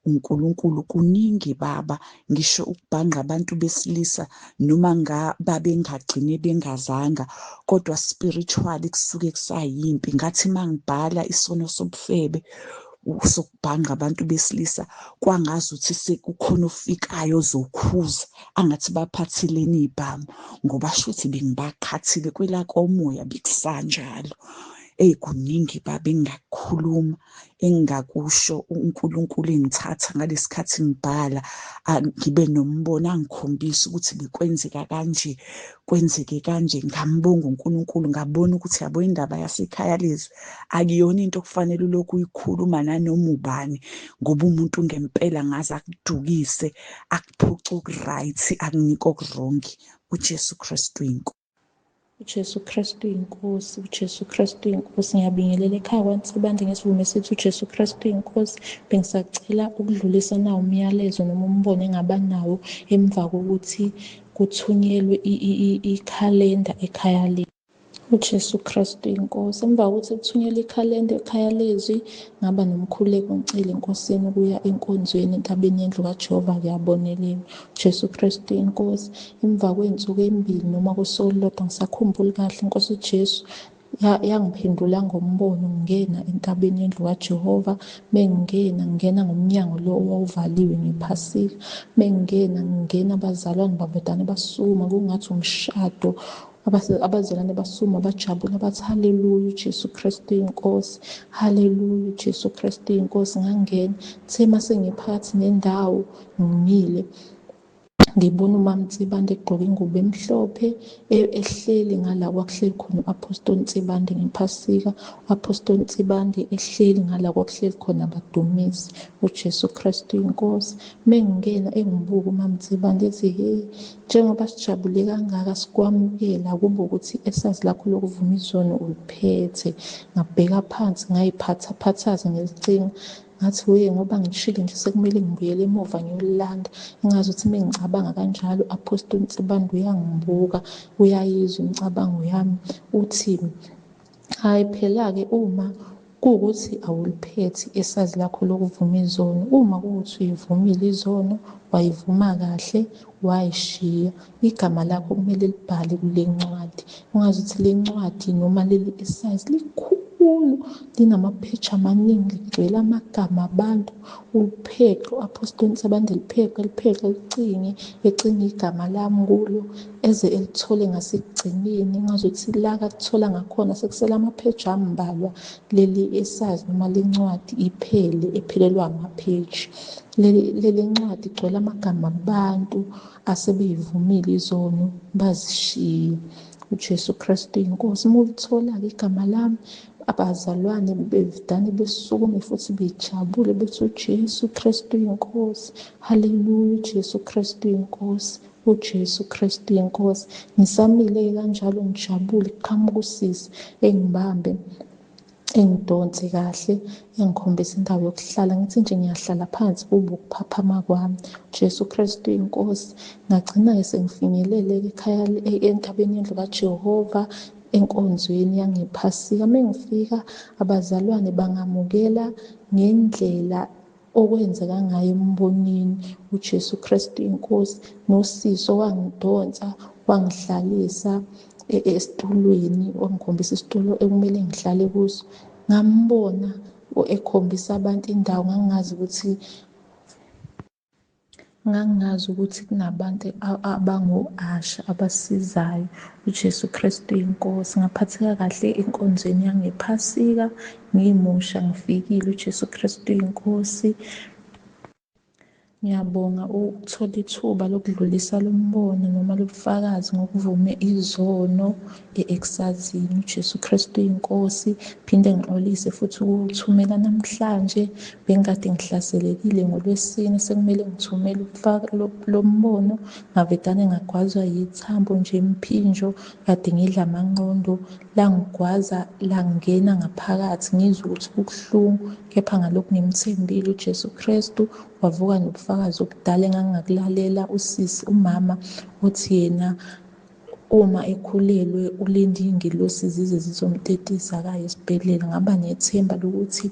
Speaker 13: uNkulunkulu kuningi baba, ngisho ukubhangqa abantu besilisa noma babengagcine bengazanga, kodwa spiritually kusuke kusayimpi. Ngathi mangibhala isono sobufebe sokubhangqa abantu besilisa, kwangazuthi sekukhona ofikayo ozokhuza, angathi baphatheleni ibhamu, ngoba shuthi bengibaqhathile kwelakomoya bekusanjalo. Eyi kuningi baba engingakukhuluma, engingakusho. uNkulunkulu engithatha ngalesikhathi ngibhala, ngibe nombono angikhombisa ukuthi bekwenzeka kanje, kwenzeke kanje. Ngambonga uNkulunkulu, ngabona ukuthi yabo indaba yasekhaya lezwi akuyona into okufanele ulokhu uyikhuluma nanoma ubani, ngoba umuntu ngempela ngaze akudukise, akuphuce oku-right, akunike oku-wrong. UJesu Kristu inkosi.
Speaker 14: UJesu Kristu inkosi, uJesu Kristu inkosi. Ngiyabingelela ekhaya kwaNsibande ngesivumo esithi uJesu Kristu inkosi. Bengisacela ukudlulisa nawo umyalezo noma umbono engaba nawo emva kokuthi kuthunyelwe ikhalenda ekhaya lethu. UJesu Kristu inkosi. Emva kokuthi kuthunyelwe ikhalenda ekhaya lezwi, ngaba nomkhuleko ngicela enkosini ukuya enkonzweni entabeni yendlu kaJehova kuyabonelelwa. UJesu Kristu inkosi. Emva kwey'nsuku ey'mbili noma kosuku olulodwa ngisakhumbuli kahle, inkosi uJesu yangiphendula ngombono ngingena entabeni yendlu kaJehova. Mengingena ngingena ngomnyango lo owawuvaliwe ngephasika. Mengingena ngingena abazalwane babodana basukuma kungathi umshado. Abazalwane basukuma bajabula bathi haleluya uJesu Kristu inkosi, haleluya uJesu Kristu inkosi. Ngangena kuthe mase ngiphakathi nendawo ngimile ngibona uMama Nsibande egqoke ingubo emhlophe ehleli ngala kwakuhleli khona u-Apostle Nsibande ngephasika, u-Apostle Nsibande ehleli ngala kwakuhleli khona abadumisi uJesu Kristu inkosi. Mengingena engibuka uMama Nsibande ethi hey, njengoba sijabule kangaka sikwamukela, kube ukuthi esazi lakho lokuvuma izono uliphethe. Ngabheka phansi ngayiphathaphathaza ngelicinga, ngathi we ngoba ngishilo nje sekumele ngibuyele emuva ngiyolilanda. Engazuthi uma ngicabanga kanjalo Apostle Nsibande uyangibuka, uyayizwa imicabango yami, uthi hhayi phela-ke uma kuwukuthi awuliphethe esazi lakho lokuvuma izono, uma kuwukuthi uyivumile izono, wayivuma kahle, wayishiya, igama lakho kumele libhale kule ncwadi. Ungazuthi le ncwadi noma leli esazi likhulu, linamapheji amaningi, ligcwele amagama abantu. Ulipheqe u-Apostle Nsibande, lipheqe, lipheqe, licinge, ecinge igama lami kulo, eze elithole ngasekugcineni. Ngazuthi la akuthola ngakhona sekusele amapheji ambalwa, leli esazi noma le ncwadi iphele, ephelelwa amapheji. Leli ncwadi igcwele amagama abantu asebeyivumile izono bazishiya. uJesu Kristu inkosi. Uma ulithola-ke igama lami, abazalwane bevidane besukume futhi bejabule bethi uJesu Kristu inkosi. Haleluya, uJesu Kristu inkosi, uJesu Kristu inkosi. Ngisamile-ke kanjalo ngijabule, kuqhamuka usisi engibambe engidonse kahle, engikhombisa indawo yokuhlala. Ngithi nje ngiyahlala phansi kube ukuphaphama kwami. Jesu Kristu inkosi. Ngagcina-ke sengifinyelele-ke ekhaya entabeni yendlu kaJehova, enkonzweni yangephasika. Uma ngifika abazalwane bangamukela ngendlela okwenzeka ngayo embonini. uJesu Kristu inkosi. Nosisi owangidonsa wangihlalisa esitulweni, wangikhombisa isitulo ekumele ngihlale kuso. Ngambona ekhombisa abantu indawo, ngangingazi ukuthi kunabantu abango-asha abasizayo. uJesu Kristu inkosi. Ngaphatheka kahle enkonzweni yangephasika, ngimusha ngifikile. uJesu Kristu inkosi. Ngiyabonga ukuthola ithuba lokudlulisa lo mbono noma lobufakazi ngokuvume izono e-eksazini. uJesu Kristu inkosi. Phinde ngixolise futhi ukuthumela namhlanje, bengikade ngihlaselekile ngoLwesine, sekumele ngithumele lo mbono. Ngavedane ngagwazwa yithambo nje emphinjo, kade ngidla amanqondo, langigwaza langena ngaphakathi, ngizwe ukuthi kubuhlungu, kepha ngalokhu ngimthembile uJesu Kristu. Wavuka nobufakazi obudala engangingakulalela, usisi umama uthi yena uma ekhulelwe ulinda iy'ngelosi zize zizomtetisa akaye esibhedlela. Ngaba nethemba lokuthi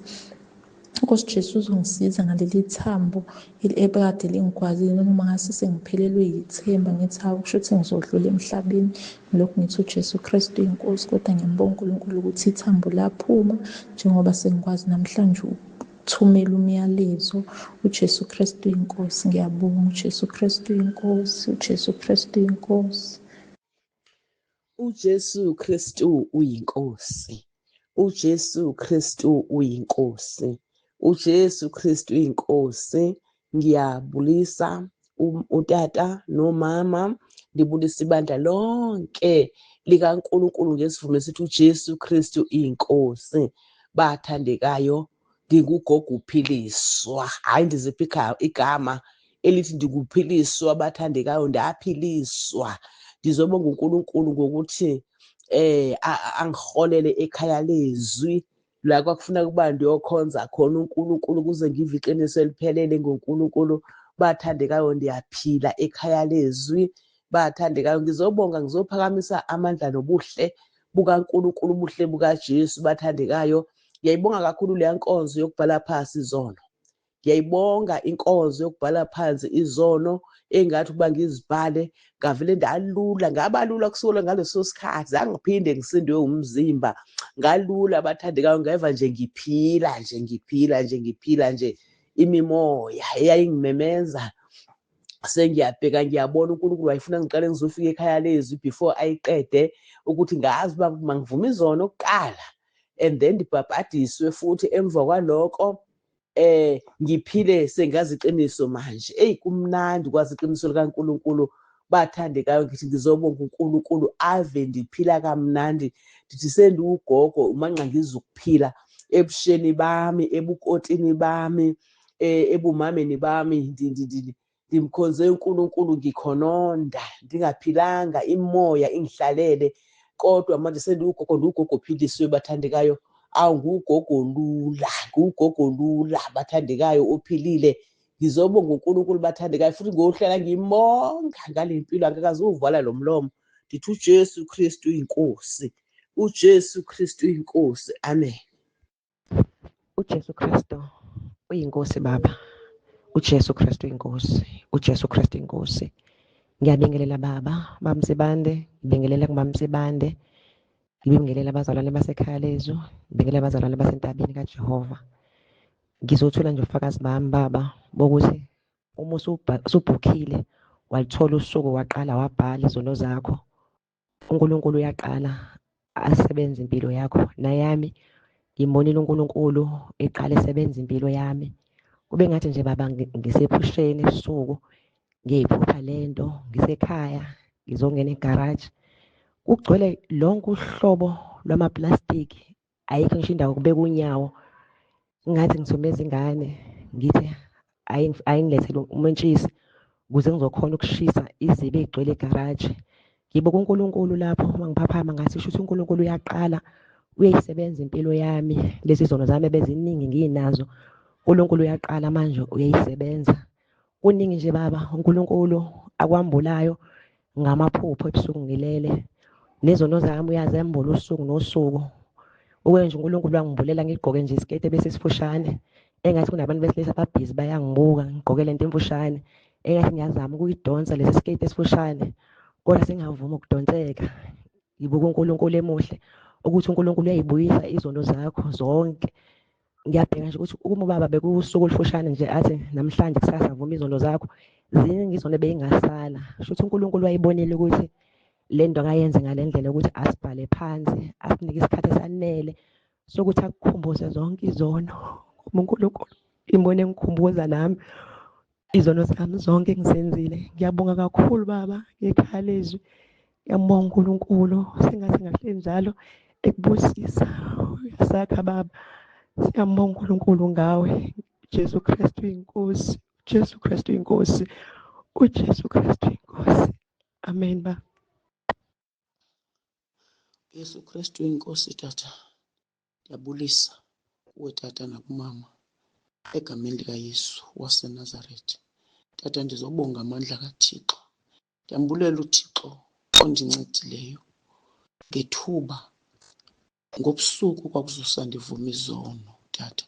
Speaker 14: Nkosi Jesu uzongisiza ngaleli thambo ebekade lingigwazile, noma ngase sengiphelelwe yithemba, ngithi hawu kusho ukuthi ngizodlula emhlabeni. Ngilokhu ngithi uJesu Kristu inkosi, kodwa ngiyambonga uNkulunkulu ukuthi ithambo laphuma njengoba sengikwazi namhlanje ukuthumela umyalezo. uJesu Kristu inkosi. Ngiyabonga uJesu Kristu inkosi, uJesu Kristu inkosi.
Speaker 16: uJesu Kristu uyinkosi. uJesu Kristu uyinkosi. uJesu Kristu uyinkosi. Ngiyabulisa utata nomama, ndibulisa ibandla lonke likaNkulunkulu ngesivumo esithi uJesu Kristu inkosi. Bathandekayo, ndingugogo uphiliswa. Hayi, ndiziphi igama elithi ndikuphiliswa, bathandekayo, ndaphiliswa. Ndizobonga uNkulunkulu ngokuthi angiholele ekhaya lezwi la kwakufuneka ukuba ndiyokhonza khona uNkulunkulu ukuze ngive iqiniso eliphelele ngoNkulunkulu. Bathandekayo, ndiyaphila ekhaya lezwi. Bathandekayo, ngizobonga, ngizophakamisa amandla nobuhle bukaNkulunkulu, ubuhle bukaJesu. Bathandekayo, ngiyayibonga kakhulu leya nkonzo yokubhala phasi izono. Ngiyayibonga inkonzo yokubhala phansi izono engathi ukuba ngizibhale, ngavele ndalula, ngabalula kusukela ngaleso sikhathi, zangiphinde ngisindwe umzimba, ngalula bathandekayo, ngeva nje ngiphila nje, ngiphila nje, ngiphila nje. Imimoya eyayingimemeza sengiyabheka, ngiyabona uNkulunkulu wayefuna ngiqale ngizofika ekhaya lezwi before ayiqede, ukuthi ngazi uba mangivume izono kuqala and then ndibhabhadiswe futhi emva kwaloko ngiphile sengazi iqiniso manje. Eyi, kumnandi kwazi iqiniso likaNkulunkulu bathandekayo. Ngithi ngizobonga uNkulunkulu, ave ndiphila kamnandi. Ndithi sendiwugogo umanxa ngizukuphila ebusheni bami, ebukotini bami, ebumameni bami, ndimkhonze uNkulunkulu ngikhononda, ndingaphilanga, imoya ingihlalele, kodwa manje sendiwugogo, ndiwugogo ophilisiwe bathandekayo. Awu, ngugogo lula, ngugogo lula bathandekayo, ophilile. Ngizobonga uNkulunkulu bathandekayo, futhi ngohlala ngimbonga ngale mpilo, angikazuwuvala lo mlomo. Ndithi uJesu Kristu inkosi, uJesu Kristu inkosi. Amen.
Speaker 12: uJesu Kristu uyinkosi baba. uJesu Kristu inkosi. uJesu Kristu inkosi. Ngiyabingelela baba, bamsibande, ngibingelela kubamsibande. Ngibingelela abazalwane basekhaya lezu, ngibingelela abazalwane basentabeni kaJehova. Ngizothula nje ubufakazi bami baba bokuthi uma usubhukhile walithola usuku waqala wabhala izono zakho, uNkulunkulu uyaqala asebenze impilo yakho. Nayami ngimbonile uNkulunkulu eqala esebenza impilo yami. Kube ngathi nje baba ngisephusheni ebusuku ngiyiphupha lento, ngisekhaya ngizongena egaraji. Kugcwele lonke uhlobo lwamaplastiki, ayikho ngisho indawo yokubeka unyawo. Ngathi ngithumeza ingane ngithi ayingilethele umentshisi ukuze ngizokhona ukushisa izibi ey'gcwele egaraji. Ngibuka uNkulunkulu lapho uma ngiphaphama ngathi shuthi uNkulunkulu uyaqala uyayisebenza impilo yami, lezi zono zami ebeziningi nginazo, uNkulunkulu uyaqala manje uyayisebenza. Kuningi nje baba uNkulunkulu akwambulayo ngamaphupho ebusuku ngilele, nezono zami uyazembula usuku nosuku. Uke nje uNkulunkulu wangibulela ngigqoke nje isiketi ebesisifushane, engathi kunabantu besilisa ababhizi bayangibuka ngigqoke lento emfushane, engathi ngiyazama ukuyidonsa lesi siketi esifushane kodwa singavumi ukudonseka. Ngibuka uNkulunkulu emuhle ukuthi uNkulunkulu uyayibuyisa izono zakho zonke. Ngiyabheka nje ukuthi uma ubaba bekuwusuku olufushane nje athi namhlanje kusasa vuma izono zakho, ziningi izono ebeyingasala. Sho ukuthi uNkulunkulu wayibonile ukuthi le nto akayenze ngale ndlela ukuthi asibhale phansi, asinike isikhathi esanele sokuthi akukhumbuze zonke izono. Ngoba uNkulunkulu imbone engikhumbuza nami izono zami zonke engizenzile. Ngiyabonga kakhulu baba ngekhaya lezwi. Ngiyambonga uNkulunkulu, sengathi ngahle njalo ekubusisa. Uyasakha baba. Siyambonga uNkulunkulu ngawe. Jesu Kristu inkosi. Jesu Kristu inkosi. UJesu Kristu inkosi. Amen ba.
Speaker 1: Jesu Kristu inkosi tata. Ndiyabulisa kuwe tata nakumama egameni likaYesu waseNazaretha. Tata ndizobonga amandla kaThixo. Ndiyambulela uThixo ondincedileyo ngethuba ngobusuku kwakuzosa ndivuma izono tata.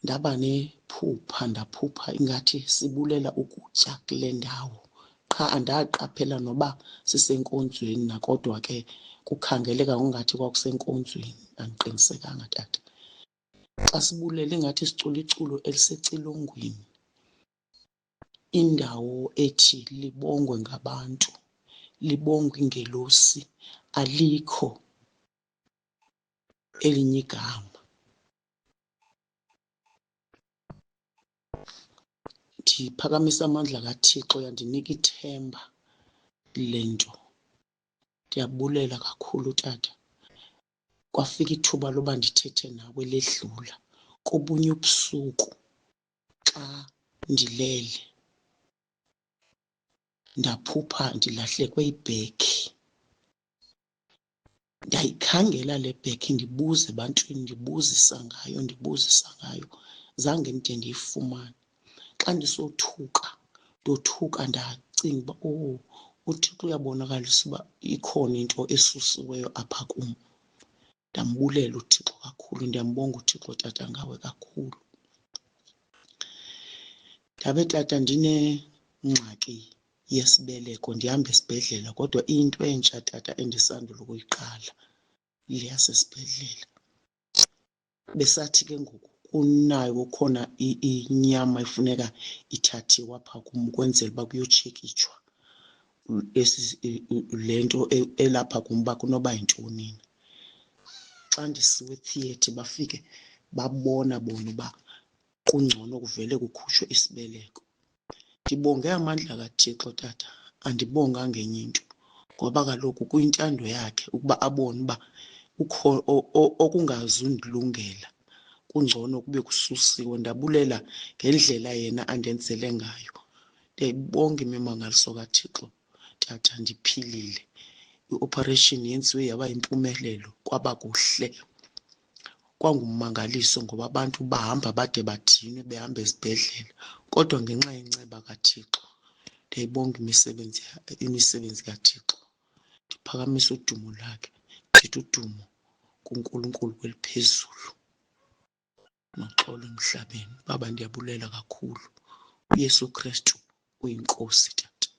Speaker 1: Ndaba nephupha ndaphupha ingathi sibulela ukutya kule ndawo qha andaqaphela noba sisenkonzweni na kodwa ke kukhangeleka ngokungathi kwakusenkonzweni andiqinisekanga tata. Xa sibulela ingathi sicula iculo elisecilongweni indawo ethi libongwe ngabantu libongwe ingelosi alikho elinye igama. Ndiphakamisa amandla kaThixo yandinika ithemba le nto. Ndiyabulela kakhulu tata. Kwafika ithuba loba ndithethe nawe ledlula kobunye ubusuku xa ndilele ndaphupha ndilahlekwe yibhegi. Ndayikhangela le bhegi ndibuza ebantwini ndibuzisa ngayo ndibuzisa ngayo, zange ndide ndiyifumane. Xa ndisothuka ndothuka ndacinga uba oh uThixo uyabonakalisa uba ikhona into esusiweyo apha kum. Ndambulela uThixo kakhulu, ndiyambonga uThixo tata ngawe kakhulu. Ndabe tata ndinengxaki yesibeleko ndihamba esibhedlela kodwa iyinto entsha tata endisandula ukuyiqala le yasesibhedlela. Besathi ke ngoku kunayo kukhona inyama efuneka ithathiwe apha kum ukwenzela uba kuyotshekitshwa le nto elapha kum uba kunoba yintoni na. Xa ndisiwa etheatre bafike babona bona uba kungcono kuvele kukhutshwe isibeleko. Ndibonge amandla kaThixo tata, andibonganga enye into ngoba kaloku kuyintando yakhe ukuba abone uba ukho okungazundilungela kungcono kube kususiwe. Ndabulela ngendlela yena andenzele ngayo. Ndiyayibonga imimangaliso kaThixo tata, ndiphilile. I-operation yenziwe yaba yimpumelelo kwaba kuhle. Kwangummangaliso ngoba abantu bahamba bade badinwe behamba ezibhedlela kodwa ngenxa yenceba kaThixo ndiyayibonga imisebenzi imisebenzi kaThixo. Ndiphakamisa udumo lwakhe, ndithi udumo kuNkulunkulu kweliphezulu noxolo emhlabeni. Baba ndiyabulela kakhulu. UYesu Kristu uyiNkosi tata.